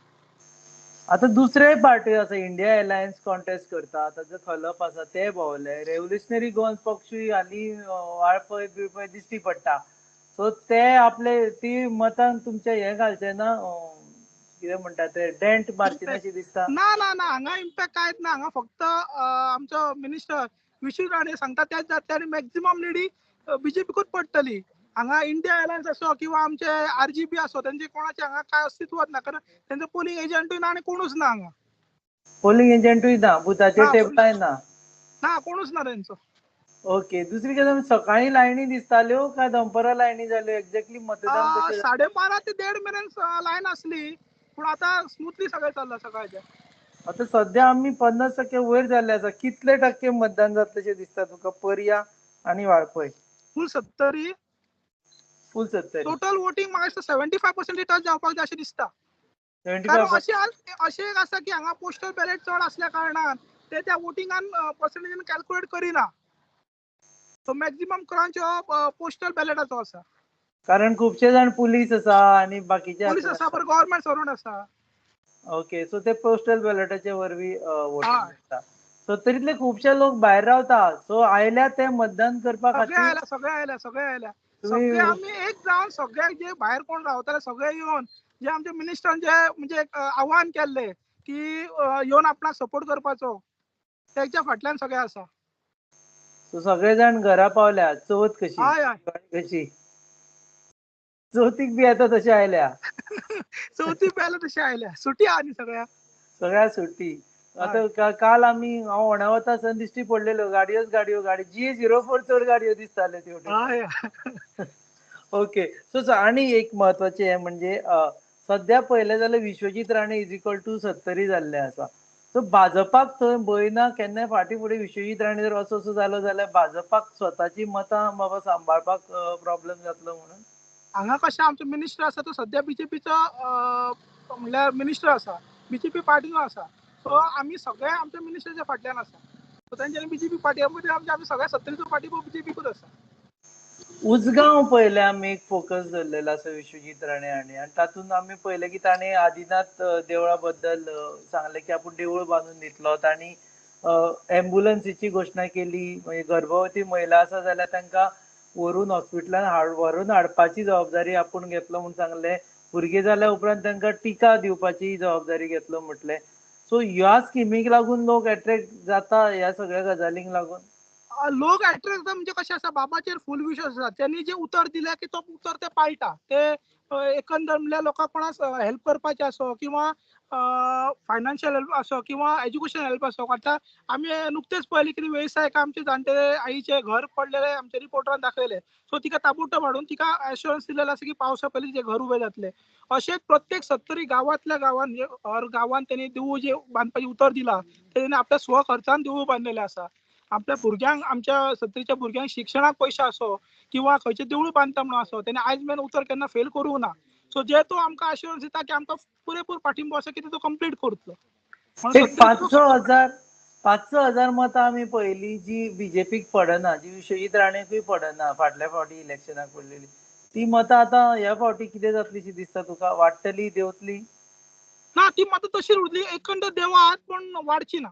आता दुसरे पार्टी आसा, इंडिया अलायन्स कॉन्टेस्ट करता, ताजो खलप आसा, ते भोवले. रेव्होल्युशनरी गोवन पक्षूय हालीं वाळपय बिळपय दिश्टी पडटा. सो ते आपले ती मतान तुमचे हे घालचे ना, कितें म्हणटा ते, डेंट मारचे ना अशी दिसता. ना ना ना, हांगा इम्पॅक्ट कांयच ना. हांगा फक्त आमचो मिनिस्टर विश्वजीत राणे सांगता तेच जातले आनी मॅक्झिमम लेडी बीजेपीकूच पडटली. हांगा इंडिया अलायन्स असो किंवा आमचे आरजीपी असो, तेंचे कोणाचे हांगा काय अस्तित्वच ना, कारण तेंचो पोलिंग एजंटूय ना आनी कोणूच ना हांगा. पोलिंग एजंटूय ना बुथाचेर? ना. टेबलाय ना? ना, कोणूच ना तेंचो. ओके, दुसरी गजाल, सकाळी लायनी दिसताल्यो काय दनपरां लायनी जाल्यो? एक्झॅक्टली मतदान कशें? 12:30 ते 1:30 मेरेन लायन आसली, पूण आतां स्मुथली सगळें चल्लां सकाळचें. आता सध्या आमी 50% वयर जाल्ले आसा. कितले टक्के मतदान जातलेशें दिसता तुका पर्या आनी वाळपय? फूल सत्तरी? फूल सत्तरी. टोटल वोटींग म्हाका दिसता 75% टच जावपाक जाय अशें दिसता. सेव्हन्टी कारण फायव. अशें एक आसा की हांगा पोस्टल बॅलेट चड आसल्या कारणान ते त्या वोटिंगान पर्संटेजीन कॅल्क्युलेट करिना. सो मॅक्झिमम क्रंच हो पोस्टल बॅलेटाचो आसा. कारण खुबशे जाण पुलीस आसा आनी बाकीचे. पुलीस आसा, बरं गव्हर्मेंट सर्वंट आसा. ओके, सो ते पोस्टल बॅलेटाचे वरवीं वोटींग जाता. सत्तरीतले खुबशे लोक भायर रावता, सो आयल्या ते मतदान करपा सगळे खातीर. आयल्या, सगळे आयल्या, सगळे आयल्या. तुम्ही सगळे आमी एक जावन, सगळे जे भायर कोण रावताले सगळे येवन, जे आमचे मिनिस्टरान जे म्हणजे एक आव्हान केल्ले की येवन आपणाक सपोर्ट करपाचो, तेच्या फाटल्यान सगळे आसा. सो सगळे जाण घरा पावल्या. चवथ कशी? हय हय दिवाळी कशी? चवथीक बी येता तशे आयल्या? चवथी आयल्या तशे आयल्या. सुटी आहा न्ही सगळ्या. सगळ्या सुट्टी. आतां काल आमी हांव होण्या वता आसतना दिश्टी पडलेल्यो गाडयोच गाडयो, गाडी जी 04 चड गाडयो दिसताल्यो तेवटेन. ओके, सो आनी एक म्हत्वाचें हें म्हणजे सद्या पळयलें जाल्यार Vishwajit Rane is equal to Sattari जाल्लें आसा. सो भाजपाक थंय भंय ना केन्नाय फाटीं फुडें विश्वजीत राणे जर असो असो जालो जाल्यार भाजपाक स्वताची मतां बाबा सांबाळपाक प्रॉब्लेम जातलो म्हणून? हांगा कशें आमचो मिनिस्टर आसा तो सद्या बीजेपीचो म्हणल्यार मिनिस्टर आसा, बीजेपी पार्टीनो आसा. सो आमी सगळे आमच्या मिनिस्टराच्या फाटल्यान आसा. सो तेंच्यांनी बीजेपी पार्टी आमी सगळ्या सत्तरीचो पार्टी बीजेपीकूच आसा. उजगांव पळयलें आमी एक फोकस दवरलेलो आसा विश्वजीत राणे हांणी, आनी तातूंत आमी पळयलें की ताणें आदिनाथ देवळा बद्दल सांगलें की आपूण देवूळ बांदून दितलो. तांणी एम्बुलन्सीची घोशणा केली, मागीर गर्भवती महिला आसा जाल्यार तांकां व्हरून हॉस्पिटलान व्हरून हाडपाची जबाबदारी आपूण घेतलो म्हूण सांगलें. भुरगें जाल्या उपरांत तांकां टिका दिवपाची जबाबदारी घेतलो म्हटलें. सो ह्या स्किमीक लागून लोक एट्रेक्ट जाता, ह्या सगळ्या गजालींक लागून लोक एट्रेक्ट जाता. म्हणजे कशें आसा, बाबाचेर फूल विश्वास आसा, त्यांनी जे उतर दिलें की तो उतर ते पाळटा. ते एकंदर म्हणल्यार लोकांक कोणाक हेल्प करपाचें आसो किंवा फायनान्शियल हेल्प आसो किंवा एज्युकेशन हेल्प आसो. आतां आमी नुकतेच पळयलें की वेळसायक आमचे जाणटे आईचें घर पडलेलें आमच्या रिपोर्टरान दाखयलें. सो तिका ताबडतोब हाडून तिका एश्योरन्स दिलेलें आसा की पावसा पयलीं तिचें घर उबें जातलें. अशेंच प्रत्येक सत्तरी गांवांतल्या गांवान हर गांवान तेणी देवूळ जें बांदपाचें उतर दिलां तेणी आपल्या स्व खर्चान देवूळ बांदलेलें आसा. आपल्या भुरग्यांक, आमच्या सत्तरीच्या भुरग्यांक शिक्षणाक पयशे आसो किंवा खंयचे देवूळ बांदता म्हणून आसो, तेणे आयज मेरेन उतर केन्ना फेल करूंक ना. सो जे तो आमकां आश्योरन्स दिता की आमकां पुरेपूर पाठिंबो आसा की तो कंप्लीट करतलो. 5-6 हजार मतां आमी पळयली जी बीजेपीक पडना, जी विश्वजीत राणेकूय पडना, फाटल्या फावटी इलेक्शनाक पडलेली ती मतां आतां ह्या फावटी कितें जातली शी दिसता तुका? वाडटली, देंवतली? ना, ती मतां तशी उरली एकंदर देवात, पण वाडची ना.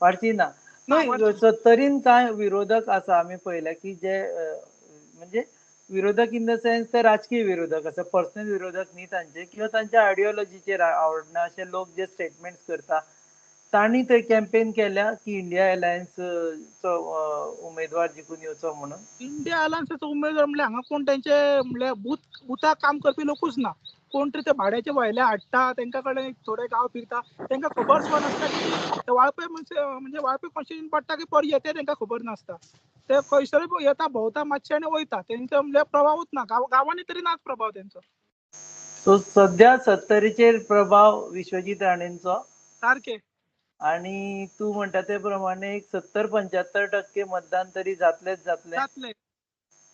वाडची ना. सत्तरीन कांय विरोधक आसा आमी पळयल्या की जे म्हणजे विरोधक इन the sense ते राजकीय विरोधक आसा, पर्सनल विरोधक न्ही तांचे, किंवा तांच्या आयडियोलॉजीचेर आवडना अशे लोक जे स्टेटमेंट्स करता, तांणी थंय कॅम्पेन केल्या की इंडिया अलायन्स चो उमेदवार जिखून येवचो म्हणून. इंडिया अलायन्साचो उमेदवार म्हणल्यार हांगा कोण तेंचे म्हणल्यार बुथाक काम करपी लोकूच ना. कोण तरी ते भाड्याचे भायले हाडटा, तेंच्या कडेन थोडे गांव फिरता, तेंकां खबर सुद्दां नासता की ते वाळपय म्हणजे वाळपय कॉन्स्टिट्युएन्सी पडटा की पर्ये तें तेंकां खबर नासता. ते खंयसरूय येता, भोंवता मातशे आनी वयता. तेंचो म्हणल्यार प्रभावूच ना, गांवांनी तरी नाच प्रभाव तेंचो. सो सद्या सत्तरीचेर प्रभाव विश्वजीत राणेंचो सारकें. आणि तूं म्हणटा ते प्रमाणे एक 70-75% मतदान तरी जातलेच जातलें. जातलें.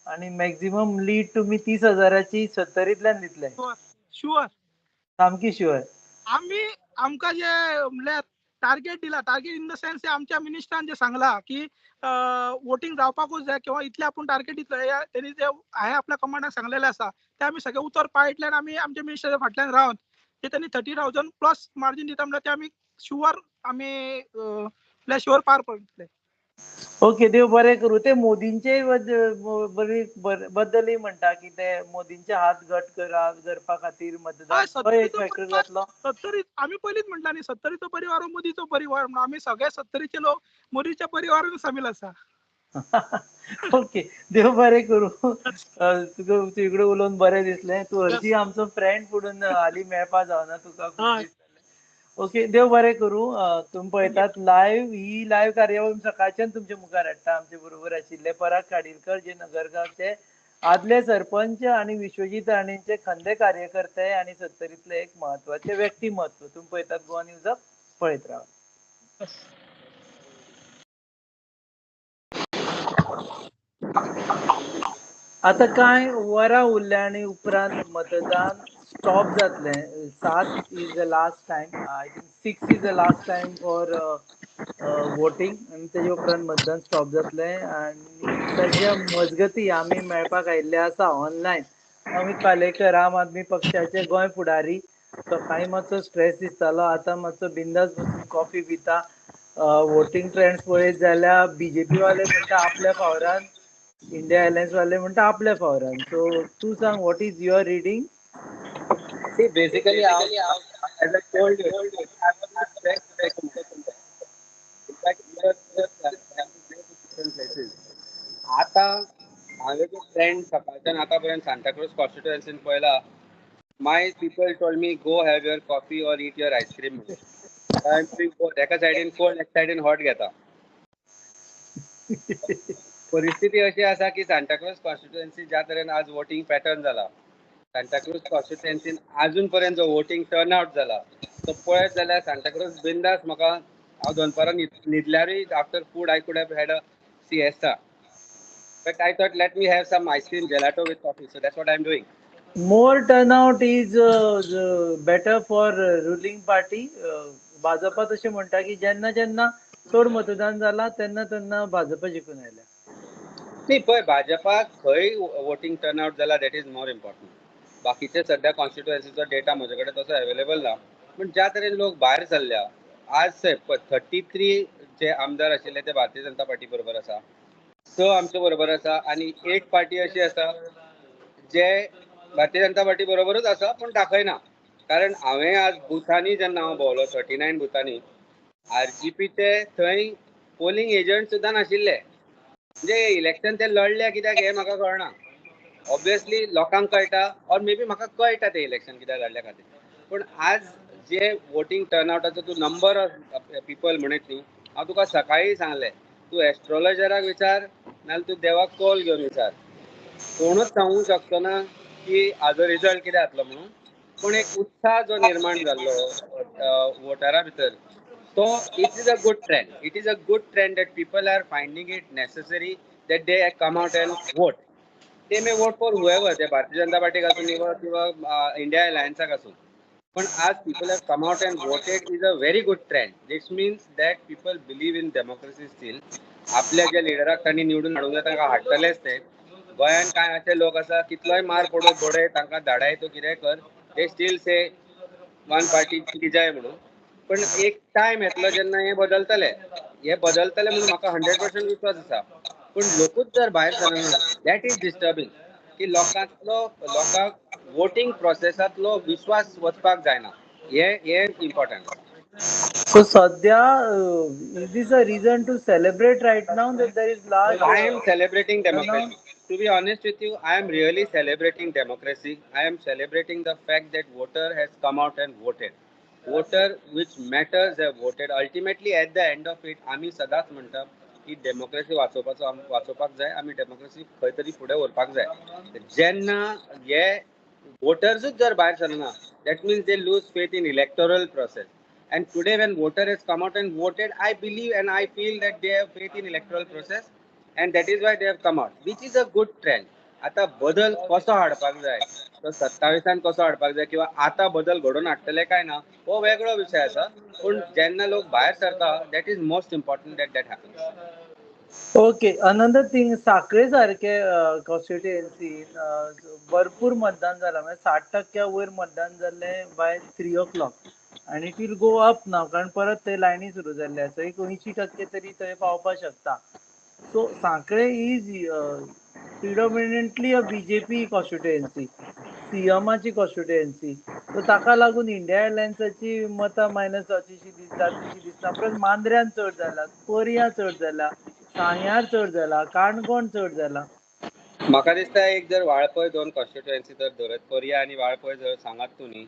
आणि मॅक्झिमम लीड तुमी 30 हजाराची सत्तरींतल्यान दितले. शुअर. सामकी शुअर. आमी आमकां जे म्हणल्यार टार्गेट दिला, टार्गेट इन the sense आमच्या मिनिस्टरान जे सांगला की वोटींग जावपाकूच जाय किंवा इतलें आपूण टार्गेट दितले, तेणी जे हांवें आपल्या कमांडाक सांगलेलें आसा ते आमी सगळे उतर पाळटले आनी आमी आमच्या मिनिस्टराच्या फाटल्यान रावन ते तेणी 30,000 प्लस मार्जीन दिता म्हणल्यार ते आमी शुअर, आमी म्हणल्यार शुअर पार पडटले. ओके, देव बरें करूं. ते मोदींचे बद्दलय म्हणटा की ते मोदींचे हात घट करा करपा खातीर मतदान, तो एक फॅक्टर जातलो. सत्तरी आमी पयलींच म्हटलां न्ही, सत्तरीचो परिवार हो मोदीचो परिवार म्हणून. आमी सगळे सत्तरीचे लोक मोदीच्या परिवारान सामील आसा. ओके, देव बरें करूं. तुका तुजे उलोवन बरें दिसलें. तूं हरशीं आमचो फ्रेंड, पुणून हालीं मेळपा जावना तुका खूब दीस जाले. ओके, देव बरें करूं. तुमी पळयतात लायव्ह, ही लायव्ह कार्यावळ सकाळच्यान तुमच्या मुखार हाडटा. आमचे बरोबर आशिल्ले पराग खाडीलकर, जे नगरगांवचे आदले सरपंच आणि विश्वजीत राणेंचे खंदे कार्यकर्ते आणि सत्तरीतले एक म्हत्वाचे व्यक्तिमत्व. तुमी पळयतात गोवा न्यूज, पळयत रावात. आता कांय वरां उरल्या आनी उपरांत मतदान स्टॉप जातलें. 7 is the last time, I think 6 is the last time for voting आनी तेजे उपरांत मतदान स्टॉप जातलें. आनी ताच्या मजगती आमी मेळपाक आयिल्ले आसा ऑनलायन अमित पालेकर, आम आदमी पक्षाचे गोंय फुडारी. सकाळी मातसो स्ट्रेस दिसतालो, आतां मातसो बिंदास बसून कॉफी पिता. वोटींग ट्रेंड्स पळयत जाल्यार बीजेपी वाले म्हणटा आपल्या फावरान, इंडिया अलायन्स वाले म्हणटा आपल्या फावरान. सो तूं सांग, what is your reading? See, basically, as I told you, I was not stressed. In fact, we were different places. आता हांवें जो ट्रेंड सकाळच्यान आतां पर्यंत सांताक्रूज कॉन्स्टिट्युएन्सीन पळयला, my people told me, "Go have your coffee or eat your ice cream." I am doing both. एका सायडीन cold, एका सायडीन हॉट घेता. परिस्थिती अशी आसा की सांताक्रूज कॉन्स्टिट्युएन्सी ज्या तरेन आज वोटींग पॅटर्न जाला, सांताक्रूज कॉन्स्टिट्युएन्सीन आजून पर्यंत जो वोटींग टर्न आवट जाला तो पळयत जाल्यार सांताक्रूज बिंदास म्हाका हांव दनपारां न्हिदल्यारूय after food I could have had a siesta. But I thought let me have some ice cream gelato with coffee, so that's what I am doing. More turnout is better for ruling party. Bhajpa तशें म्हणटा की जेन्ना जेन्ना चड मतदान जाला तेन्ना तेन्ना भाजपा जिखून आयल्या. न्ही पळय, भाजपा खंय वोटींग टर्न आवट जाला that is more important. बाकीचे सद्या कॉन्स्टिट्युएन्सीचो डेटा म्हजे कडेन तसो अवेलेबल ना, पूण ज्या तरेन लोक भायर सरल्या आज 33 जे आमदार आशिल्ले ते भारतीय जनता पार्टी बरोबर आसा, 6 आमचे बरोबर आसा आनी एक पार्टी अशी आसा जे भारतीय जनता पार्टी बरोबरूच आसा पूण दाखयना. कारण हांवें आज बुथांनी जेन्ना हांव भोंवलो 39 बुथांनी आरजीपीचे थंय पोलिंग एजंट सुद्दां नाशिल्ले. म्हणजे इलेक्शन ते लढले कित्याक हें म्हाका कळना. ऑब्वियसली लोकांक कळटा ऑर मे बी म्हाका कळटा ते इलेक्शन कित्याक लढल्या खातीर. पूण आज जे वोटींग टर्नआवटाचो तूं नंबर ऑफ पिपल म्हणत न्ही, हांव तुका सकाळीं सांगलें, तूं एस्ट्रोलॉजराक विचार नाल्यार तूं देवाक कॉल घेवन विचार, कोणूच सांगूंक शकचो ना की हाजो रिजल्ट कितें जातलो म्हणून. पूण एक उत्साह जो निर्माण जाल्लो वोटरा भितर तो it is a good trend. It is a good trend that people are finding it necessary that they come out and vote. They may vote for whoever, ते भारतीय जनता पार्टीक आसूं किंवा इंडिया अलायन्साक आसूं, पण आज people have come out and voted is a very good trend. This means that people believe in democracy still. आपल्या ज्या लिडराक तांणी निवडून हाडूंक जाय तांकां हाडटलेच ते. गोंयांत कांय अशे लोक आसा कितलोय मार पडूं बडय तांकां धाडाय तूं कितेंय कर, they still say one party की जाय म्हणून. पण एक टायम येतलो जेन्ना हें बदलतलें, हें बदलतलें म्हणून म्हाका 100% विश्वास आसा. पूण लोकूच जर भायर सरना that is disturbing, की लोकांतलो लोकांक वोटींग प्रोसेसांतलो विश्वास वचपाक जायना, हें इम्पॉर्टंट. सो सद्या is this a reason to celebrate right now that there is large? I am celebrating democracy. To be honest with you, I am really celebrating democracy. I am celebrating the fact that voter has come out and voted. Voter which matters have voted. Ultimately, at the end of it, आमी सदांच म्हणटा की democracy वाचोवपाचो वाचोवपाक जाय, आमी democracy खंय तरी फुडें व्हरपाक जाय. जेन्ना हे वोटर्सूच जर भायर सरना, that means they lose faith in electoral process. And today when voter has come out and voted, I believe and I feel that they have faith in electoral process and that is why they have come out, which is a good trend. आता बदल कसो हाडपाक जाय, तो 27 कसो हाडपाक जाय किंवा आता बदल घडोवन हाडटले काय ना हो वेगळो विशय आसा. पूण जेन्ना लोक भायर सरता that is most important that that happens. Okay, another thing, Sanquelim सारखे कॉन्स्टिट्युएन्सीन भरपूर मतदान जालां, म्हणजे 60% वयर मतदान जाल्लें बाय 3 o'clock आनी it will go up नाव, कारण परत ते लायनी सुरू जाल्ले आसा, एक 80% तरी थंय पावपाक शकता. So Sanquelim is predominantly a BJP constituency, सीएमाची constituency, so ताका लागून इंडिया अलायन्साची मतां मायनस जावची जातली दिसना. परत मांद्र्यान चड जाला, पर्यां चड जाला, सांग्यार चड जाला, काणकोण चड जाला. म्हाका दिसता एक जर वाळपय दोन कॉन्स्टिट्युएन्सी जर धरत, पर्या आनी वाळपय जर सांगात तूं न्ही,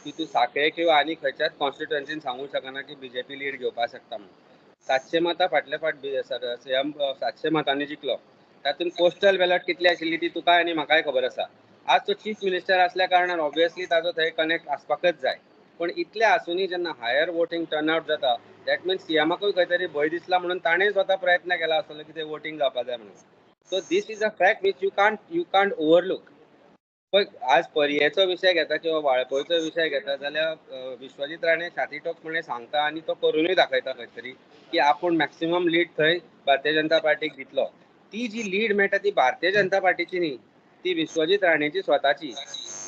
की तूं सांखळे किंवा आनी खंयच्याच कॉन्स्टिट्युएन्सीन सांगूंक शकना की बीजेपी लीड घेवपाक शकता म्हणून. 700 मतां फाटले फाट सीएम 700 मतांनी जिखलो, तातूंत पोस्टल बॅलट कितली आशिल्ली ती तुकाय आनी म्हाकाय खबर आसा. आज तो चीफ मिनिस्टर आसल्या कारणान ऑब्वियसली ताजो थंय कनेक्ट आसपाकच जाय. पूण इतलें आसुनूय जेन्ना हायर वोटींग टर्नआवट जाता that means सीएमाकूय खंय तरी भंय दिसला म्हणून ताणें स्वता प्रयत्न केला आसतलो की ते वोटींग जावपा जाय म्हणून. So this is a fact which you can't overlook. पळय आज पर्येचो विशय घेता किंवा वाळपयचो विशय घेता जाल्यार विश्वजीत राणे छाती ठोकपणे सांगता आनी तो करुनूय दाखयता खंय तरी की आपूण मॅक्सिमम लीड थंय भारतीय जनता पार्टीक दितलो. ती जी लीड मेळटा ती भारतीय जनता पार्टीची न्ही, ती विश्वजीत राणेची स्वताची.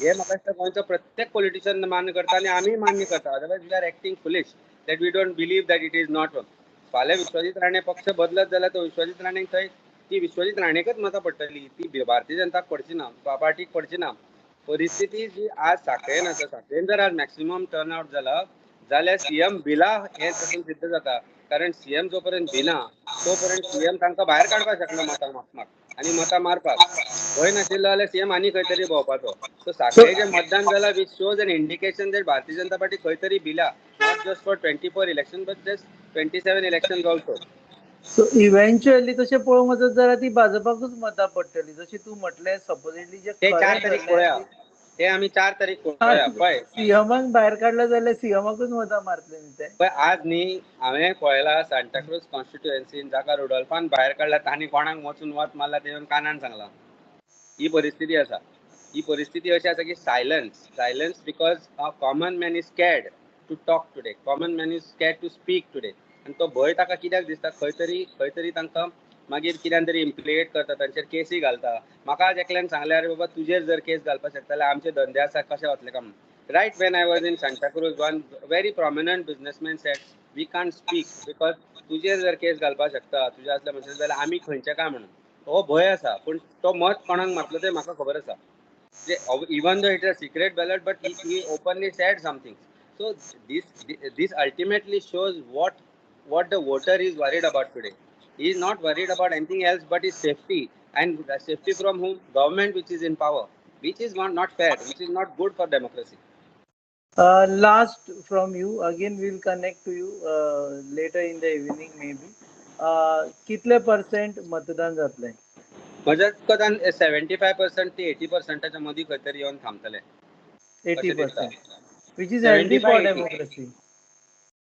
हे म्हाका दिसता गोंयचो प्रत्येक पॉलिटिशियन मान्य करता आनी आमीय मान्य करता. Otherwise we are acting foolish that we don't believe that it is not work. फाल्यां विश्वजीत राणे पक्ष बदलत जाल्यार तो विश्वजीत राणेक थंय ती विश्वजीत राणेकच मतां पडटली, ती भारतीय जनताक पडची ना, पार्टीक पडची ना. परिस्थिती जी आज सांखळेन आसा, सांखळेन जर आज मॅक्सिमम टर्नआवट जाला जाल्यार सीएम बिला हें तातूंत सिद्ध जाता. कारण सीएम जो पर्यंत भिना तो पर्यंत सीएम तांकां भायर काडपाक शकना मतां मागपाक. आनी मतां मारपाक. भंय नाशिल्लो जाल्यार सीएम आनी खंय तरी भोंवपाचो. सो साखळेचें मतदान जालां which shows an indication that Bharatiya Janata Party खंय तरी भिला, not just for 24 election but just 27 election also. So eventually तशें पळोवंक वचत जाल्यार ती भाजपाकूच मतां पडटली, जशें तूं म्हटलें सपोजिटली जे ते 4 तारीख पळोवया, ते आमी 4 तारीख पळोवया. पळय सीएमाक भायर काडलो जाल्यार सीएमाकूच मतां मारतले न्ही ते. पळय आज न्ही हांवें पळयला सांताक्रूज कॉन्स्टिट्युएन्सीन जाका रुडोल्फान भायर काडला तांणी कोणाक वचून वत मारला ते येवन कानान सांगला. ही परिस्थिती आसा. ही परिस्थिती अशी आसा की silence, silence because a common man is scared to talk today, common man is scared to speak today. आनी तो भंय ताका कित्याक दिसता, खंय तरी तांकां मागीर कित्यान तरी इम्प्लिकेट करता, तांचेर केसी घालता. म्हाका आज एकल्यान सांगलें, अरे बाबा तुजेर जर केस घालपाक शकता जाल्यार आमचे धंदे आसा कशे वतले काय म्हणून. Right when I was in Santacruz, one very prominent businessman said we can't speak because तुजेर जर केस घालपाक शकता, तुजे असल्या मनशान जाल्यार आमी खंयचे काय म्हणून. हो भंय आसा, पूण तो मत कोणाक मारतलो तें म्हाका खबर आसा. Even though it is a secret ballot, but he openly said something. So this ultimately shows what the voter is worried about today. He is not worried about anything else but his safety, and safety from whom? Government which is in power, which is not fair, which is not good for democracy. Last from you, again we will connect to you later in the evening maybe. कितले percent मतदान जातलें? म्हज्या कदान 75% ते 80%च्या मदीं खंय तरी येवन थांबतले. 80%, which is healthy for democracy.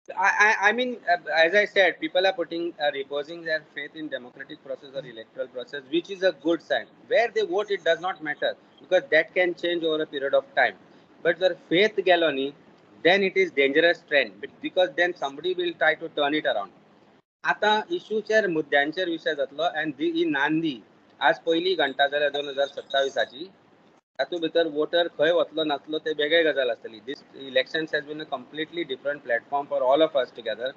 I mean, as I said, people are reposing their faith in democratic process or electoral process, which is a good sign. Where they vote, it does not matter because that can change over a period of time. But their faith गेलो न्ही, then it is dangerous trend because then somebody will try to turn it around. आतां इशूचेर मुद्द्यांचेर विशय जातलो. आनी ही नांदी आज पयली घंटा जाल्या 2027ची, तातूंत भितर वोटर खंय वतलो नासलो ते वेगळे गजाल आसतली. This elections has been a completely different platform for all of us together.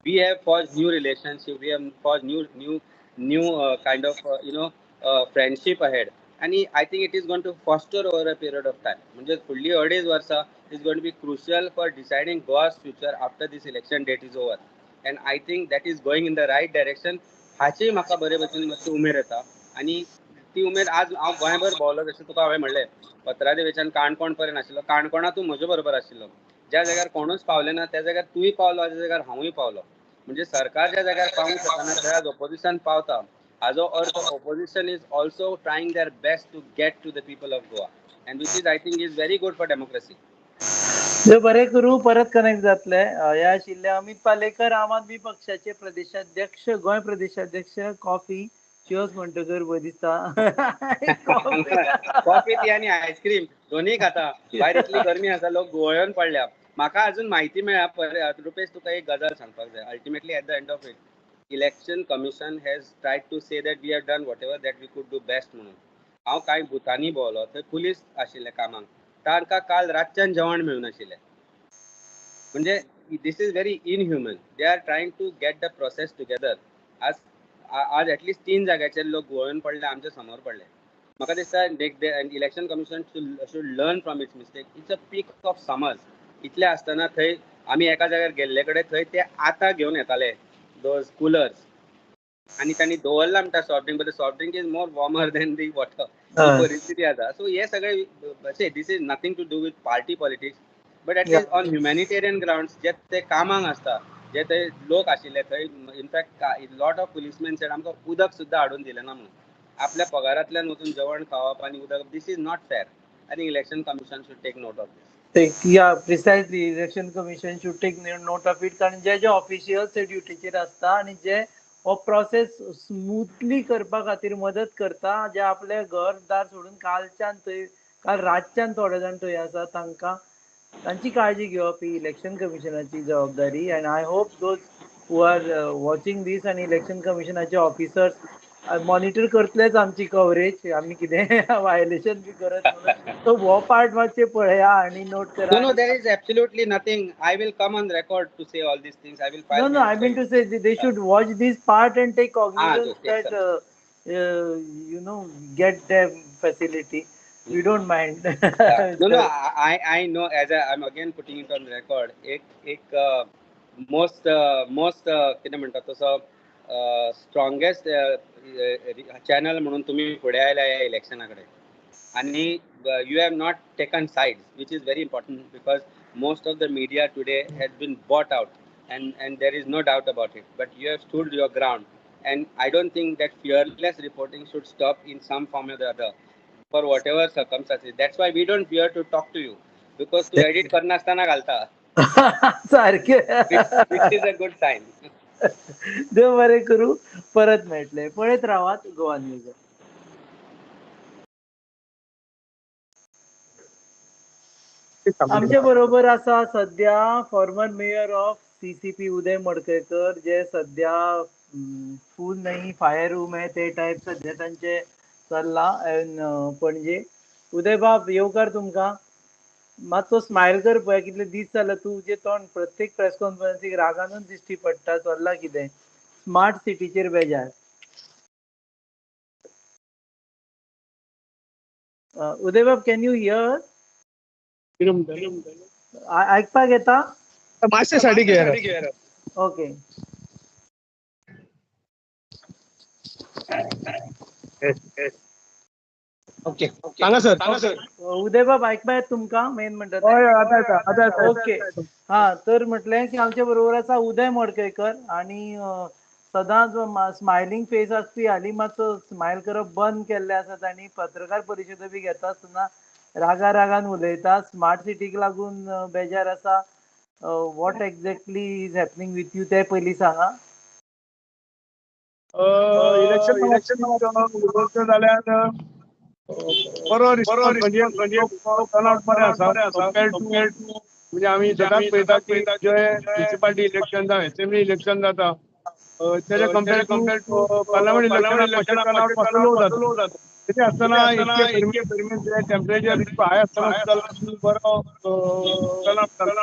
We have forged new relationship, we have forged new new new kind of you know friendship ahead. आनी I think it is going to foster over a period of time. म्हणजे फुडली 2.5 वर्सां is going to be crucial for deciding Goa's future after this election date is over. And I think that is going in the right direction. हाचीय म्हाका बरे भशेन मातशी उमेद येता. आनी ती उमेद आज हांव गोंयभर भोंवलो, जशें तुका हांवें म्हणलें, पत्रादेवेच्यान काणकोण पर्यंत आशिल्लो, काणकोणा तूं म्हजे बरोबर आशिल्लो. ज्या जाग्यार कोणूच पावले ना त्या जाग्यार तूंय पावलो, ज्या जाग्यार हांवूय पावलो. म्हणजे सरकार ज्या जाग्यार पावूंक शकना थंय आज ऑपोजिशन पावता. हाजो अर्थ opposition is also trying their best to get to the people of Goa, and which is I think is very good for democracy. बरें करूं, परत कनेक्ट जातले. हे आशिल्ले अमित पालेकर, आम आदमी पक्षाचे प्रदेशाध्यक्ष, गोंय प्रदेशाध्यक्ष. कॉफी चियर्स म्हणटकर बरें दिसता. कॉफी टी आनी आयस्क्रीम दोनूय खाता. भायर इतली गरमी आसा, लोक गोवळून पडल्या. म्हाका अजून म्हायती मेळ्ळा. रुपेश, तुका एक गजाल सांगपाक जाय. Ultimately at the end of it, election commission has tried to say that we have done whatever that we could do best म्हणून. हांव कांय बुथांनी भोंवलो, थंय पुलीस आशिल्ले कामाक, तांकां काल रातच्यान जेवण मेळूं नाशिल्लें. म्हणजे this is very inhuman. They are trying to get the process together. आज आज एटलिस्ट 3 जाग्याचेर लोक गळून पडले, आमच्या समोर पडले. म्हाका दिसता election commission should learn from its mistake. It's a peak of summers. इतले आसतना थंय आमी एका जाग्यार गेल्ले कडेन थंय ते आतां घेवन येताले those coolers, आनी तांणी दवरला म्हणटा soft drink, but soft drink is more warmer than the water. ही परिस्थिती आसा. सो हे सगळे, this is nothing to do with party politics, but at least on humanitarian grounds जे ते कामाक आसता, जे ते लोक आशिल्ले थंय, in fact lot of policemen said आमकां उदक सुद्दां हाडून दिलें ना म्हणून. आपल्या पगारांतल्यान वचून जेवण खावप आनी उदक, this is not fair. I think election commission should take note of this. Yeah, precisely, election commission should take note of it. कारण जे जे ऑफिशियल्स ते ड्युटीचेर आसता आनी जे हो प्रोसेस स्मूथली करपा खातीर मदत करता, जे आपले घर दार सोडून कालच्यान थंय, काल रातच्यान थोडे जाण थंय आसा, तांकां तांची काळजी घेवप ही इलेक्शन कमिशनाची जबाबदारी. And I hope those who are watching this आनी इलेक्शन कमिशनाचे ऑफिसर्स मॉनिटर करतलेच आमची कवरेज, आमी कितें वायलेशन बी करत म्हणून. सो हो पार्ट मातशें पळया आनी नोट करा. No, no, there is absolutely nothing. I will come on record to say all these things. I will file. No, no, I mean to say they should watch this part and take cognizance that get them facility. We don't mind. Yeah. No, no, I know, as I'm again putting it on record. एक एक most most कितें म्हणटा तसो strongest channel म्हणून तुमी फुडें आयल्या ह्या इलेक्शना कडेन आनी you have not taken sides, which is very important because most of the media today has been bought out and there is no doubt about it, but you have stood your ground and I don't think that fearless reporting should stop in some form or the other for whatever circumstances. That's why we don't fear to talk to you because तू edit करनासतना घालता, सारखे, which is a good sign. देव बरें करूं, परत मेळटले. पळयत रावात गोवा न्यूज. आमच्या बरोबर आसा सध्या former mayor of CCP Uday Madkaikar, जे सध्या फूल नाही फायर रूम आहे ते टायप सध्या तांचे चल्ला पणजे. उदय बाब, येवकार तुमकां. मातसो स्मायल कर पळय, कितले दीस जाले तुजें तोंड प्रत्येक प्रेस कॉन्फरन्सीक रागानूच दिश्टी पडटा. चल्ला कितें स्मार्ट सिटीचेर बेजार? उदय बाब, can you here? आयकपाक येता? मातशें साडी घेया. ओके. ओके, सांगा सर. उदय बाब, आयकपा येता तुमकां मेन म्हणटा? ओके. हा, तर म्हटलें की आमच्या बरोबर आसा उदय मडकयकर आनी सदांच स्मायलिंग फेस आसपी हालीं मातसो स्मायल करप बंद केल्लें आसा तांणी. पत्रकार परिशद बी घेता आसतना रागा रागान उलयता. स्मार्ट सिटीक लागून बेजार आसा. What exactly is happening with you तें पयलीं सांगा. इलेक्शन उलोवचें जाल्यार बरो रिस्पॉन्स, म्हणजे टर्नआउट बरें आसा कंपेर्ड टू, म्हणजे आमी सदांच पळयता की जे म्युनिसिपालिटी इलेक्शन जावं एसेंब्ली इलेक्शन जाता तेजे कंपेर्ड टू पार्लमेंट इलेक्शनाक मातशें टर्नआउट मातसो लो जाता. तरी आसतना इतके गरमेन टेम्परेचर इतको हाय आसतना सुद्दां बरो टर्नआउट जाला.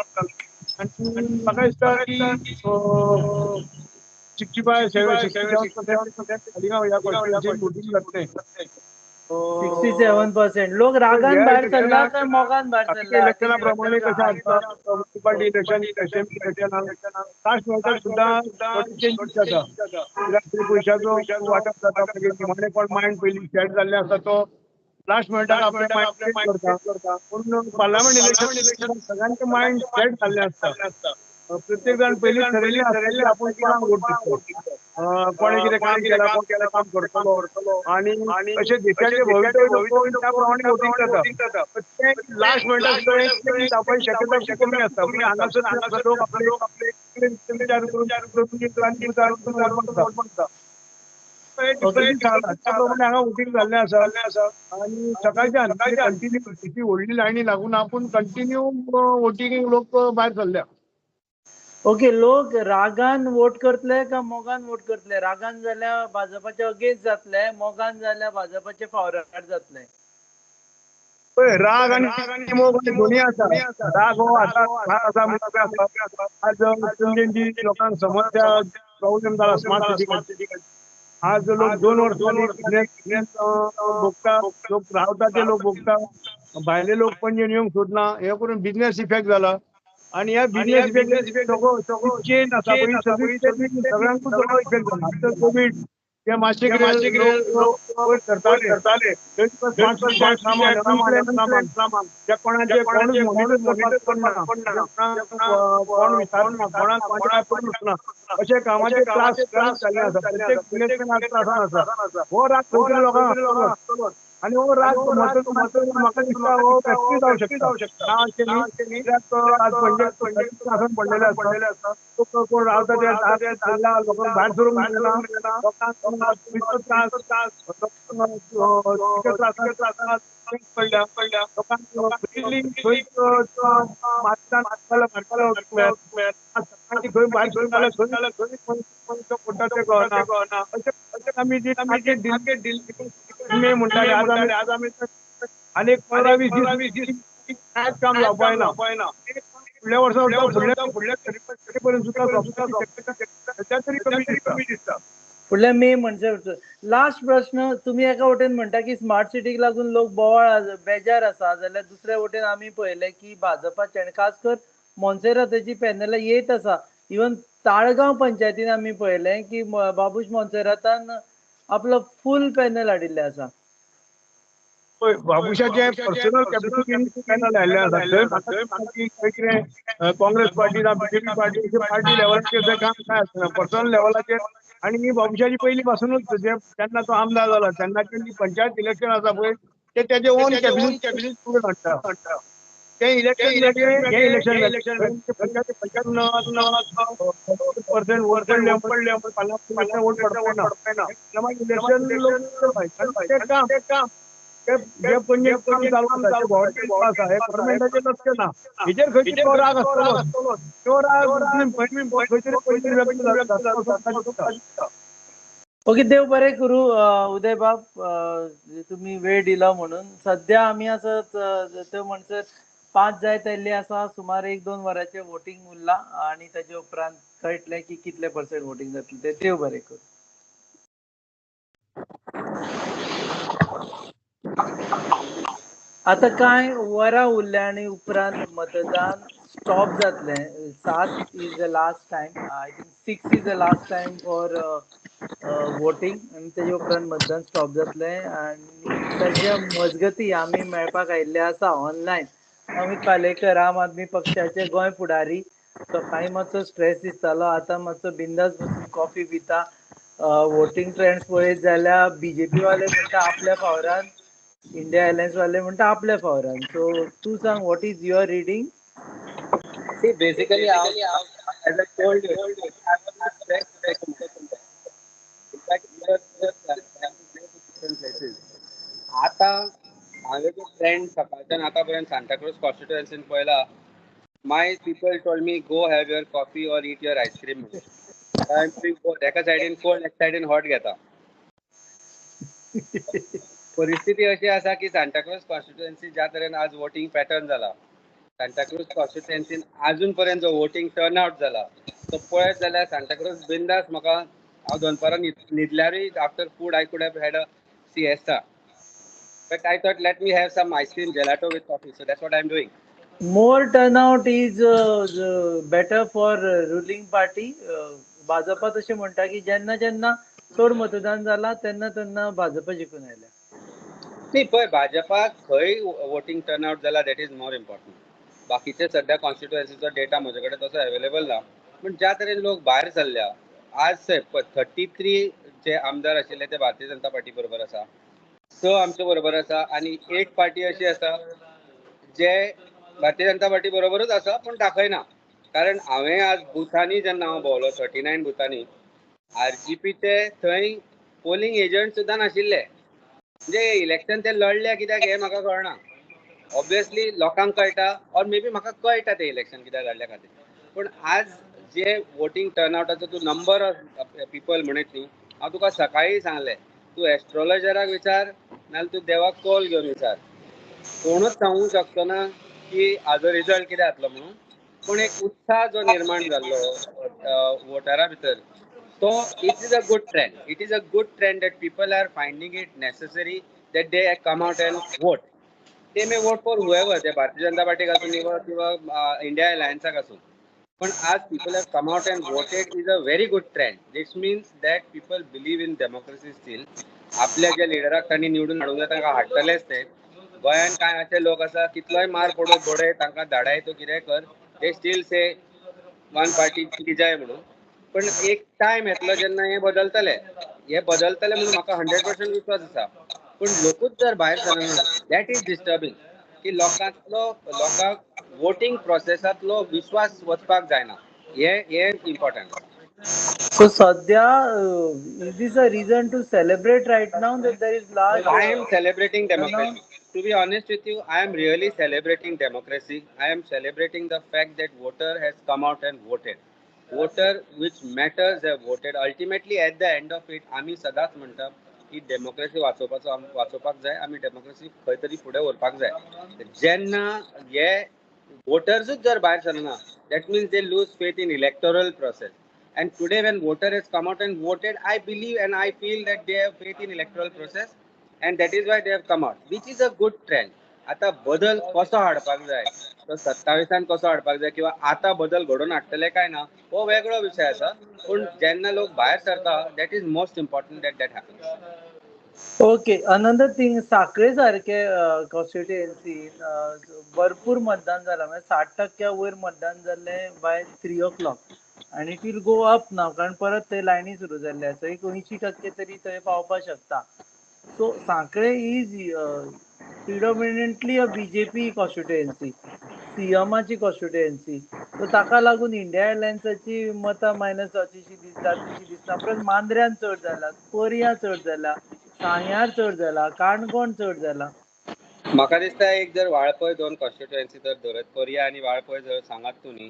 आनी म्हाका दिसता की 65 67% ह्या कॉन्स्टिट्युएन्सीन वोटींग जातलें. 67% लोक रागान भायर सरला काय मोगान भायर सरला? इलेक्शना प्रमाणे कशें आसता, म्युनिसिपालिटी इलेक्शन असेंब्ली इलेक्शनाक लास्ट मिनटाक सुद्दां चेंज जाता. पयशाचो वांटप जाता, मागीर निमाणें कोण मायंड पयलीं सेट जाल्लें आसता तो लास्ट मिनटाक आपलें मायंड चेंज करता. पूण पार्लमेंट इलेक्शन सगळ्यांचें मायंड सेट जाल्लें आसता. प्रत्येक जाण पयलीं ठरयल्लें आसता आपूण कोणाक वोट दितलो, कोणें कितें काम केलां, कोण कितें काम करतलो आनी अशें देशाचें भवितव्य त्या प्रमाणे वोटींग जाता. तें लास्ट मिनटाक सुद्दां जावपाची शक्यता कमी आसता. म्हणजे हांगासर लोक आपले विचार करून वोट मारता. डिफरंट जाला त्या प्रमाणे हांगा वोटींग जाल्लें आसा आनी सकाळच्यान कंटिन्यू ती व्हडली लायनी लागून आपूण कंटिन्यू वोटींग लोक भायर सरल्या. ओके, लोक रागान वोट करतले का मोगान वोट करतले? रागान जाल्यार भाजपाचे अगेन्स्ट जातले, मोगान जाल्यार भाजपाचे फावरार जातले. पळय, राग आनी मोग दोन्ही आसा. राग हो आसा, आसा. आज जी लोकांक समस्या प्रॉब्लेम जाला स्मार्ट सिटी, आज लोक 2 वर्सांनी बिजनेस भोगता, लोक रावता ते लोक भोगता, भायले लोक पणजेन येवंक सोदना, हे करून बिजनेस इफेक्ट जाला. आनी ह्या बिजनेस इफेक्ट सगळो चेन आसा पळय, सगळ्यांकूच सगळो इफेक्ट जाला. आतां कोवीड ते मातशें कितें लोक वयर सरताले, कोणाचे कोणूच मॉनिटर करपाक पडना, कोण विचारना, कोणाक कोणाक पडून वचना, अशे कामाचे त्रास त्रास जाल्ले आसा. प्रत्येक बिजनेसमॅन आज त्रासान आसा. हो राग खंय लोकांक आसतलोच आनी हो राग म्हाका दिसता हो व्यक्ती जावं शकता ना अशें न्ही. कित्याक आज पणजे त्रासान पडलेले आसता. कोण रावता ते लोकांक भायर सरूंक मेळना, लोकांक त्रास त्रास पडल्या, लोकांक फ्रिली खंय खंय भायर सरूंक जाल्यार खंय कोण तें कळना. अशें आमी जी मे म्हणटाले आज आमी आनी 15-20 दीस कांयच काम जावपाक ना. फुडल्या वर्सा फुडल्या पर्यंत सुद्दां सद्या तरी कमी दिसता. फुडल्या मे म्हणसर. लास्ट प्रश्न, तुमी एका वटेन म्हणटा की स्मार्ट सिटीक लागून लोक बोवाळ बेजार आसा, जाल्यार दुसऱ्या वटेन आमी पळयलें की भाजपाचे आनी खास कर मोन्सेराताची पॅनलां येत आसा. इवन ताळगांव पंचायतीन आमी पळयलें की बाबूश मोन्सेरातान आपलो फूल पॅनल हाडिल्लें आसा. पळय, बाबुशाचें पर्सनल कॅपॅसिटीन पॅनल आयिल्लें आसा. थंय म्हाका दिसता की खंय कितें काँग्रेस पार्टी ना बीजेपी पार्टी अशें पार्टी लेवलाचेर थंय काम कांय आसना, पर्सनल लेवलाचेर. आनी ही बाबुशाची पयलीं पासुनूच, जे जेन्ना तो आमदार जाला तेन्नाच्यान जी पंचायत इलेक्शन आसा पळय, ते तेजे ओन कॅपॅसिटी हाडटा. ते इलेक्शन हे इलेक्शन 55% वोट पडले, 50% वोट पडपाक ना. इलेक्शन काम जे पणजे काम चालू आसा, गव्हर्मेंट आसा, हे गव्हर्मेंटाचें लक्ष ना. हेजेर खंय तरी राग आसतलो, तो राग खंय तरी पयलीं व्यक्त जाता. ओके, देव बरें करूं उदय बाब, तुमी वेळ दिलो म्हणून. सद्या आमी आसत ते म्हणसर 5 जायत आयिल्ली आसा, सुमार 1-2 वरांचें वोटींग उरलां आनी ताजे उपरांत कळटलें की कितले पर्संट वोटींग जातलें तें. देव बरें करूं. आतां कांय वरां उरल्या आनी उपरांत मतदान स्टॉप जातलें. 7 is the last time, I think 6 is the last time for voting आनी तेजे उपरांत मतदान स्टॉप जातलें. आनी ताच्या मजगती आमी मेळपाक आयिल्ले आसा ऑनलायन अमित पालेकर, आम आदमी पक्षाचे गोंय फुडारी. सकाळीं मातसो स्ट्रेस दिसतालो, आतां मातसो बिंदास बसून कॉफी पिता. वोटींग ट्रेंड्स पळयत जाल्यार बीजेपी वाले म्हणटा आपल्या फावरान, इंडिया अलायन्स वाले म्हणटा आपल्या फावरान. सो तूं सांग, what is your reading? See, basically, as I told you, I was not stressed. In fact, we were different places. आता हांवें जो ट्रेंड सकाळच्यान आतां पर्यंत सांताक्रूज कॉन्स्टिट्युएन्सीन पळयला, my people told me go have your coffee or eat your ice cream. I am doing both. एका सायडीन cold, एका सायडीन हॉट घेता. परिस्थिती अशी आसा की सांताक्रूज कॉन्स्टिट्युएन्सी ज्या तरेन आज वोटींग पॅटर्न जाला, सांताक्रूज कॉन्स्टिट्युएन्सीन आजून पर्यंत जो वोटींग टर्न आवट जाला तो पळयत जाल्यार सांताक्रूज बिंदास म्हाका, हांव दनपारां न्हिदल्यारूय after food I could have had a siesta. But I thought let me have some ice cream gelato with coffee, so that's what I am doing. More turnout is better for ruling party. Bhajpa तशें म्हणटा की जेन्ना जेन्ना चड मतदान जाला तेन्ना तेन्ना भाजपा जिखून आयल्या. न्ही पळय, भाजपा खंय वोटींग टर्न आवट जाला that is more important. बाकीचे सद्या कॉन्स्टिट्युएन्सीचो डेटा म्हजे कडेन तसो अवेलेबल ना, पूण ज्या तरेन लोक भायर सरल्या आज 33 जे आमदार आशिल्ले ते भारतीय जनता पार्टी बरोबर आसा, 6 आमचे बरोबर आसा आनी 1 पार्टी अशी आसा जे भारतीय जनता पार्टी बरोबरूच आसा पूण दाखयना. कारण हांवें आज बुथांनी जेन्ना हांव भोंवलो 39 बुथांनी आरजीपीचे थंय पोलिंग एजंट सुद्दां नाशिल्ले. म्हणजे इलेक्शन ते लढले कित्याक हें म्हाका कळना. ऑब्वियसली लोकांक कळटा ऑर मे बी म्हाका कळटा ते इलेक्शन कित्याक लढल्या खातीर, पूण आज जे वोटींग टर्नआवटाचो तूं नंबर ऑफ पिपल म्हणत न्ही, हांव तुका सकाळीं सांगलें, तूं एस्ट्रोलॉजराक विचार नाल्यार तूं देवाक कॉल घेवन विचार, कोणूच सांगूंक शकचो ना की हाजो रिजल्ट कितें जातलो म्हणून. पूण एक उत्साह जो निर्माण जाल्लो वोटरा भितर तो it is a good trend. It is a good trend that people are finding it necessary that they come out and vote. They may vote for whoever, ते भारतीय जनता पार्टीक आसूं किंवा इंडिया अलायन्साक आसूं, पण आज people have come out and voted is a very good trend. This means that people believe in democracy still. आपल्या ज्या लिडराक तांणी निवडून हाडूंक जाय तांकां हाडटलेच ते. गोंयांत कांय अशे लोक आसा कितलोय मार पडूं बडय तांकां धाडाय तूं कितेंय कर, they still say one party की जाय म्हणून. पण एक टायम येतलो जेन्ना हें बदलतलें, हें बदलतलें म्हणून म्हाका 100% विश्वास आसा. पूण लोकूच जर भायर सरना that is disturbing, की लोकांतलो लोकांक वोटींग प्रोसेसांतलो विश्वास वचपाक जायना, हें इम्पॉर्टंट. सो सद्या is this a reason to celebrate right now that there is large? I am celebrating democracy. To be honest with you, I am really celebrating democracy. I am celebrating the fact that voter has come out and voted. Voter which matters have voted. Ultimately, at the end of it, आमी सदांच म्हणटा की democracy वाचोवपाचो वाचोवपाक जाय, आमी democracy खंय तरी फुडें व्हरपाक जाय. जेन्ना हे वोटर्सूच जर भायर सरना, that means they lose faith in electoral process. And today when voter has come out and voted, I believe and I feel that they have faith in electoral process, and that is why they have come out, which is a good trend. आतां बदल कसो हाडपाक जाय, तो 27 कसो हाडपाक जाय किंवा आतां बदल घडोवन हाडटले काय ना हो वेगळो विशय आसा. पूण जेन्ना लोक भायर सरता that is most important that that happens. Okay, another thing, Sanquelim सारके कॉन्स्टिट्युएन्सीन भरपूर मतदान जालां, म्हणजे 60% वयर मतदान जाल्लें बाय 3 o'clock आनी it will go up नाव, कारण परत थंय लायनी सुरू जाल्ले आसा, एक 80% तरी थंय पावपाक शकता. So Sanquelim is predominantly a BJP constituency, सीएमाची constituency, so ताका लागून इंडिया अलायन्साची मतां मायनस जावची जातलीशी दिसना. परत मांद्र्यान चड जाला, पर्यां चड जाला, सांग्यार चड जाला, काणकोण चड जाला. म्हाका दिसता एक जर वाळपय दोन कॉन्स्टिट्युएन्सी जर धरत, पर्या आनी वाळपय जर सांगात तूं न्ही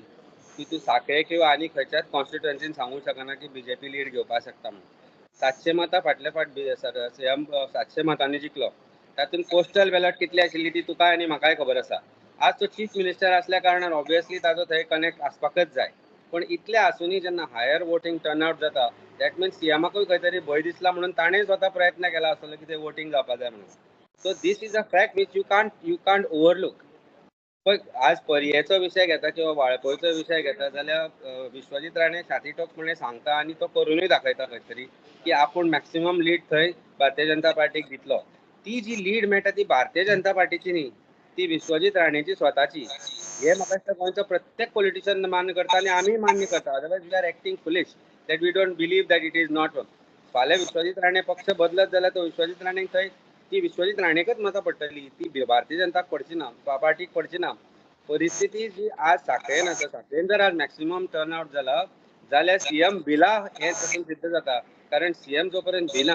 की तूं सांखळे किंवा आनी खंयच्याच कॉन्स्टिट्युएन्सीन सांगूंक शकना की बीजेपी लीड घेवपाक शकता म्हणून. 700 मतां फाटले फाट सीएम 700 मतांनी जिखलो, तातूंत पोस्टल बॅलट कितली आशिल्ली ती तुकाय आनी म्हाकाय खबर आसा. आज तो चीफ मिनिस्टर आसल्या कारणान ऑब्वियसली ताजो थंय कनेक्ट आसपाकच जाय. पूण इतलें आसुनूय जेन्ना हायर वोटींग टर्नआउट जाता that means सीएमाकूय खंय तरी भंय दिसला म्हणून ताणें स्वता प्रयत्न केला आसतलो की थंय वोटींग जावपा जाय म्हणून. So this is a fact which you can't overlook. पळय, आज पर्येचो विशय घेता किंवा वाळपयचो विशय घेता जाल्यार विश्वजीत राणे छाती ठोकपणे सांगता आनी तो करुनूय दाखयता खंय तरी की आपूण मॅक्सिमम लीड थंय भारतीय जनता पार्टीक दितलो. ती जी लीड मेळटा ती भारतीय जनता पार्टीची न्ही, ती विश्वजीत राणेची स्वताची. हे म्हाका दिसता गोंयचो प्रत्येक पॉलिटिशियन मान्य करता आनी आमीय मान्य करता. Otherwise we are acting foolish that we don't believe that it is not work. फाल्यां विश्वजीत राणे पक्ष बदलत जाल्यार तो विश्वजीत राणेक थंय ती विश्वजीत राणेकच मतां पडटली, ती भारतीय जनताक पडची ना, पार्टीक पडची ना. परिस्थिती जी आज सांखळेन आसा, सांखळेन जर आज मॅक्सिमम टर्नआउट जाला जाल्यार सीएम भिला हें तातूंत सिद्ध जाता. कारण सीएम जो पर्यंत भिना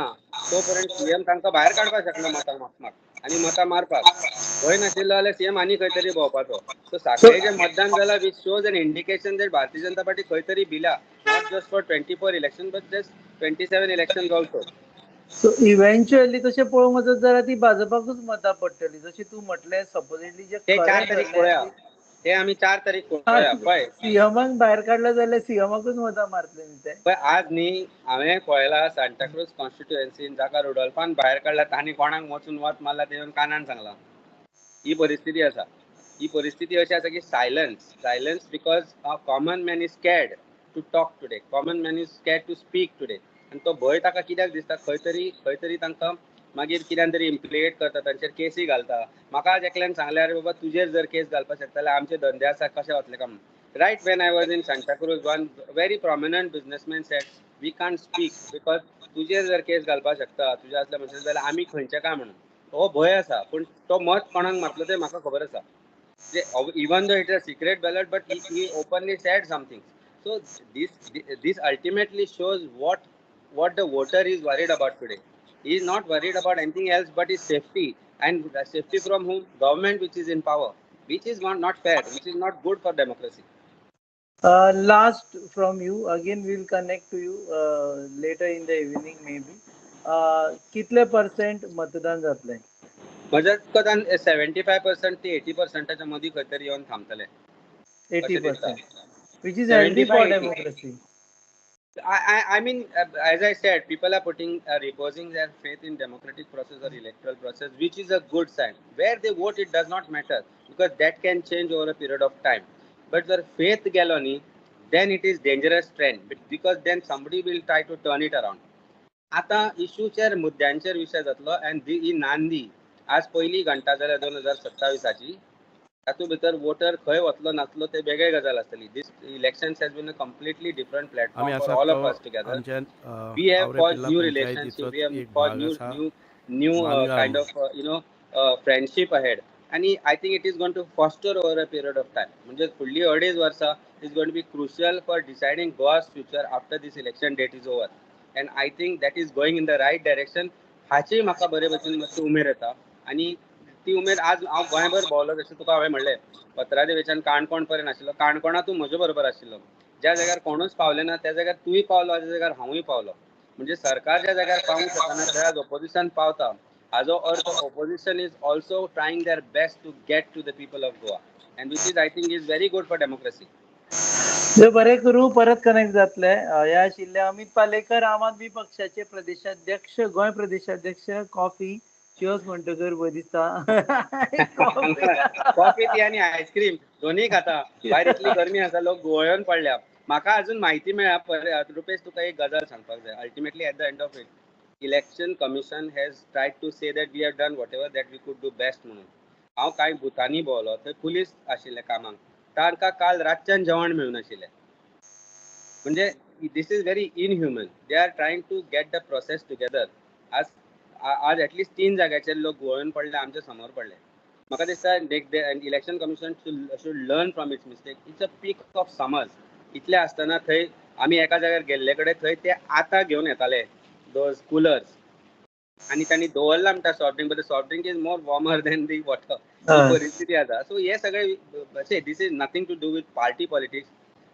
तो पर्यंत सीएम तांकां भायर काडपाक शकना मतां मागपाक आनी मतां मारपाक. भंय नाशिल्लो जाल्यार सीएम आनी खंय तरी भोंवपाचो. सो सांखळे जें मतदान जालां which shows an indication that Bharatiya Janata Party खंय तरी भिला, not just for 24 election but just 27 election also. So eventually तशें पळोवंक वचत जाल्यार ती भाजपाकूच मतां पडटली, जशें तूं म्हटलें सपोजिटली जे ते 4 तारीख पळोवया, ते आमी 4 तारीख पळोवया. पळय, सीएमाक भायर काडलो जाल्यार सीएमाकूच मतां मारतले न्ही ते. पळय, आज न्ही हांवें पळयला सांताक्रूज कॉन्स्टिट्युएन्सीन जाका रुडोल्फान भायर काडला तांणी कोणाक वचून वत मारला ते येवन कानान सांगला. ही परिस्थिती आसा. ही परिस्थिती अशी आसा की silence, silence because a common man is scared to talk today, common man is scared to speak today. आनी तो भंय ताका कित्याक दिसता, खंय तरी खंय तरी तांकां मागीर कित्यान तरी इम्प्लिकेट करता, तांचेर केसी घालता. म्हाका आज एकल्यान सांगलें, अरे बाबा तुजेर जर केस घालपाक शकता जाल्यार आमचे धंदे आसा कशे वतले काय म्हणून. Right when I was in Santacruz, one very prominent businessman said we can't speak because तुजेर जर केस घालपाक शकता तुज्या असल्या मनशान जाल्यार आमी खंयचे काय म्हणून. हो भंय आसा, पूण तो मत कोणाक मारतलो तें म्हाका खबर आसा. Even though it is a secret ballot but he openly said something. So this ultimately shows what the voter is worried about today. He is not worried about anything else but his safety, and the safety from whom? Government which is in power, which is not fair, which is not good for democracy. Last from you, again we will connect to you later in the evening maybe. कितले percent मतदान जातलें? म्हज्या मतान 75% ते 80%च्या मदीं खंय तरी येवन थांबतले. 80%, which is healthy for democracy. I mean, as I said, people are reposing their faith in democratic process or electoral process, which is a good sign. Where they vote, it does not matter because that can change over a period of time. But their faith गेलो न्ही, then it is dangerous trend because then somebody will try to turn it around. आतां इशूचेर मुद्द्यांचेर विशय जातलो आनी ही नांदी आज पयली घंटा जाल्या 2027ची, तातूंत भितर वोटर खंय वतलो नासलो ते वेगळे गजाल आसतली. This election has been a completely different platform for all of us together. We have forged new relationship, we have forged new kind of friendship ahead. आनी I think it is going to foster over a period of time. म्हणजे फुडली 2.5 वर्सां is going to be crucial for deciding Goa's future after this election date is over. And I think that is going in the right direction. हाचीय म्हाका बरे भशेन मातशी उमेद येता आनी ती उमेद आज हांव गोंयभर भोंवलो, जशें तुका हांवें म्हणलें, पत्रादेवेच्यान काणकोण पर्यंत आशिल्लो, काणकोणा तूं म्हजे बरोबर आशिल्लो. ज्या जाग्यार कोणूच पावले ना त्या जाग्यार तूंय पावलो, ज्या जाग्यार हांवूय पावलो. म्हणजे सरकार ज्या जाग्यार पावूंक शकना थंय आज ऑपोजिशन पावता. हाजो अर्थ opposition is also trying their best to get to the people of Goa, and which is I think is very good for democracy. बरें करूं, परत कनेक्ट जातले. हे आशिल्ले अमित पालेकर, आम आदमी पक्षाचे प्रदेशाध्यक्ष, गोंय प्रदेशाध्यक्ष. कॉफी चियर्स म्हणटकर भंय दिसता. कॉफी, टी आनी आयस्क्रीम दोन्ही खाता. भायर इतली गरमी आसा, लोक घुंवळून पडल्या. म्हाका अजून म्हायती मेळ्ळा. रुपेश, तुका एक गजाल सांगपाक जाय. Ultimately, at the end of it, Election Commission has tried to say that we have done whatever that we could do best म्हणून. हांव कांय बुथांनी भोंवलो, थंय पुलीस आशिल्ले कामाक, तांकां काल रातच्यान जेवण मेळूनाशिल्लें. म्हणजे this is very inhuman. They are trying to get the process together. आज आज एटलिस्ट तीन जाग्याचेर लोक घुंवळून पडले, आमच्या समोर पडले. म्हाका दिसता Election Commission should learn from its mistake. It's a peak of summers. इतले आसतना थंय आमी एका जाग्यार गेल्ले कडेन, थंय ते आतां घेवन येताले those coolers आनी तांणी दवरला म्हणटा soft drink, but soft drink is more warmer than the water. परिस्थिती आसा. सो हे सगळे, this is nothing to do with party politics,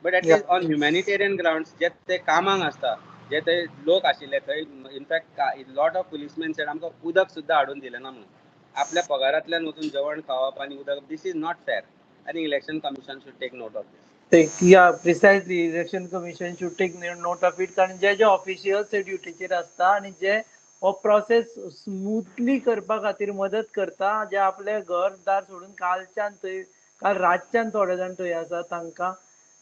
but at least on humanitarian ground, जे ते कामाक आसता, जे ते लोक आशिल्ले थंय, in fact lot of policemen said आमकां उदक सुद्दां हाडून दिलें ना म्हणून. आपल्या पगारांतल्यान वचून जेवण खावप आनी उदक, this is not fair. I think Election Commission should take note of this. Take, yeah, precisely, Election Commission should take note of it, कारण जे जे ऑफिशियल्स ते ड्युटीचेर आसता आनी जे हो प्रोसेस स्मूथली करपा खातीर मदत करता, जे आपले घर दार सोडून कालच्यान थंय, काल रातच्यान थोडे जाण थंय आसा, तांकां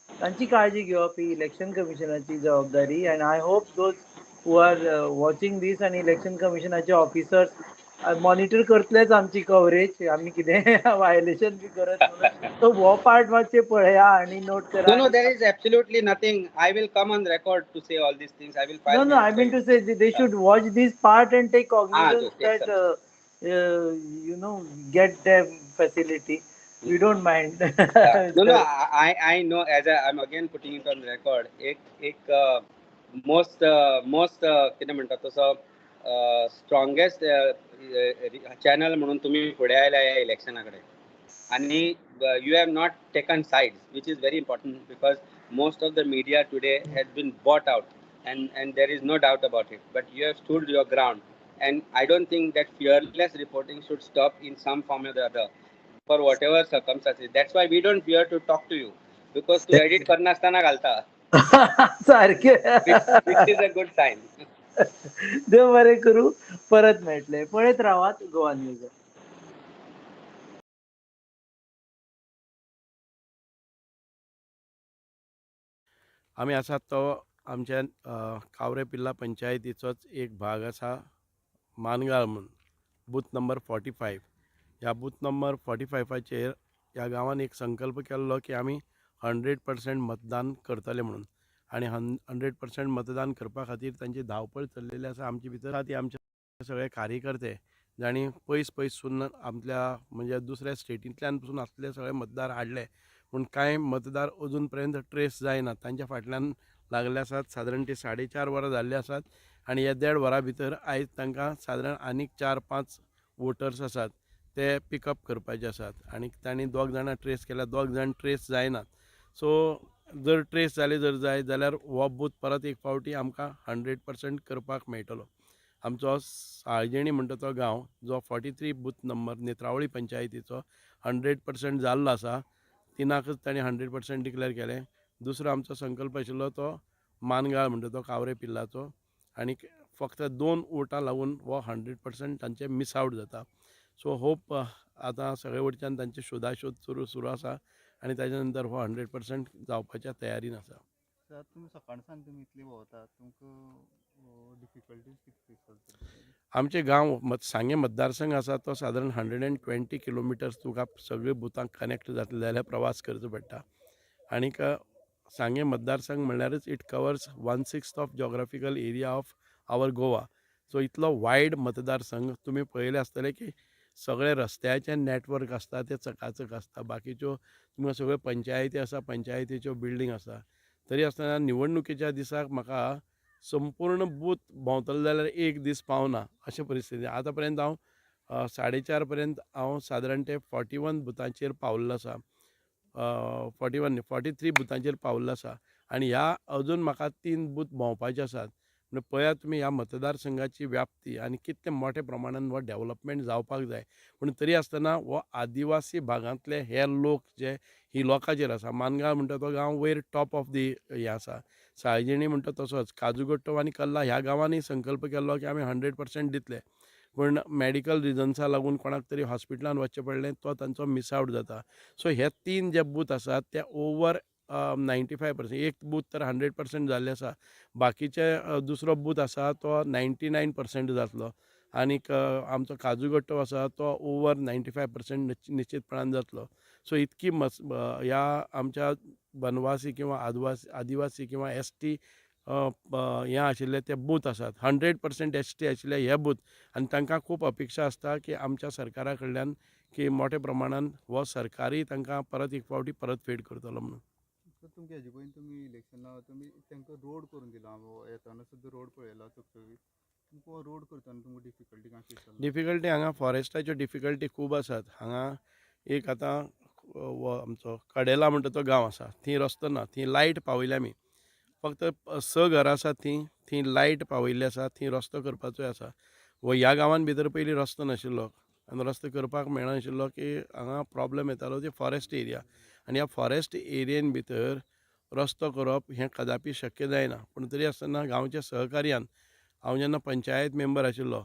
तांची काळजी घेवप ही इलेक्शन कमिशनाची जबाबदारी. And I hope those who are watching this आनी इलेक्शन कमिशनाचे ऑफिसर्स मॉनिटर करतलेच आमची कवरेज, आमी कितें वायलेशन बी करत म्हणून. सो हो पार्ट मातशें पळया आनी नोट करा. No, there is absolutely nothing. I will come on record to say all these things. I will file. No, I mean to say they should watch this part and take cognizance take that get them facility. We don't mind. Yeah. No, I know, as I'm again putting it on record. एक एक most कितें म्हणटा तसो strongest channel म्हणून तुम्ही फुडें आयल्या ह्या इलेक्शना कडेन आनी you have not taken sides, which is very important, because most of the media today has been bought out and there is no doubt about it, but you have stood your ground and I don't think that fearless reporting should stop in some form or the other for whatever circumstances. That's why we don't fear to talk to you, because तू edit करनासतना घालता, सारखे which is a good sign. देव बरें करूं, परत मेळटले. पळयत रावात गोवा न्यूज. आमी आसात तो आमच्या कावरे पिल्ला पंचायतीचोच एक भाग आसा, मानगाळ म्हूण, बूथ नंबर 45. ह्या बूथ नंबर 45चेर ह्या गांवान एक संकल्प केल्लो की आमी 100% मतदान करतले म्हणून, आनी 100% मतदान करपा खातीर तांची धांवपळ चल्लेली आसा. आमचे भितर ती आमचे सगळे कार्यकर्ते जांणी पयस पयसून आपल्या म्हणजे दुसऱ्या स्टेटींतल्यान पसून आसले सगळे मतदार हाडले, पूण कांय मतदार अजून पर्यंत ट्रेस जायना, तांच्या फाटल्यान लागले आसात. सादारण ते 4.5 वरां जाल्ली आसात आनी ह्या 1.5 वरां भितर आयज तांकां सादारण आनीक 4-5 वोटर्स आसात ते पिकअप करपाचे आसात आनी तांणी 2 जाणां ट्रेस केल्या, 2 जाण ट्रेस जायनात. सो जर ट्रेस जाले जर जाय जाल्यार हो बूथ परत एक फावटी आमकां 100% करपाक मेळटलो. आमचो साळजिणी म्हणटा तो गांव जो 43 बूथ नंबर नेत्रावळी पंचायतीचो 100% जाल्लो आसा, तिनाकच तांणी 100% डिक्लेअर केलें. दुसरो आमचो संकल्प आशिल्लो तो मानगाळ म्हणटा तो कावरे पिल्लाचो, आनी फक्त 2 वोटां लागून हो 100% तांचे मिस आवट जाता. सो होप आतां सगळे वटच्यान तांची शोधाशोध सुरू आसा आनी ताच्या नंतर हो 100% जावपाच्या तयारीन आसा. सर, तुमी सकाळसान तुमी इतली भोंवतात, तुमकां डिफिकल्टीज कितें फेस करता? आमचे गांव सांगें मतदारसंघ आसा तो सादारण 120 किलोमिटर्स तुका सगळे बुथांक कनेक्ट जातले जाल्यार प्रवास करचो पडटा. आनीक सांगें मतदारसंघ म्हणल्यारच it covers 1/6 of geographical area of our Goa. So इतलो वायड मतदारसंघ तुमी पळयलें आसतलें की सगळे रस्त्याचे नेटवर्क आसता ते चकाचक आसता, बाकीच्यो तुमकां सगळ्यो पंचायती आसा, पंचायतीच्यो बिल्डींग आसा. तरी आसतना निवडणुकेच्या दिसाक म्हाका संपूर्ण बूथ भोंवतलो जाल्यार एक दीस पावना अशें परिस्थिती. आतां पर्यंत हांव 4:30 पर्यंत हांव सादारण ते 41 बुथांचेर पावल्लो आसा, 43 बुथांचेर पावल्लो आसा आनी ह्या अजून म्हाका 3 बूथ भोंवपाचे आसात. म्हणून पळयात तुमी ह्या मतदारसंघाची व्याप्ती आनी कितले मोठ्या प्रमाणान हो डेवलपमेंट जावपाक जाय, पूण तरी आसतना हो आदिवासी भागांतले हे लोक जे ही लोकांचेर आसा. मानगांव म्हणटा तो गांव वयर टॉप ऑफ the हें आसा, साळजिणी म्हणटा तसोच, काजूगोट्टो आनी कल्ला ह्या गांवांनी संकल्प केल्लो की आमी 100% दितले, पूण मॅडिकल रिजन्सा लागून कोणाक तरी हॉस्पिटलान वचचें पडलें, तो तांचो मिस आवट जाता. सो हे 3 जे बूथ आसात ते ओवर 95%, एक बूथ तर 100% जाल्ले आसा, बाकीचे दुसरो बूथ आसा तो 99% जातलो आनीक आमचो काजूगट्टो आसा तो ओवर 95% निश्चितपणान जातलो. सो इतकी ह्या आमच्या बनवासी किंवा आदिवासी किंवा एस टी हें आशिल्ले ते बूथ आसात, 100% एस टी आशिल्ले हे बूथ, आनी तांकां खूब अपेक्षा आसता की आमच्या सरकारा कडल्यान की मोठ्या प्रमाणान हो सरकारी तांकां परत एक फावटी परतफेड करतलो म्हणून. सर, तुमकां हेजे पयलीं तुमी इलेक्शना तुमी तांकां रोड करून दिला, येतना सुद्दां रोड पळयला चकचकीत, तुमकां रोड करतना तुमकां डिफिकल्टी काय फेस जाली? डिफिकल्टी हांगा फॉरेस्टाच्यो डिफिकल्टी खूब आसात. हांगा एक आतां आमचो कडेला म्हणटा तो गांव आसा, थंय रस्तो ना, थंय लायट पावयल्या आमी, फक्त 6 घरां आसात थंय, थंय लायट पावयल्ली आसा, थंय रस्तो करपाचोय आसा. व ह्या गांवान भितर पयलीं रस्तो नाशिल्लो आनी रस्तो करपाक मेळनाशिल्लो की हांगा प्रॉब्लम येतालो ती फॉरेस्ट एरिया, आनी ह्या फॉरेस्ट एरियेन भितर रस्तो करप हें कदापी शक्य जायना. पूण तरी आसतना गांवच्या सहकार्यान हांव जेन्ना पंचायत मेंबर आशिल्लो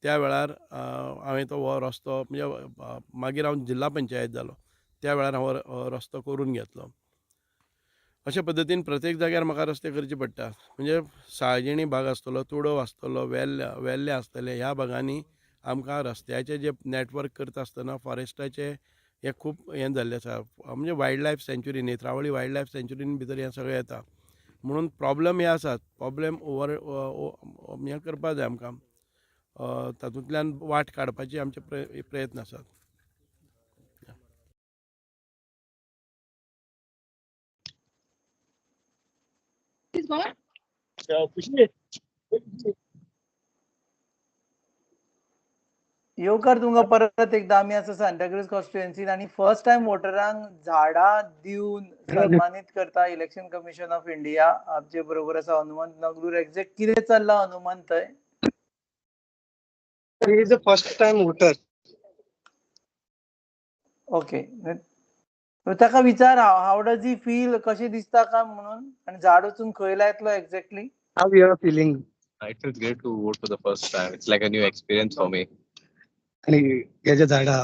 त्या वेळार हांवें तो हो रस्तो म्हणजे मागीर हांव जिल्ला पंचायत जालो त्या वेळार हांव रस्तो करून घेतलो. अशे पद्दतीन प्रत्येक जाग्यार म्हाका रस्ते करचे पडटा. म्हणजे साळजिणी भाग आसतलो, तुडव आसतलो, वेल्ले आसतले, ह्या भागांनी आमकां रस्त्याचे जे नॅटवर्क करता आसतना फॉरेस्टाचे हें खूब हें जाल्लें आसा. म्हणजे wild life sanctuary, Netravali wild life सँच्युरीन भितर हें सगळें येता, म्हणून प्रॉब्लम हे आसात. प्रॉब्लम ओवर हें करपा जाय आमकां, तातूंतल्यान वाट काडपाची आमचे प्रयत्न आसात. येवकार तुमकां परत एकदा. आमी आसा सांताक्रूज कॉन्स्टिट्युएन्सीन आनी फर्स्ट टायम वोटरांक झाडां दिवन सन्मानीत करता इलेक्शन कमिशन ऑफ इंडिया. आमचे बरोबर आसा हनुमंत नगलूर. एक्झॅक्ट कितें चल्लां हनुमंत थंय? He is a first time voter. Okay, ताका विचार how does he feel, कशें दिसता काय म्हणून, आनी झाड वचून खंय लायतलो exactly? How you are feeling? It feels great to vote for the first time. It's like a new experience for me. आणि ह्याच्या झाडा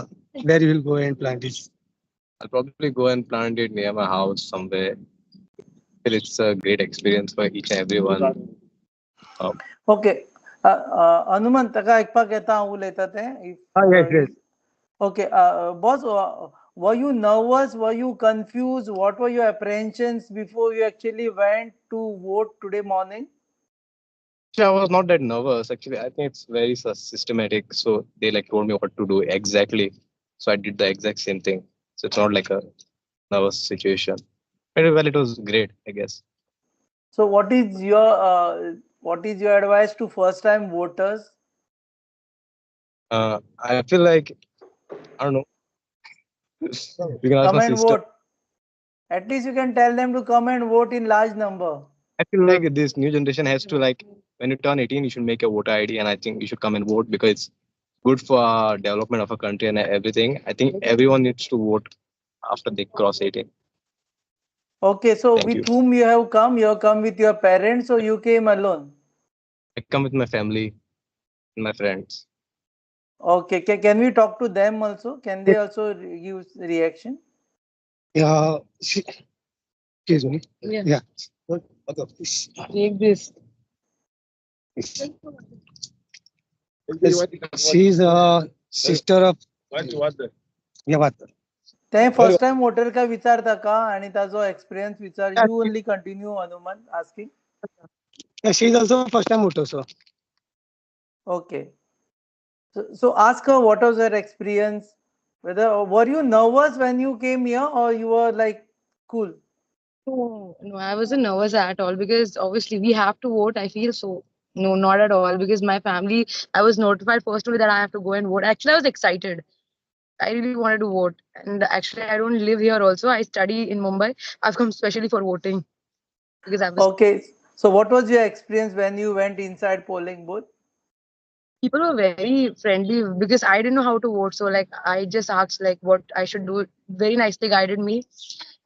where you will go and plant it? I'll probably go and plant it near my house somewhere. I feel it's a great experience for each and everyone. Okay, Hanumant ताका आयकपाक येता हांव उलयता तें? Yes. Okay, boss, were you nervous? Were you confused? What were your apprehensions before you actually went to vote today morning? Actually, I was not that nervous. Actually, I think it's very systematic. So they like told me what to do exactly. So I did the exact same thing. So it's not like a nervous situation. But well, it was great, I guess. So what is your advice to first-time voters? I feel like, I don't know. You can ask Come my and sister. vote. At least you can tell them to come and vote in large number. I feel like this new generation has to, like, when you turn 18, you should make a voter ID, and I think you should come and vote because it's good for development of a country and everything. I think everyone needs to vote after they cross 18. Okay, so Thank with you. whom you have come? You have come with your parents or you came alone? I come with my family and my friends. Okay, can we talk to them also? Can they also give reaction? Yeah, excuse me. Yeah. Yeah. Take this. She is a sister of. Yeah, ते first time water का विचारता का आणि ताजो experience विचार. You only continue Hanuman asking. Yeah, she is also first time voter, sir. Okay. So ask her what was her experience. Whether were you nervous when you came here or you were like cool? No, I wasn't nervous at all because obviously we have to vote. I feel so. No, not at all because my family, I was notified first only that I have to go and vote. Actually, I was excited. I really wanted to vote. And actually, I don't live here also. I study in Mumbai. I've come specially for voting because I was. Okay. So what was your experience when you went inside polling booth? People were very friendly because I didn't know how to vote. So like I just asked like what I should do. Very nicely guided me.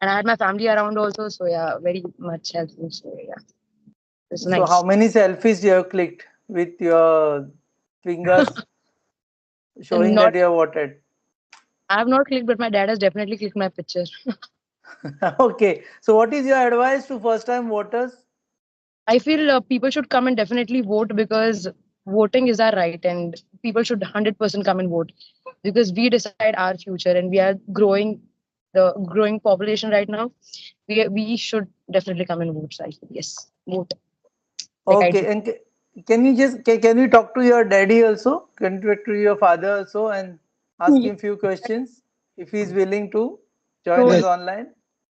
And I had my family around also. So yeah, very much helpful. So yeah. It's nice. So how many selfies you have clicked with your fingers? Showing Not that you have voted. I have not clicked, but my dad has definitely clicked my picture. Okay. So what is your advice to first time voters? I feel people should come and definitely vote because voting is our right and people should 100% come and vote because we decide our future and we are growing the growing population right now. We should definitely come and vote. So I feel, yes, vote. Like I Okay, did. and can you just can you talk to your daddy also? Can you talk to your father also and ask him few questions if he's willing to join No, us online?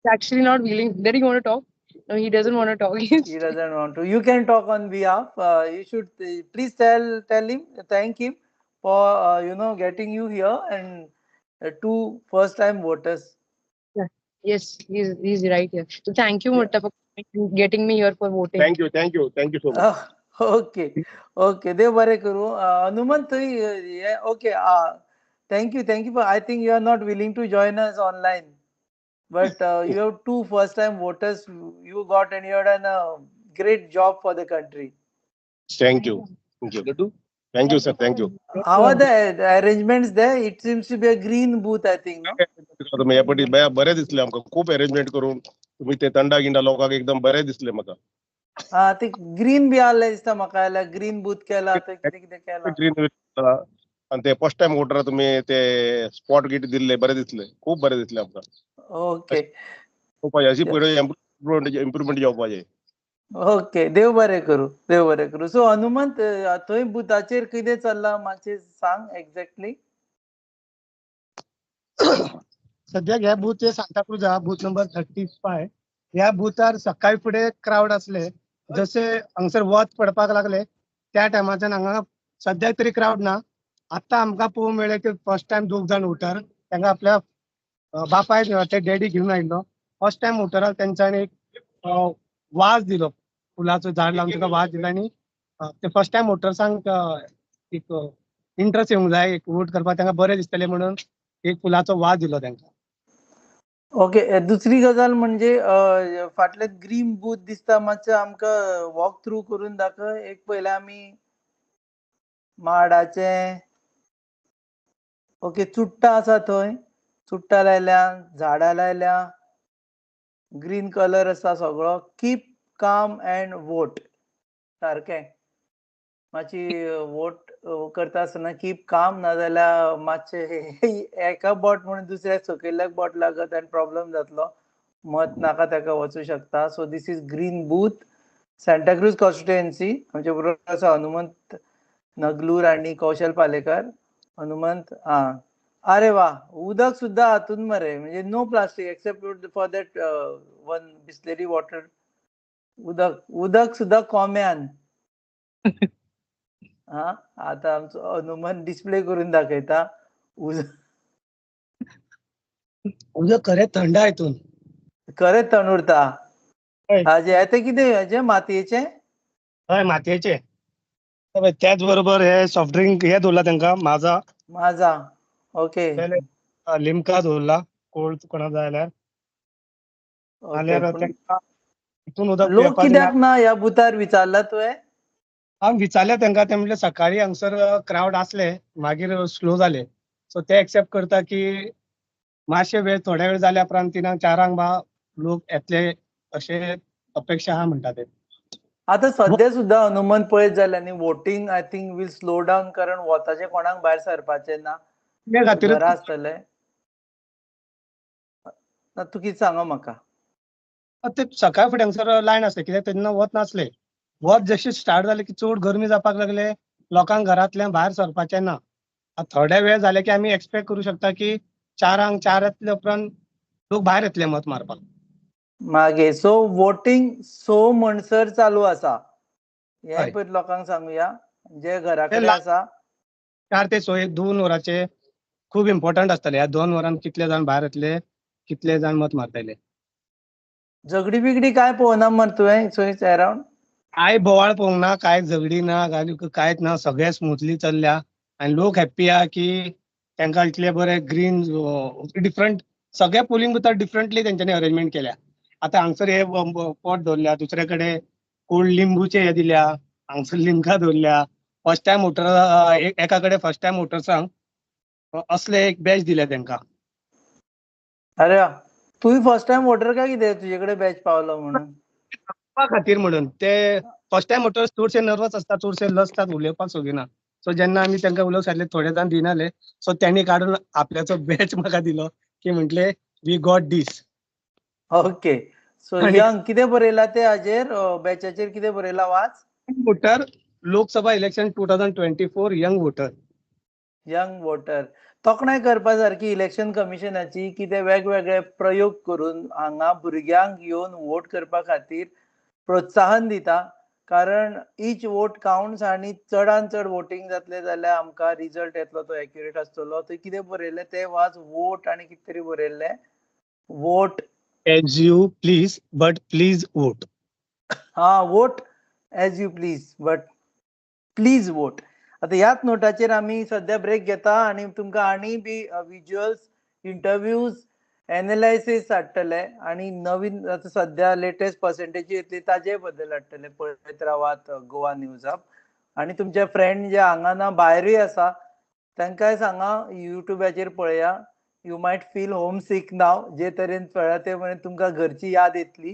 he's actually not willing. Did he want to talk? No, he doesn't want to talk. He doesn't want to. You can talk on behalf. You should please tell him, thank him for getting you here and two first time voters. Yeah. Yes, he's right here. So thank you, Mutta, for getting me here for voting. Thank you, thank you, thank you so much. Okay, okay. देव बरें करूं. हनुमंत थंय okay. Thank you, thank you. For, I think you are not willing to join us online, but you have two first time voters. You got and you have done a great job for the country. Thank you, thank you, thank you sir, thank you. How are the arrangements there? It seems to be a green booth, I think. No? तुम्ही ह्या पटी बरें दिसलें आमकां, खूप arrangement करून तुम्ही ते तंडा गिंडा लोकांक एकदम बरें दिसलें म्हाका. हा, ते ग्रीन बी आहले दिसता म्हाका, जाल्यार ग्रीन बूथ केला, ते कितें कितें केला. ग्रीन आनी ते फर्स्ट टायम वोटर तुम्ही ते स्पॉट गिट दिल्ले बरें दिसले, खूप बरें दिसलें आमकां. ओके, अशी इम्प्रुवमेंट जावपाचें. ओके, देव बरें करूं, देव बरें करूं. सो हनुमंत, थंय बुथाचेर कितें चल्लां मातशें सांग एक्झॅक्टली. सद्याक हे बूथ जे सांताक्रुजा बूथ नंबर 35 ह्या बुथार सकाळी फुडें क्रावड आसले, जशे हांगसर वत पडपाक लागले त्या टायमाच्यान हांगा सद्याक तरी क्रावड ना. आतां आमकां पळोवंक मेळ्ळें की फर्स्ट टायम दोग जाण वोटर तांकां आपल्या बापायक ते डॅडी घेवन आयिल्लो. फर्स्ट टायम वोटराक तेंच्यांनी एक वाज दिलो, फुलाचो झाड लावन ताका वाज दिलो आनी ते फर्स्ट टायम वोटर्सांक एक इंट्रस्ट येवंक जाय, एक वोट करपाक तांकां बरें दिसतलें म्हणून एक फुलाचो वाज दिलो तांकां. ओके, दुसरी गजाल म्हणजे फाटले ग्रीन बूथ दिसता, मातशें आमकां वॉक थ्रू करून दाखय. एक पयलें आमी माडाचें, ओके, चुट्टां आसा थंय, चुट्टां लायल्या, झाडां लायल्या, ग्रीन कलर आसा सगळो. कीप काम अँड वोट सारकें. मातशी वोट करता आसतना कीप काम, नाजाल्यार मातशें एका बोट म्हणून दुसऱ्या सकयल्याक बोट लागत आनी प्रॉब्लम जातलो, मत नाका ताका वचूं शकता. So this is green booth, Santacruz constituency. आमचे बरोबर आसा हनुमंत नगलूर आनी कौशल पालेकर. हनुमंत, आं, अरे वा, उदक सुद्दां हातून मरे, म्हणजे no plastic except for that one Bisleri water. उदक उदक सुद्दां कोम्यान. हा, आता आमचो हनुमान डिस्प्ले करून दाखयता. उदक खरें थंड हितून, खरें थंड उरता. हाजे आतां कितें हाजे मातयेचें? हय, मातयेचें. त्याच बरोबर हे सॉफ्ट ड्रिंक हे दवरला तांकां, माझा माझा, ओके, लिमका दवरला कोल्ड कोणा जाय जाल्यार. हितून उदक लोक कित्याक ना ह्या बुथार विचारला तुवें? हांव विचारलें तांकां, ते म्हणलें सकाळी हांगसर क्रावड आसले, मागीर स्लो जाले. सो ते एक्सेप्ट करता की मातशे वेळ थोड्या वेळ जाल्या उपरांत 3-4 बा लोक येतले अशें अपेक्षा आहा म्हणटा ते. आतां सद्या सुद्दां हनुमंत पळयत जाल्यार न्ही, voting I think will slow down, कारण वताचें कोणाक भायर सरपाचें ना, घरा आसतले. ना, तूं कितें सांग म्हाका. ते सकाळ फुडें हांगसर लायन आसले कित्याक तेन्ना वत नासले. वत जशें स्टार्ट जालें की चड गरमी जावपाक लागले, लोकांक घरांतल्यान भायर सरपाचें ना. थोड्या वेळ जाले की आमी एक्सपेक्ट करूं शकता की 4 येतले उपरांत लोक भायर येतले मत मारपाक. मागीर सो वोटींग 6 म्हणसर चालू आसा हें पयलीं लोकांक सांगुया, जे घरा कडेन आसा. 4 ते 6 एक 2 वरांचे खूब इम्पोर्टंट आसतले. ह्या 2 वरांत कितले जाण भायर येतले, कितले जाण मत मारतले. झगडी बिगडी काय पळोवना मरे तुवें थंय अरावंड? काय बोवाळ पळोवंक ना, काय झगडी ना, कांयच ना, सगळें स्मुथली चल्ल्या आनी लोक हॅप्पी आहा की तांकां इतले बरे ग्रीन डिफरंट सगळ्या पोलिंग बुथार डिफरंटली तेंच्यांनी अरेंजमेंट केल्या. आतां हांगसर हे पॉट दवरल्या, दुसरे कडेन कोल्ड लिंबूचे हे दिल्या, हांगसर लिमका दवरल्या. फर्स्ट टायम वोटर एका कडेन फर्स्ट टायम वोटर्सांक असले एक बॅच दिले तांकां. अरे तूं फर्स्ट टायम वोटर काय कितें तुजे कडेन बॅच पावलो म्हणून? खातीर म्हणून ते फर्स्ट टायम वोटर्स चडशे नर्वस आसता, चडशे लजतात, उलोवपाक सोदिना. सो जेन्ना आमी तांकां उलोवंक सांगलें, थोडे जाण दिनाले, सो त्यांनी काडून आपल्याचो बॅच म्हाका दिलो की म्हटले we got this. Okay, so young कितें बरयलां ते हाजेर, बॅचाचेर कितें बरयलां वाच. Voter Lok Sabha election 2024 young voter. Young voter. तोखणाय करपा सारकी इलेक्शन कमिशनाची की ते वेगवेगळे प्रयोग करून हांगा भुरग्यांक येवन वोट करपा खातीर प्रोत्साहन दिता, कारण इच वोट कावंट्स आनी चडान चड वोटींग जातलें जाल्यार आमकां रिजल्ट येतलो तो एक्युरेट आसतलो. थंय कितें बरयलें तें वाच, वोट आनी कितें तरी बरयल्लें, vote as you please but please vote. हा, vote as you please but please vote. आतां ह्याच नोटाचेर आमी सद्या ब्रेक घेता आनी तुमकां आनी बी विज्युअल्स, इंटरव्यूज, एनालायसीस हाडटले आनी नवीन आतां सद्या लेटेस्ट पर्सेंटेजी येतली ताजे बद्दल हाडटले. पळयत रावात गोवा न्यूज हब. आनी तुमचे फ्रेंड जे हांगा ना भायरूय आसा तांकांय सांगा युट्यूबाचेर पळया. You might feel home sick now, जे तरेन पळया ते मेरेन तुमकां घरची याद येतली.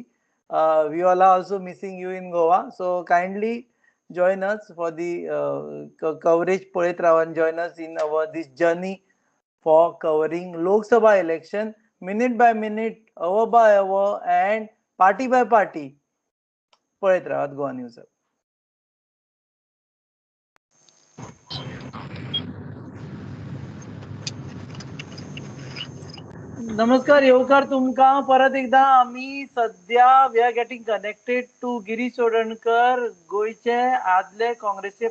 We all are also missing you in Goa, so kindly join us for the coverage. पळयत राव आनी join us in our this journey for covering Lok Sabha election minute by minute, hour by hour and party by party. पळयत रावात Goa news. नमस्कार, येवकार तुमकां परत एकदा. आमी सद्या we are getting connected to Girish Chodankar, गोंयचे आदले काँग्रेसचे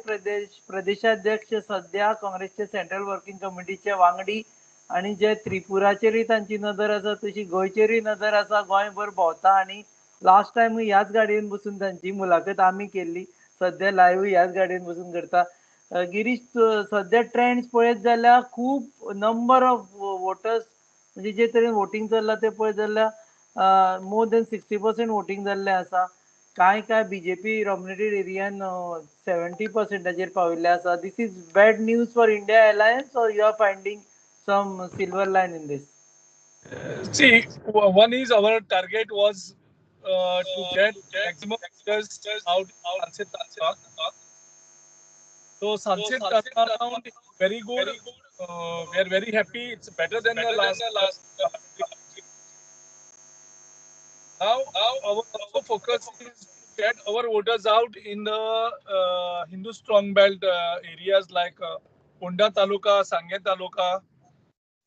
प्रदेशाध्यक्ष, सद्या काँग्रेसचे सेंट्रल वर्किंग कमिटीचे वांगडी आनी जे त्रिपुराचेरूय तांची नदर आसा तशी गोंयचेरूय नदर आसा. गोंयभर भोंवता आनी लास्ट टायम ह्याच गाडयेन बसून तांची मुलाखत आमी केल्ली, सद्या लायव्ह ह्याच गाडयेन बसून करता. गिरीश, सद्या ट्रेंड्स पळयत जाल्यार खूब नंबर ऑफ वोटर्स, म्हणजे जे तरेन वोटींग चल्लां तें पळयत जाल्यार मोर देन 60% वोटींग जाल्लें आसा. कांय कांय बीजेपी डॉमिनेटेड एरियान 70%चेर पाविल्ले आसा. This is bad news for India alliance or you are finding some silver line in this? See, one is our target was to get maximum voters out Salcete taluka. So Salcete turnaround is very good. We are very happy. It's better than the last. Now our also focus is to get our voters out in the Hindu strong belt areas like Ponda taluka, Sanguem taluka.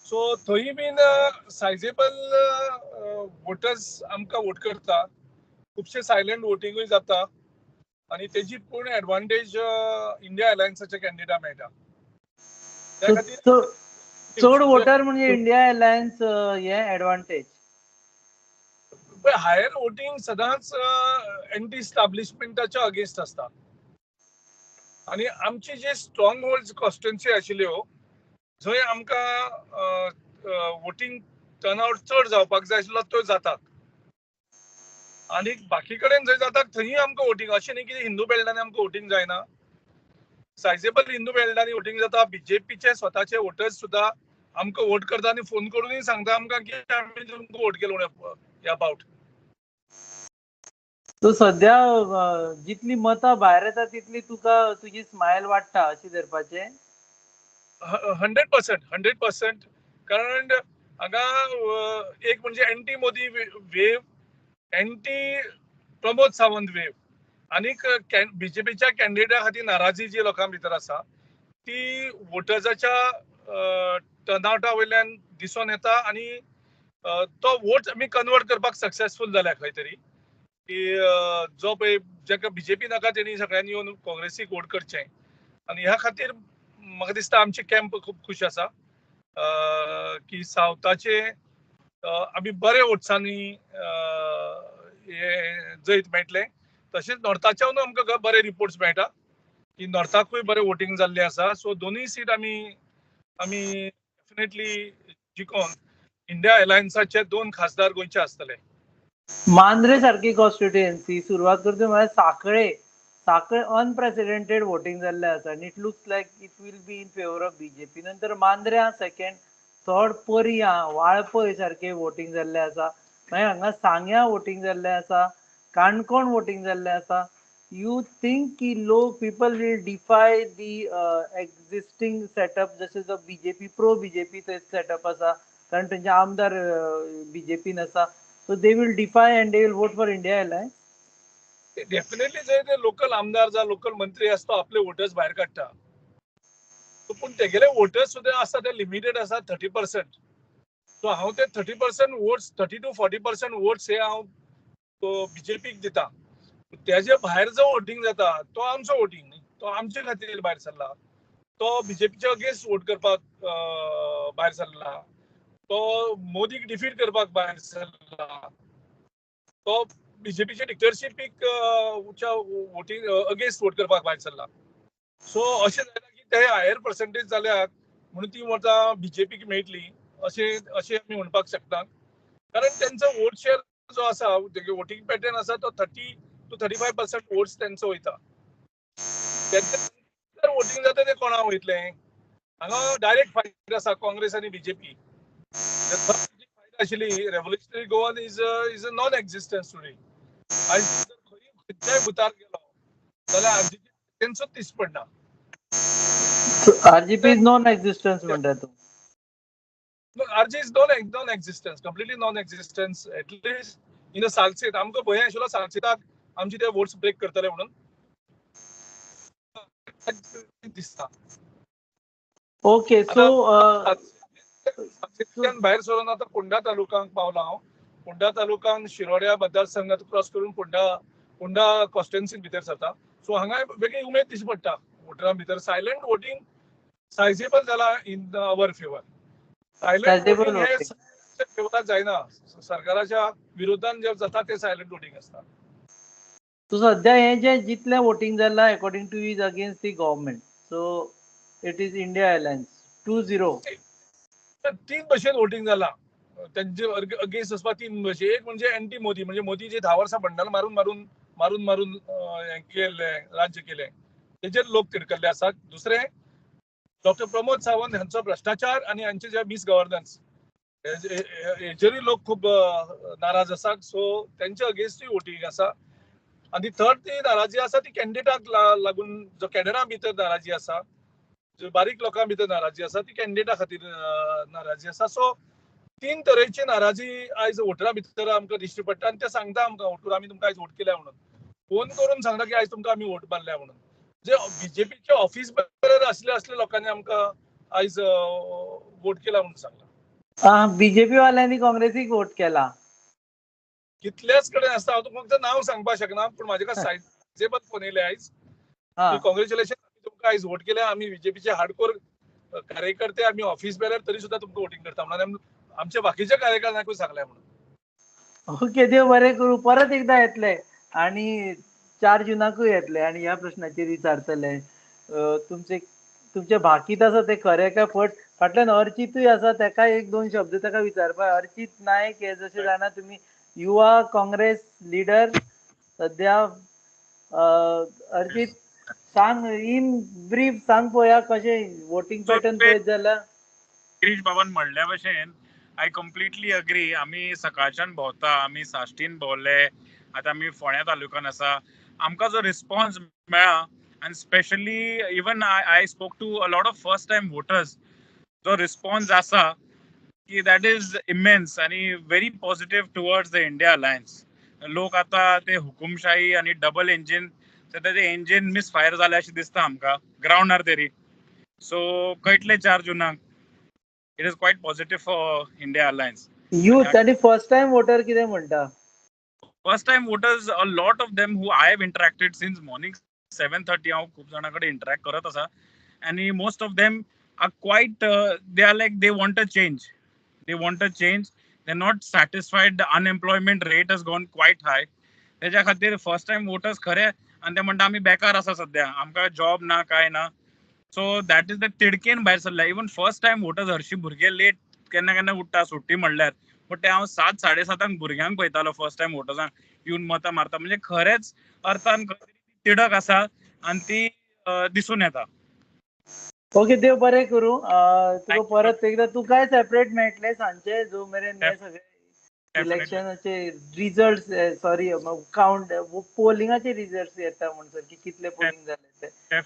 So थंय बीन सायजेबल voters आमकां vote करता, खुबशे silent वोटिंगूय जाता आनी तेजी पूर्ण advantage India अलायन्साच्या कॅन्डिडेटा मेळटा. त्या खातीर चड वोटर म्हणजे इंडिया अलायन्स हे एडवांटेज. हायर वोटींग सदांच एंटी इस्टाब्लिशमेंटाच्या अगेन्स्ट आसता आनी आमची जे स्ट्रॉंग होल्ड कॉन्स्टिट्युएन्सी आशिल्ल्यो जंय आमकां वोटींग टर्नआउट चड जावपाक जाय आशिल्लो त्यो जातात आनी बाकी कडेन जंय जातात थंय आमकां वोटींग, अशें न्ही की हिंदू बेल्टांनी आमकां वोटींग जायना, सायजेबल हिंदू बेल्टांनी वोटींग जाता. बीजेपीचे स्वताचे वोटर्स सुद्दां आमकां वोट करता आनी फोन करूनय सांगता आमकां की आमी तुमकां वोट केलो ह्या पावट. सो सद्या जितली मतां भायर येता तितली तुका तुजी स्मायल वाडटा अशी धरपाचें? 100%, 100%. कारण हांगा एक म्हणजे anti Modi wave, anti Pramod Sawant wave आनीक बीजेपीच्या कॅन्डिडेटा खातीर नाराजी जी लोकां भितर आसा ती वोटर्साच्या टर्नआउटा वयल्यान दिसून येता आनी तो वोट आमी कन्वर्ट करपाक सक्सेसफूल जाल्या खंय तरी की जो पळय जाका बीजेपी नाका तेणी सगळ्यांनी येवन काँग्रेसीक वोट करचें आनी ह्या खातीर म्हाका दिसता आमचे कॅम्प खूब खूश आसा की सावथाचे आमी बरे वोट्सांनी हे जैत मेळटलें. तशेंच नॉर्थाच्यानूय आमकां बरे रिपोर्ट्स मेळटा की नॉर्थाकूय बरें वोटींग जाल्लें आसा. सो दोनूय सीट आमी आमी डेफिनेटली जिखोन इंडिया अलायन्साचे 2 खासदार गोंयचे आसतले. मांद्रे सारकी कॉन्स्टिट्युएन्सी सुरवात करता म्हळ्यार साखळे, साखळे अनप्रेसिडेंटेड वोटींग जाल्लें आसा आनी it looks like it will be in favour of BJP. नंतर मांद्र्यां सेकंड, थर्ड पर्यां, वाळपय सारकें वोटींग जाल्लें आसा. मागीर हांगा सांग्यां वोटींग जाल्लें आसा, काणकोण वोटींग जाल्लें आसा. You think की लोक people will defy the existing setup, जशें जो बीजेपी प्रो बीजेपी सेटअप आसा, कारण तेंचे आमदार बीजेपीन आसा, so they will defy and they will vote for India Alliance? Definitely जे ते लोकल आमदार जावं लोकल मंत्री आसा तो आपले वोटर्स भायर काडटा, पूण तेगेले वोटर्स सुद्दां आसा ते लिमिटेड आसा 30%. सो हांव ते 30% votes, 30 to 40% votes हे हांव बीजेपीक दिता. तेजे भायर जो वोटींग जाता तो आमचो वोटींग न्ही, तो आमचे खातीर भायर सरला, तो बीजेपीच्या अगेन्स्ट वोट करपाक भायर सरला, तो मोदीक डिफीट करपाक भायर सरला, तो बीजेपीच्या डिक्टरशिपीक वोटींग अगेन्स्ट वोट करपाक भायर सरला. सो अशें जायना की ते हायर पर्संटेज जाल्यात म्हणून ती मतां बीजेपीक मेळटली अशें अशें आमी म्हणपाक शकता, कारण तेंचो वोट शेअर जो आसा, वोटींग पॅटर्न आसा तो 30 to 35% votes तेंचो वयता. तेंचे वोटींग जाता ते कोणा वयतले? हांगा डायरेक्ट फायट आसा काँग्रेस आनी बीजेपी. फायट आशिल्ली revolutionary Goan is a non existence today. आयज खंयच्याय बुथार गेलो जाल्यार आरजीपी तेंचोच दिस पडना. आरजीपी is non existence म्हणटा तूं? RG is non existence, completely non existence, at least in a Salcete. आमकां भंय आशिल्लो सालसेताक आमचे ते वोट्स ब्रेक करतले म्हणून दिसता. ओके, सो सालसेतच्यान भायर सरून आतां फोंडा तालुक्यांत पावला हांव. फोंडा तालुक्यान शिरोड्या मतदारसंघात क्रॉस करून फोंडा फोंडा कॉन्स्टिट्युएन्सीन भितर सरता. सो हांगा वेगळी उमेद दिशी पडटा वोटरां भितर. सायलंट वोटींग सायजेबल जाला in our favour. Silent voting हे फेवरात जायना, सरकाराच्या विरोधान जे जाता ते सायलंट वोटींग आसता. सो सध्या हे जे जितलें वोटींग जालां according to is against the government, so it is India Alliance 2-0. तीन भशेन वोटींग जालां तेंचे अगेन्स्ट वचपाक तीन भशेन. एक म्हणजे एंटी मोदी, म्हणजे मोदी जे 10 वर्सां बंडल मारून मारून मारून मारून हें केल्लें, राज्य केलें, तेजेर लोक तिडकल्ले आसात. दुसरें डॉक्टर प्रमोद सावंत हांचो भ्रश्टाचार आनी हांचे जे मिस गव्हर्नन्स हेजेरूय लोक खूब नाराज आसात. सो तेंचे अगेन्स्टूय वोटींग आसा. आनी थर्ड ती नाराजी आसा ती कॅन्डिडेटाक लागून, जो कॅडरा भितर नाराजी आसा, जो बारीक लोकां भितर नाराजी आसा ती कॅन्डिडेटा खातीर नाराजी आसा. सो तीन तरेची नाराजी आयज वोटरा भितर आमकां दिश्टी पडटा आनी ते सांगता आमकां वोटर आमी तुमकां आयज वोट केल्या म्हणून, फोन करून सांगता की आयज तुमकां आमी वोट मारल्या म्हणून. जे बीजेपीचे ऑफिस बरोबर आसले असले लोकांनी आमकां आयज वोट केला म्हणून सांगला. बीजेपी वाल्यांनी काँग्रेसीक वोट केला कितल्याच कडेन आसता. हांव तुमकां फक्त नांव सांगपाक शकना, पूण म्हाजे कडेन सायजेबल फोन येयले आयज की कॉंग्रेच्युलेशन, तुमकां आयज वोट केल्या, आमी बीजेपीचे हार्डकोर कार्यकर्ते, आमी ऑफिस बेरर तरी सुद्दां तुमकां वोटींग करता म्हणून आमच्या बाकीच्या कार्यकर्त्यांकूय सांगलें म्हणून. ओके, देव बरें करूं, परत एकदां येतले आनी 4 जुनाकूय येतले आनी ह्या प्रश्नाचेर विचारतले. तुमचे तुमचे भाकीत आसा ते खरें काय फट. फाटल्यान अर्चितूय आसा, तेका एक दोन शब्द तेका विचारपाक. अर्चित नायक हे जशें जाणा तुमी युवा काँग्रेस लिडर सध्या. अर्चित सांग इन ब्रीफ सांग पळोवया कशें वोटींग पॅटर्न पळयत जाल्यार. गिरीश बाबान म्हणल्या भशेन I completely agree. आमी सकाळच्यान भोंवता, आमी साश्टीन भोंवले, आतां आमी फोंड्या तालुक्यान आसा. आमकां जो रिस्पॉन्स मेळ्ळा आनी specially even I spoke to a lot of first time voters, जो रिस्पॉन्स आसा की that is immense आनी very positive towards the India Alliance. लोक आतां ते हुकुमशाही आनी डबल इंजीन, सद्या ते इंजीन मिसफायर जालें अशें दिसता आमकां ग्रावंडार तरी. सो कळटलें 4 जुनाक. It is quite positive for India Alliance. Youth आनी फर्स्ट टायम वोटर कितें म्हणटा? First time voters, a lot of them who I have interacted since morning 7:30, हांव खूब जाणां कडेन इंटरॅक्ट करत आसा आनी most of them are quite, they are like they want a change. They want a change. They are not satisfied. The unemployment rate has gone quite high. तेज्या खातीर first time voters खरे आनी ते म्हणटा आमी बेकार आसा सद्या, आमकां जॉब ना कांय ना. सो that is the तिडकेन भायर सरल्या. इवन फर्स्ट टायम वोटर्स हरशीं भुरगे लेट केन्ना केन्ना उठ्ठा सुट्टी म्हणल्यार, बट ते हांव 7 साडे 7 भुरग्यांक पळयतालो फर्स्ट टायम वोटर्सांक येवन मतां मारता. म्हणजे खरेंच अर्थान तिडक आसा आनी ती दिसून येता. ओके, देव बरें करूं. तुका परत एकदां तुकाय सेपरेट मेळटलें सांजचे, जो मेरेन हे सगळे इलेक्शनाचे रिजल्ट, सॉरी, काउंट पोलिंगाचे रिजल्ट येता म्हणसर की कितले पोलिंग जाले ते.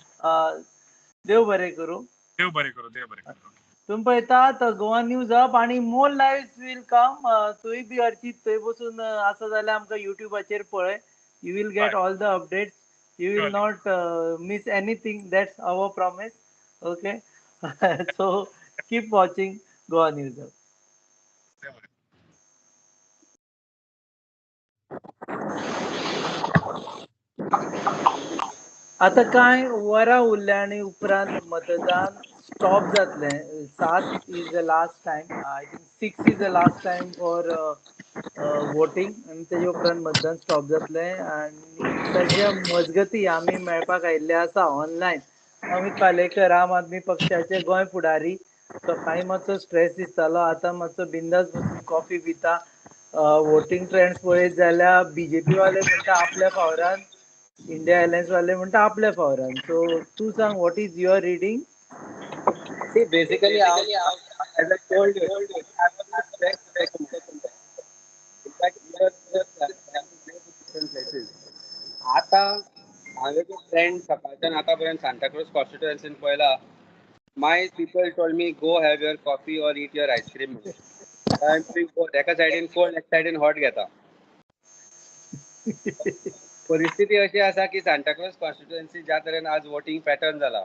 देव बरें करूं. देव बरें करूं, देव बरें करूं. तुमी पळयतात गोवा न्यूज हब आणि मोर लायव्स will come. तुंय बी अर्चित थंय बसून आसा जाल्यार आमकां युट्यूबाचेर पळय. You will get all the updates. You will not miss anything. That's our promise. Okay, so keep watching Goa News Hub. आता कांय वरां उरल्या आनी उपरांत मतदान स्टॉप जातलें. 7 is the last time, I think 6 is the last time for voting आनी तेजे उपरांत मतदान स्टॉप जातलें. आनी ताच्या मजगती आमी मेळपाक आयिल्ले आसा ऑनलायन अमित पालेकर, आम आदमी पक्षाचे गोंय फुडारी. सकाळीं मातसो स्ट्रेस दिसतालो, आतां मातसो बिंदास बसून कॉफी पिता. वोटींग ट्रेंड्स पळयत जाल्यार बीजेपी वाले म्हणटा आपल्या फावरान, इंडिया अलायन्स वाले म्हणटा आपल्या फावरान. सो तूं सांग, what is your reading? See, basically, as I told you, I was not stressed. In fact, we were different places. आता हांवें जो ट्रेंड सकाळच्यान आतां पर्यंत सांताक्रूज कॉन्स्टिट्युएन्सीन पळयला, my people told me go have your coffee or eat your ice cream. I am doing both. एका सायडीन cold, एका सायडीन हॉट घेता. परिस्थिती अशी आसा की सांताक्रूज कॉन्स्टिट्युएन्सी ज्या तरेन आज वोटींग पॅटर्न जाला,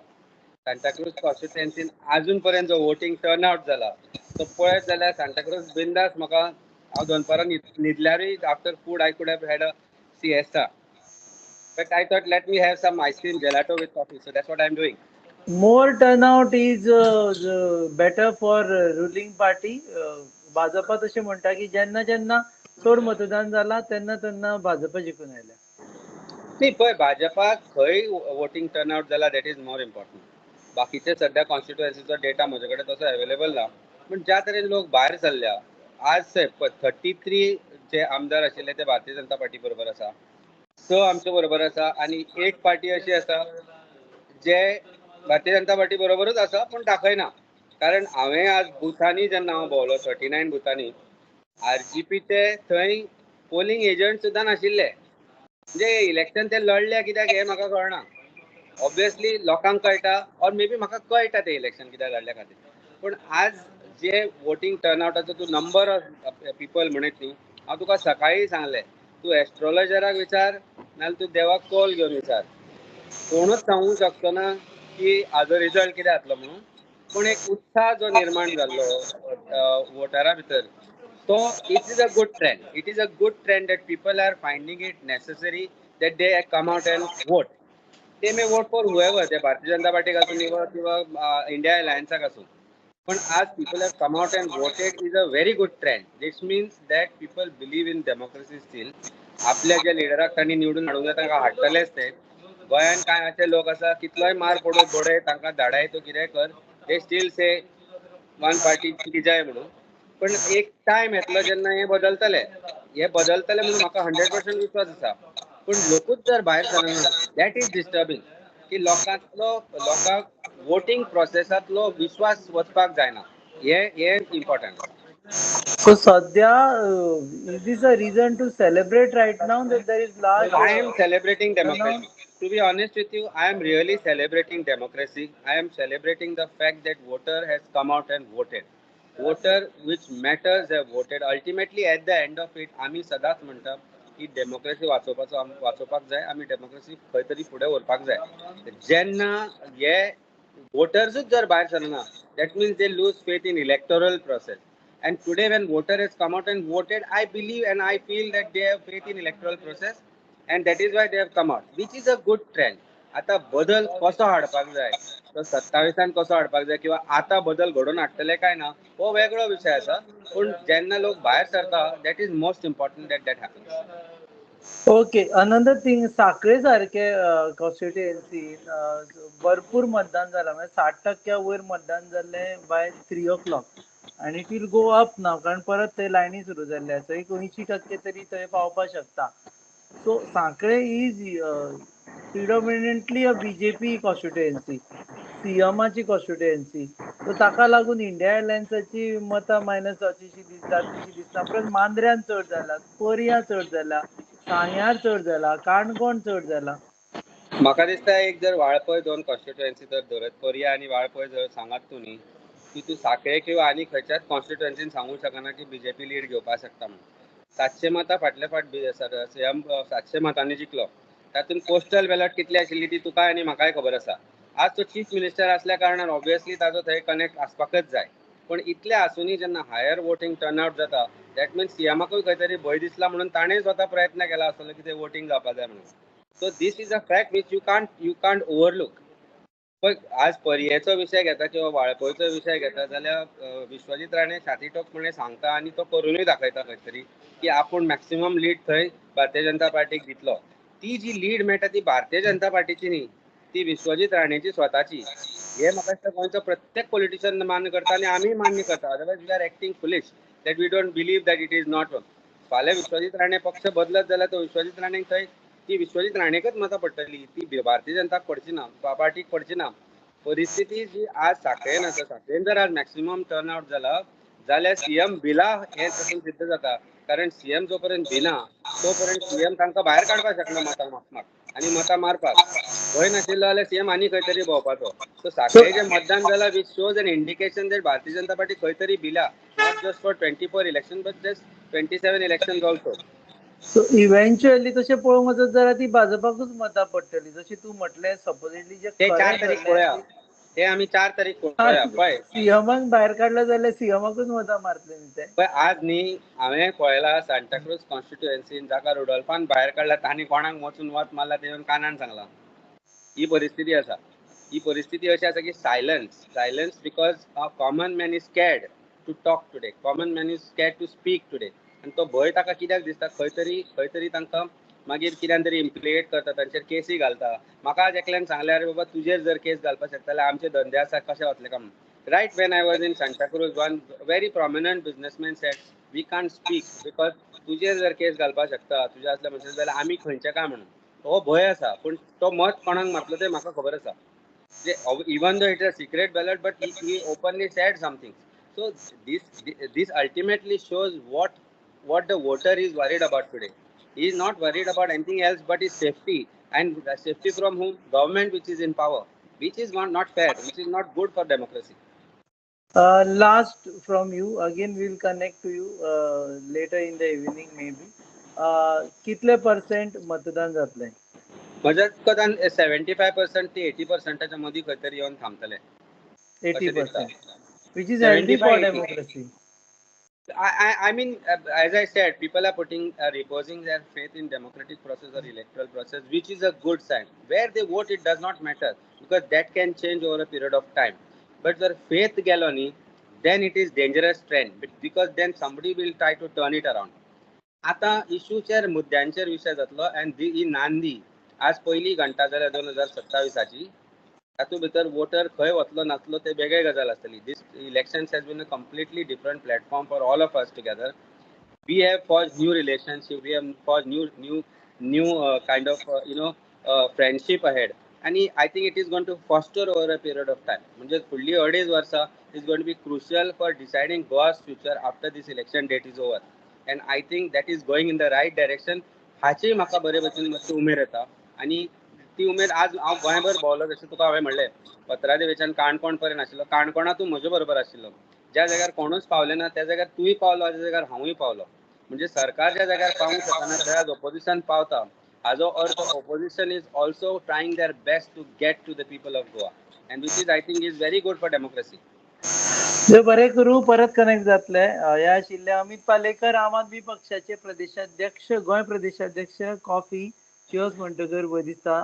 सांताक्रूज कॉन्स्टिट्युएन्सीन आजून पर्यंत जो वोटींग टर्न आउट जाला तो पळयत जाल्यार सांताक्रूज बिंदास म्हाका, हांव दनपारां न्हिदल्यारूय after food I could have had a siesta, but I thought let me have some ice cream gelato with coffee, so that's what I am doing. More turnout is better for ruling party. Bhajpa तशें म्हणटा की जेन्ना जेन्ना चड मतदान जाला तेन्ना तेन्ना भाजपा जिखून आयल्या. न्ही पळय, भाजपाक खंय वोटींग टर्न आउट जाला that is more important. बाकीचे सध्या कॉन्स्टिट्युएन्सीचो डेटा म्हजे कडेन तसो अवेलेबल ना, पूण ज्या तरेन लोक भायर सरल्या आज 33 जे आमदार आशिल्ले ते भारतीय जनता पार्टी बरोबर आसा, 6 आमचे बरोबर आसा आनी एक पार्टी अशी आसा जे भारतीय जनता पार्टी बरोबरूच आसा पूण दाखयना. कारण हांवें आज बुथांनी जेन्ना हांव भोंवलो 39 बुथांनी आरजीपीचे थंय पोलिंग एजंट सुद्दां नाशिल्ले. म्हणजे इलेक्शन ते लढले कित्याक हें म्हाका कळना. ऑब्वियसली लोकांक कळटा ऑर मे बी म्हाका कळटा ते इलेक्शन कित्याक लढल्या खातीर, पूण आज जे वोटींग टर्नआउटाचो तूं नंबर ऑफ पिपल म्हणत न्ही, हांव तुका सकाळीं सांगलें, तूं एस्ट्रोलॉजराक विचार नाल्यार तूं देवाक कॉल घेवन विचार, कोणूच सांगूंक शकचो ना की हाजो रिजल्ट कितें जातलो म्हणून. पूण एक उत्साह जो निर्माण जाल्लो वोटरा भितर तो it is a good trend. It is a good trend that people are finding it necessary that they come out and vote. They may vote for whoever, ते भारतीय जनता पार्टीक आसूं किंवा इंडिया अलायन्साक आसूं, पण आज people have come out and voted is a very good trend. This means that people believe in democracy still. आपल्या ज्या लिडराक तांणी निवडून हाडूंक जाय तांकां हाडटलेच ते. गोंयांत कांय अशे लोक आसा कितलोय मार पडूं बडय तांकां धाडाय तूं कितेंय कर, they still say one party की जाय म्हणून. पण एक टायम येतलो जेन्ना हें बदलतलें, हें बदलतलें म्हणून म्हाका 100% विश्वास आसा. पूण लोकूच जर भायर सरना that is disturbing, की लोकांतलो लोकांक वोटींग प्रोसेसांतलो विश्वास वचपाक जायना, हें इम्पॉर्टंट. सो सध्या is this a reason to celebrate right now that there is large? I am celebrating democracy. To be honest with you, I am really celebrating democracy. I am celebrating the fact that voter has come out and voted. Voter which matters have voted. Ultimately, at the end of it, आमी सदांच म्हणटा की democracy वाचोवपाचो वाचोवपाक जाय, आमी democracy खंय तरी फुडें व्हरपाक जाय. जेन्ना हे वोटर्सूच जर भायर सरना, that means they lose faith in electoral process. And today when voter has come out and voted, I believe and I feel that they have faith in electoral process and that is why they have come out, which is a good trend. आता बदल कसो हाडपाक जाय, तो 27 कसो हाडपाक जाय किंवा आता बदल घडोवन हाडटले काय ना हो वेगळो विशय आसा, पूण जेन्ना लोक भायर सरता that is most important that that happens. Okay, another thing, Sanquelim सारखे कॉन्स्टिट्युएन्सीन भरपूर मतदान जालां, म्हणजे 60% वयर मतदान जाल्लें बाय 3 o'clock आनी it will go up नाव, कारण परत थंय लायनी सुरू जाल्ले आसा, एक 80% तरी थंय पावपाक शकता. So Sanquelim is predominantly a BJP constituency, सीएमाची constituency. So ताका लागून इंडिया अलायन्साची मतां मायनस जावचीशी जातलीशी दिसना. परत मांद्र्यान चड जाला, पर्यां चड जाला, सांग्यार चड जाला, काणकोण चड जाला. म्हाका दिसता एक जर वाळपय दोन कॉन्स्टिट्युएन्सी जर धरत, पर्या आनी वाळपय जर सांगात तूं न्ही, की तूं साखळे किंवा आनी खंयच्याच कॉन्स्टिट्युएन्सीन सांगूंक शकना की बीजेपी लीड घेवपाक शकता म्हणून. 700 मतां फाटले फाट सीएम 700 मतांनी जिखलो. तातूंत पोस्टल बॅलट कितली आशिल्ली ती तुका आनी म्हाकाय खबर आसा. आज तो चीफ मिनिस्टर असल्या कारणान ऑब्वियसली ताजो थंय कनेक्ट आसपाकच जाय. पूण इतलें आसुनूय जेन्ना हायर वोटींग टर्न आवट जाता, that means सीएमाकूय खंय तरी भंय दिसला म्हणून ताणें स्वता प्रयत्न केला आसतलो की थंय वोटींग जावपा जाय म्हणून. So this is a fact which you can't overlook. पळय, आज पर्येचो विशय घेता किंवा वाळपयचो विशय घेता जाल्यार विश्वजीत राणे छाती ठोकपणे सांगता आनी तो करुनूय दाखयता खंय तरी की आपूण मॅक्सिमम लीड थंय भारतीय जनता पार्टीक दितलो. ती जी लीड मेळटा ती भारतीय जनता पार्टीची न्ही, ती विश्वजीत राणेची स्वताची. हे म्हाका दिसता गोंयचो प्रत्येक पॉलिटिशियन मान्य करता आनी आमीय मान्य करता. Otherwise we are acting foolish that we don't believe that it is not. फाल्यां विश्वजीत राणे पक्ष बदलत जाल्यार तो विश्वजीत राणेक थंय ती विश्वजीत राणेकच मतां पडटली, ती भारतीय जनताक पडची ना, पार्टीक पडची ना. परिस्थिती जी आज साखळेन आसा, साखळेन जर आज मॅक्सिमम टर्न आवट जाला जाल्यार सीएम भिला हें तातूंत सिद्ध जाता. कारण सीएम जो पर्यंत भिना तो पर्यंत सीएम तांकां भायर काडपाक शकना मतां मागपाक आनी मतां मारपाक. भंय नाशिल्लो जाल्यार सीएम आनी खंय तरी भोंवपाचो. सो साखळे जें मतदान जालां which shows an indication that Bharatiya Janata party खंय तरी भिला, not just for 24 election but just 27 election also. So eventually तशें पळोवंक वचत जाल्यार ती भाजपाकूच मतां पडटली, जशें तूं म्हटलें सपोजिटली जे ते 4 तारीख पळोवया, ते आमी 4 तारीख पळोवया. पळय, सीएमाक भायर काडलो जाल्यार सीएमाकूच मतां मारतले न्ही ते. पळय, आज न्ही हांवें पळयला सांताक्रूज कॉन्स्टिट्युएन्सीन जाका रुडोल्फान भायर काडला तांणी कोणाक वचून वत मारला ते येवन कानान सांगला. ही परिस्थिती आसा. ही परिस्थिती अशी आसा की silence, silence, because a common man is scared to talk today, common man is scared to speak today. आनी तो भंय ताका कित्याक दिसता, खंय तरी खंय तरी तांकां मागीर कित्यान तरी इम्प्लिकेट करता, तांचेर केसी घालता. म्हाका आज एकल्यान सांगलें, अरे बाबा, तुजेर जर केस घालपाक शकता जाल्यार आमचे धंदे आसा कशे वतले काय म्हणून. Right when I was in Santacruz, one very prominent businessman said we can't speak because तुजेर जर केस घालपाक शकता तुज्या असल्या मनशान जाल्यार आमी खंयचे काय म्हणून. हो भंय आसा, पूण तो मत कोणाक मारतलो तें म्हाका खबर आसा. Even though it a secret ballot, but he openly said something. So this ultimately shows what the voter is worried about today. He is not worried about anything else but his safety, and the safety from whom? Government which is in power, which is not fair, which is not good for democracy. Last from you, again we'll connect to you later in the evening maybe. कितले percent मतदान जातलें? म्हज्या कदान 75% ते 80%च्या मदीं खंय तरी येवन थांबतले. 80%, which is healthy for democracy. I mean, as I said, people are reposing their faith in democratic process or electoral process, which is a good sign. Where they vote, it does not matter because that can change over a period of time. But their faith गेलो न्ही, then it is dangerous trend because then somebody will try to turn it around. आतां इशूचेर मुद्द्यांचेर विशय जातलो आनी ही नांदी आज पयली घंटा जाल्या 2027आची. तातूंत भितर वोटर खंय वतलो नासलो ते वेगळे गजाल आसतली. This elections has been a completely different platform for all of us together. We have forged new relationship, we have forged new kind of friendship ahead आनी I think it is going to foster over a period of time. म्हणजे फुडली 2.5 वर्सां is going to be crucial for deciding Goa's future after this election date is over, and I think that is going in the right direction. हाचीय म्हाका बरे भशेन मातशी उमेद येता आनी ती उमेद आज हांव गोंयभर भोंवलो, जशें तुका हांवें म्हणलें, पत्रादेवेच्यान काणकोण पर्यंत आशिल्लो. काणकोणा तूं म्हजे बरोबर आशिल्लो. ज्या जाग्यार कोणूच पावले ना त्या जाग्यार तूंय पावलो, त्या जाग्यार हांवूय पावलो. म्हणजे सरकार ज्या जाग्यार पावूंक शकना थंय आज ऑपोजिशन पावता. हाजो अर्थ opposition is also trying their best to get to the people of Goa, and which is, I think, is very good for democracy. देव बरें करूं, परत कनेक्ट जातले. हे आशिल्ले अमित पालेकर, आम आदमी पक्षाचे प्रदेशाध्यक्ष, गोंय प्रदेशाध्यक्ष. कॉफी चियर्स म्हणटकर बरें दिसता.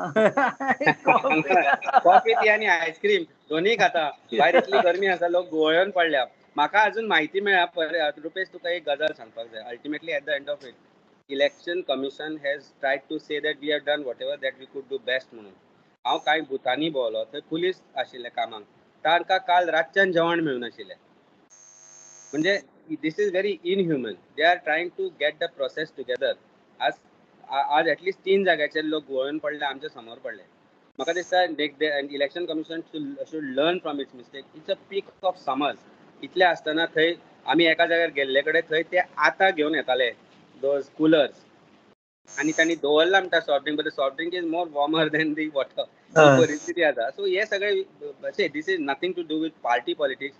कॉफी टी आनी आयस्क्रीम दोन्ही खाता. भायर इतली गरमी आसा, लोक गोवळून पडल्या. म्हाका अजून म्हायती मेळ्ळा. रुपेश, तुका एक गजाल सांगपाक जाय. Ultimately, at the end of it, Election Commission has tried to say that we have done whatever that we could do best म्हणून. हांव कांय बुथांनी भोंवलो, थंय पुलीस आशिल्ले कामाक, तांकां काल रातच्यान जेवण मेळूनाशिल्लें. म्हणजे this is very inhuman. They are trying to get the process together. आज आज एटलिस्ट 3 जाग्याचेर लोक घुंवळून पडले, आमच्या समोर पडले. म्हाका दिसता election commission should learn from its mistake. It's a peak of summers. इतले आसतना थंय आमी एका जाग्यार गेल्ले कडेन थंय ते आतां घेवन येताले those coolers आनी तांणी दवरला म्हणटा soft drink, but soft drink is more warmer than the water. परिस्थिती आसा. सो हे सगळे, this is nothing to do with party politics,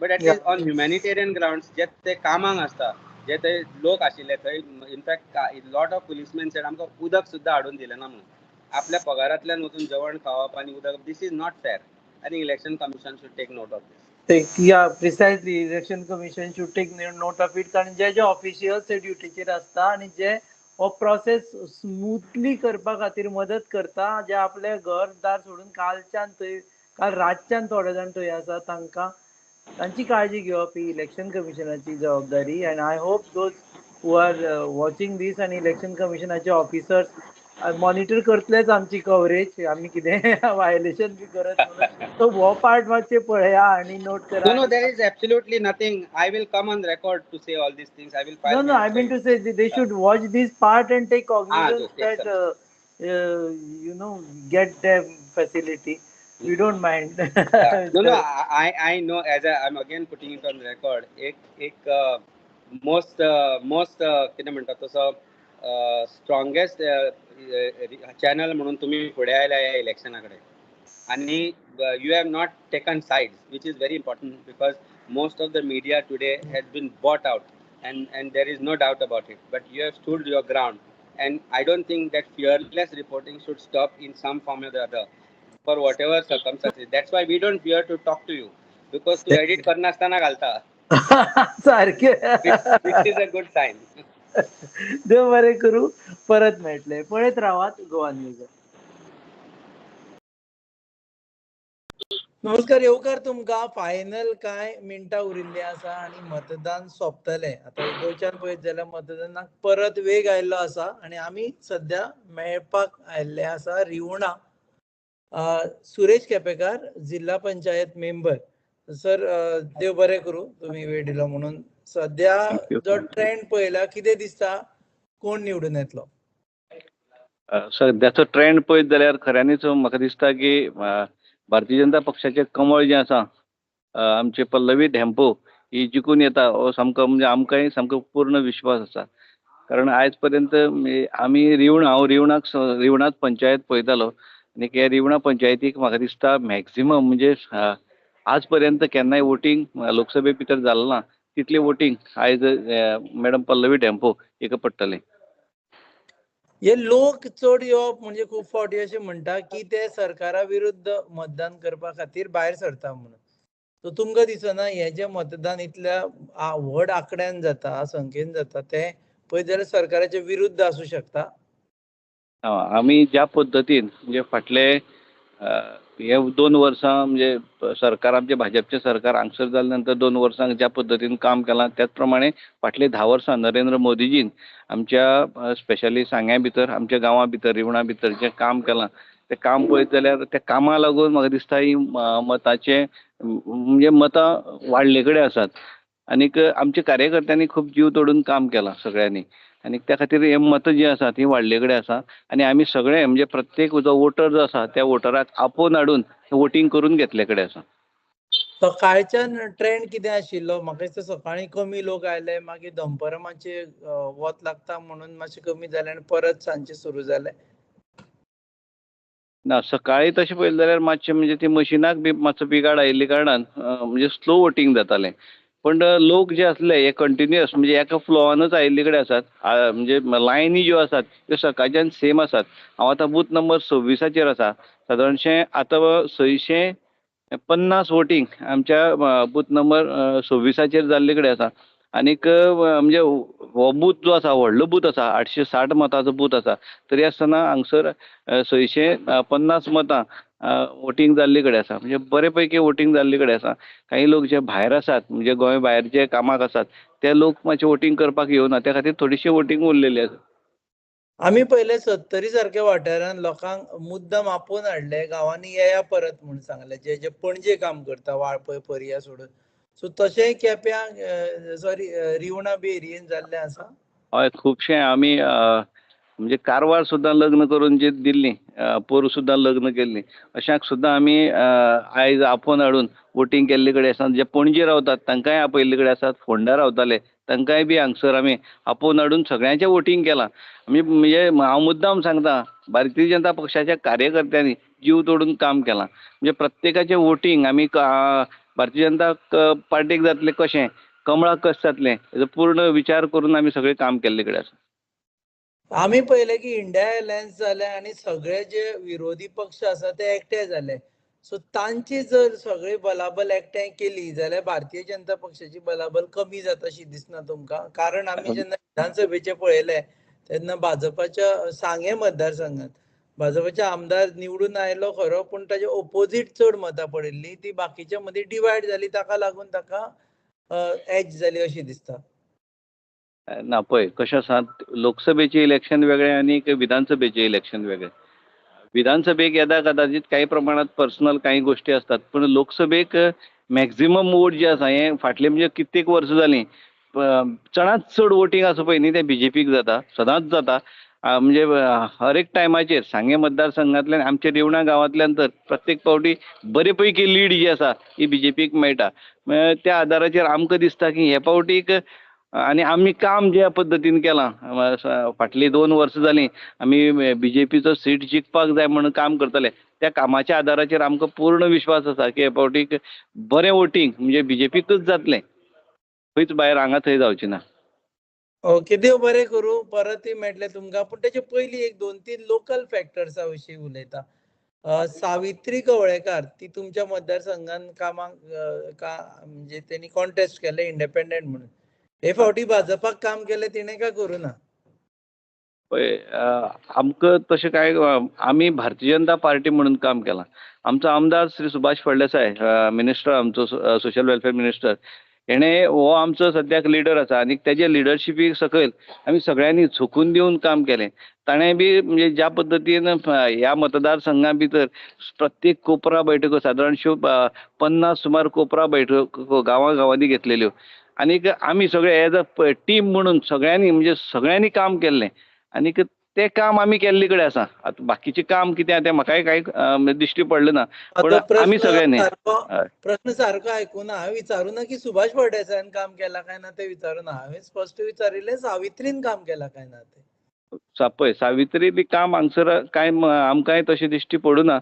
but at least on humanitarian grounds जे ते कामाक आसता, जे ते लोक आशिल्ले थंय, in fact lot of policemen said आमकां उदक सुद्दां हाडून दिलें ना म्हणून. आपल्या पगारांतल्यान वचून जेवण खावप आनी उदक, this is not fair. I think election commission should take note of this. Yeah, precisely, election commission should take note of it. कारण जे जे ऑफिशियल्स ते ड्युटीचेर आसता आनी जे हो प्रोसेस स्मूथली करपा खातीर मदत करता, जे आपले घर दार सोडून कालच्यान थंय, काल रातच्यान थोडे जाण थंय आसा, तांकां तांची काळजी घेवप ही इलेक्शन कमिशनाची जबाबदारी. And I hope those who are watching this आनी इलेक्शन कमिशनाचे ऑफिसर्स मॉनिटर करतलेच आमची कवरेज, आमी कितें वायलेशन बी करत म्हणून. सो हो पार्ट मातशें पळया आनी नोट करा. No, no, there is absolutely nothing. I will come on record to say all these things. I will file. No, no, I mean to say they should watch this part and take cognizance take that you know, get them facility. We don't mind. Yeah. No, no, I know, as I'm again putting it on record. एक एक most most कितें म्हणटा तसो strongest channel म्हणून तुमी फुडें आयल्या ह्या इलेक्शना कडेन आनी you have not taken sides, which is very important because most of the media today has been bought out and there is no doubt about it, but you have stood your ground and I don't think that fearless reporting should stop in some form or the other for whatever circumstances. That's why we don't fear to talk to you because तू edit करनासतना घालता, सारकें, which is a good sign. देव बरें करूं, परत मेळटले. पळयत रावात गोवा न्यूज. नमस्कार, येवकार तुमकां. फायनल कांय मिनटां उरिल्लीं आसा आनी मतदान सोंपतलें. आतां गोंयच्यान पळयत जाल्यार मतदानाक परत वेग आयिल्लो आसा आनी आमी सद्या मेळपाक आयिल्ले आसा रिवणा सुरेश केपेकार, जिल्हा पंचायत मेंबर. सर, देव बरें करूं, तुमी वेळ दिलो म्हणून. सद्या जो ट्रेंड पळयला, कितें दिसता, कोण निवडून येतलो? सद्याचो ट्रेंड पळयत जाल्यार खऱ्यांनीच म्हाका दिसता की भारतीय जनता पक्षाचें कमळ जें आसा, आमचे पल्लवी धेंपो ही जिखून येता हो सामको, म्हणजे आमकांय सामको पूर्ण विश्वास आसा. कारण आयज पर्यंत आमी रिवणा, हांव रिवणाक रिवणाच पंचायत पळयतालो आनी ह्या रिवणा पंचायतीक म्हाका दिसता मॅक्झिमम म्हणजे आज पर्यंत केन्नाय वोटींग लोकसभे भितर जालें ना तितलें वोटींग आयज मॅडम पल्लवी धेंपो हिका पडटलें. हे लोक चड येवप म्हणजे खूब फावटी अशें म्हणटा की ते सरकारा विरुद्ध मतदान करपा खातीर भायर सरता म्हणून. सो तुमकां दिसना हें जें मतदान इतल्या व्हड आंकड्यान जाता, संख्येन जाता, तें पळयत जाल्यार सरकाराच्या विरुद्ध आसूं शकता? आमी ज्या पद्दतीन म्हणजे फाटले हे 2 वर्सां म्हणजे सरकार आमचें भाजपचें सरकार हांगसर जाले नंतर 2 वर्सां ज्या पद्दतीन काम केलां त्याच प्रमाणे फाटले 10 वर्सां नरेंद्र मोदीजीन आमच्या स्पेशली सांग्या भितर, आमच्या गांवां भितर, रिवणा भितर जें काम केलां तें काम पळयत जाल्यार त्या कामाक लागून म्हाका दिसता ही मताचें म्हणजे मतां वाडले कडेन आसात आनीक आमच्या कार्यकर्त्यांनी खूब जीव तोडून काम केलां सगळ्यांनी आनी त्या खातीर हे मतां जीं आसा तीं वाडले कडेन आसा आनी आमी सगळे म्हणजे प्रत्येक जो वोटर जो आसा त्या वोटराक आपोवन हाडून वोटींग करून घेतले कडेन आसा. सकाळच्यान ट्रेंड कितें आशिल्लो? म्हाका दिसता सकाळीं कमी लोक आयले, मागीर दनपरां मातशें वत लागता म्हणून मातशें कमी जालें आनी परत सांजचें सुरू जालें. ना, सकाळीं तशें पळयलें जाल्यार मातशें म्हणजे ती मशिनाक बी मातसो बिगाड आयिल्ल्या कारणान म्हणजे स्लो वोटींग जातालें, पण लोक जे आसले हे कंटिन्युअस म्हणजे एका फ्लोवानच आयिल्ले कडेन आसात. म्हणजे लायनी ज्यो आसात त्यो सकाळच्यान सेम आसात. हांव आतां बूथ नंबर 26 आसा. सादारणशें आतां 650 वोटींग आमच्या बूथ नंबर 26 जाल्ले कडेन आसा. आनीक म्हणजे हो बूथ जो आसा व्हडलो बूथ आसा, 860 मतांचो बूथ आसा, तरी आसतना हांगसर 650 मतां वोटींग जाल्ले कडेन आसा. म्हणजे बरे पैकी वोटींग जाल्ले कडेन आसा. काही लोक जे भायर आसात म्हणजे गोंय भायर जे कामाक आसात ते लोक मातशे वोटींग करपाक येवना, त्या खातीर थोडीशी वोटींग उरलेली आसा. आमी पयले सत्तरी सारक्या वाठारान लोकांक मुद्दम आपोवन हाडले, गांवांनी येया परत म्हूण सांगले, जे जे पणजे काम करता वाळपय पर्या सोडून. सो तशेंय केप्यां सॉरी रिवणा बी एरियेन जाल्लें आसा. हय, खुबशे आमी म्हणजे कारवार सुद्दां लग्न करून जी दिल्लीं, पोरूं सुद्दां लग्न केल्लीं, अशांक सुद्दां आमी आयज आपोवन हाडून वोटींग केल्ले कडेन आसा. जे पणजे रावतात तांकांय आपयल्ले कडेन आसात, फोंडा रावताले तांकांय बी हांगसर आमी आपोवन हाडून सगळ्यांचें वोटींग केलां. आमी म्हणजे हांव मुद्दाम सांगता, भारतीय जनता पक्षाच्या कार्यकर्त्यांनी जीव तोडून काम केलां. म्हणजे प्रत्येकाचें वोटींग आमी भारतीय जनता पार्टीक जातलें कशें, कमळाक कशें जातलें हेजो पूर्ण विचार करून आमी सगळें काम केल्ले कडेन आसा. आमी पळयलें की इंडिया अलायन्स जालें आनी सगळे जे विरोधी पक्ष आसा ते एकठांय जाले. सो तांची जर सगळी बलाबल एकठांय केली जाल्यार भारतीय जनता पक्षाची बलाबल कमी जाता अशी दिसना तुमकां? कारण आमी जेन्ना विधानसभेचें पळयलें तेन्ना भाजपाच्या सांगें मतदारसंघात भाजपाचे आमदार निवडून आयलो खरो, पूण ताजे ओपोजीट चड मतां पडिल्लीं, ती बाकीच्या मदीं डिवायड जाली, ताका लागून ताका एज जाली अशी दिसता. ना पळय कशें आसा, लोकसभेचें इलेक्शन वेगळें आनी विधानसभेचें इलेक्शन वेगळें. विधानसभेक येदा कदाचीत काही प्रमाणात पर्सनल काही गोश्टी आसतात, पूण लोकसभेक मॅक्झिमम वोट जे आसा हें फाटलें म्हणजे कित्येक वर्सां जालीं चडांत चड वोटींग आसा पळय न्ही तें बीजेपीक जाता, सदांच जाता. म्हणजे हर एक टायमाचेर सांगें मतदारसंघांतल्यान आमच्या रिवणा गांवांतल्यान तर प्रत्येक फावटी बरे पैकी लीड जी आसा ही बीजेपीक मेळटा. त्या आदाराचेर आमकां दिसता की हे फावटीक आनी आमी काम ज्या पद्दतीन केलां फाटलीं 2 वर्सां जालीं आमी बीजेपीचो सीट जिखपाक जाय म्हणून काम करतले, त्या कामाच्या आदाराचेर आमकां पूर्ण विश्वास आसा की हे फावटीक बरें वोटींग म्हणजे बीजेपीकच जातलें, खंयच भायर हांगा थंय जावचें ना. ओके, देव बरें करूं, परतय मेळटलें तुमकां. पूण तेचे पयलीं एक 2-3 लोकल फॅक्टर्सा विशीं उलयता. सावित्री कवळेकार ती तुमच्या मतदारसंघान कामाक म्हणजे तेणी कॉन्टेस्ट केलें इंडिपेंडंट म्हणून, हे फावटी भाजपाक काम केलें तिणें काय करूं ना? पळय आमकां तशें कांय आमी भारतीय जनता पार्टी म्हणून काम केलां. आमचो आमदार श्री सुभाष फळदेसाय मिनिस्टर, आमचो सोशल वेलफेअर मिनिस्टर, हेणें हो आमचो सद्याक लिडर आसा आनी तेजे लिडरशिपी सकयल आमी सगळ्यांनी झोकून दिवन काम केलें. ताणें बी म्हणजे ज्या पद्दतीन ह्या मतदारसंघा भितर प्रत्येक कोपरा बैठको सादारणश्यो 50 सुमार कोपरा बैठको गांवां गांवांनी घेतलेल्यो आनीक आमी सगळे एज अ टीम म्हणून सगळ्यांनी म्हणजे सगळ्यांनी काम केल्लें आनीक तें काम आमी केल्ले कडेन आसा. आतां बाकीचें काम कितें आसा तें म्हाकाय कांय दिश्टी पडलें ना, पूण आमी सगळ्यांनी प्रश्न सारको आयकूना. हांवें विचारूं ना की सुभाष फळदेसायान काम केलां काय ना तें विचारूं ना, हांवें स्पश्ट विचारिल्लें सावित्रीन काम केलां काय ना तें. पळय सावित्री बी काम हांगसर कांय आमकांय तशें दिश्टी पडूं ना,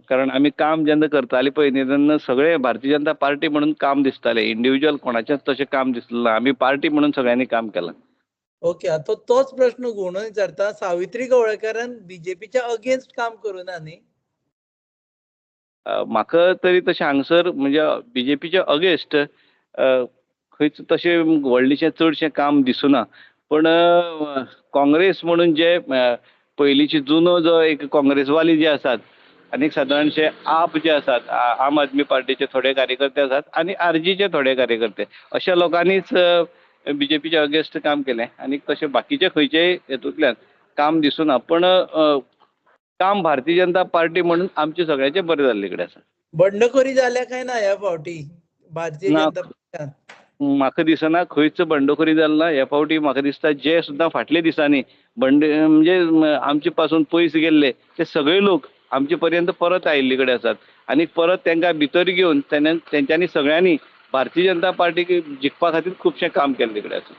कारण आमी काम जेन्ना करताले पळय न्ही तेन्ना सगळे भारतीय जनता पार्टी म्हणून काम दिसतालें, इंडिविज्युअल कोणाचेंच तशें काम दिसलें ना, आमी पार्टी म्हणून सगळ्यांनी काम केलां. ओके, आतां तोच प्रश्न घुंवडोवन विचारता, सावित्री कवळेकारान बीजेपीच्या अगेन्स्ट काम करूं ना न्ही? म्हाका तरी तशें हांगसर म्हणजे बीजेपीच्या अगेन्स्ट खंयच तशें व्हडलेशें चडशें काम दिसना, पूण काँग्रेस म्हणून जे पयलींची जुनो जो एक काँग्रेसवाली जे आसात आनी सादारणशे आप जे आसात, आम आदमी पार्टीचे थोडे कार्यकर्ते आसात आनी आरजीचे थोडे कार्यकर्ते, अशा लोकांनीच बीजेपीच्या अगेन्स्ट काम केलें आनी तशें बाकीचे खंयचेय हेतूंतल्यान काम दिसना, पूण काम भारतीय जनता पार्टी म्हणून आमचें सगळ्यांचें बरें जाल्ले कडेन आसा. बंडखोरी जाल्या काय ना ह्या फावटी भारतीय जनता पक्षान? म्हाका दिसना खंयच बंडखोरी जाली ना ह्या फावटी. म्हाका दिसता जे सुद्दां फाटल्या दिसांनी बंड म्हणजे आमचे पासून पयस गेल्ले ते सगळे लोक आमचे पर्यंत परत आयिल्ले कडेन आसात आनी परत तांकां भितर घेवन तेंच्यांनी सगळ्यांनी भारतीय जनता पार्टीक जिखपा खातीर खुबशें काम केल्ले कडेन आसा.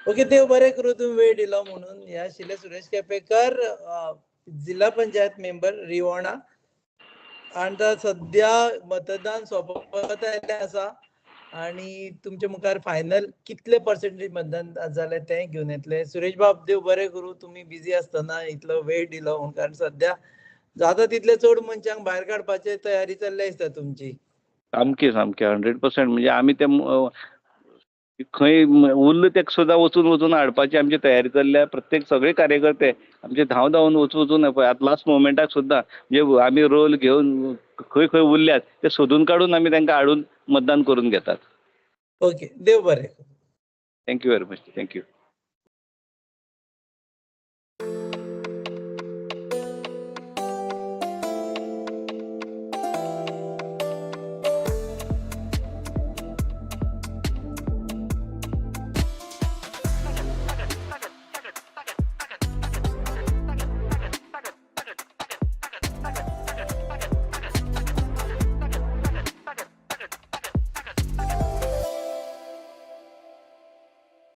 ओके, देव बरें करूं, तुमी वेळ दिलो म्हणून. ह्या आशिल्ले सुरेश केपेकर, जिल्हा पंचायत मेंबर रिवणा, आनी सद्या मतदान सोंपत आयिल्लें आसा आनी तुमच्या मुखार फायनल कितले पर्सेंटेज मतदान जालें तें घेवन येतले. सुरेश बाब, देव बरें करूं, तुमी बिजी आसतना इतलो वेळ दिलो म्हणून, कारण सद्या जाता तितले चड मनशांक भायर काडपाची तयारी चल्ल्या दिसता तुमची. सामकी सामकी 100%. म्हणजे आमी ते खंय उरले ते सुद्दां वचून वचून हाडपाची आमची तयारी चल्ल्या. प्रत्येक सगळे कार्यकर्ते आमचे धांव धांवून वचून वचून पळय आतां लास्ट मोमेंटाक सुद्दां म्हणजे आमी रोल घेवन खंय खंय उरल्यात ते सोदून काडून आमी तांकां हाडून मतदान करून घेतात. ओके, देव बरें. Thank you very much. Thank you.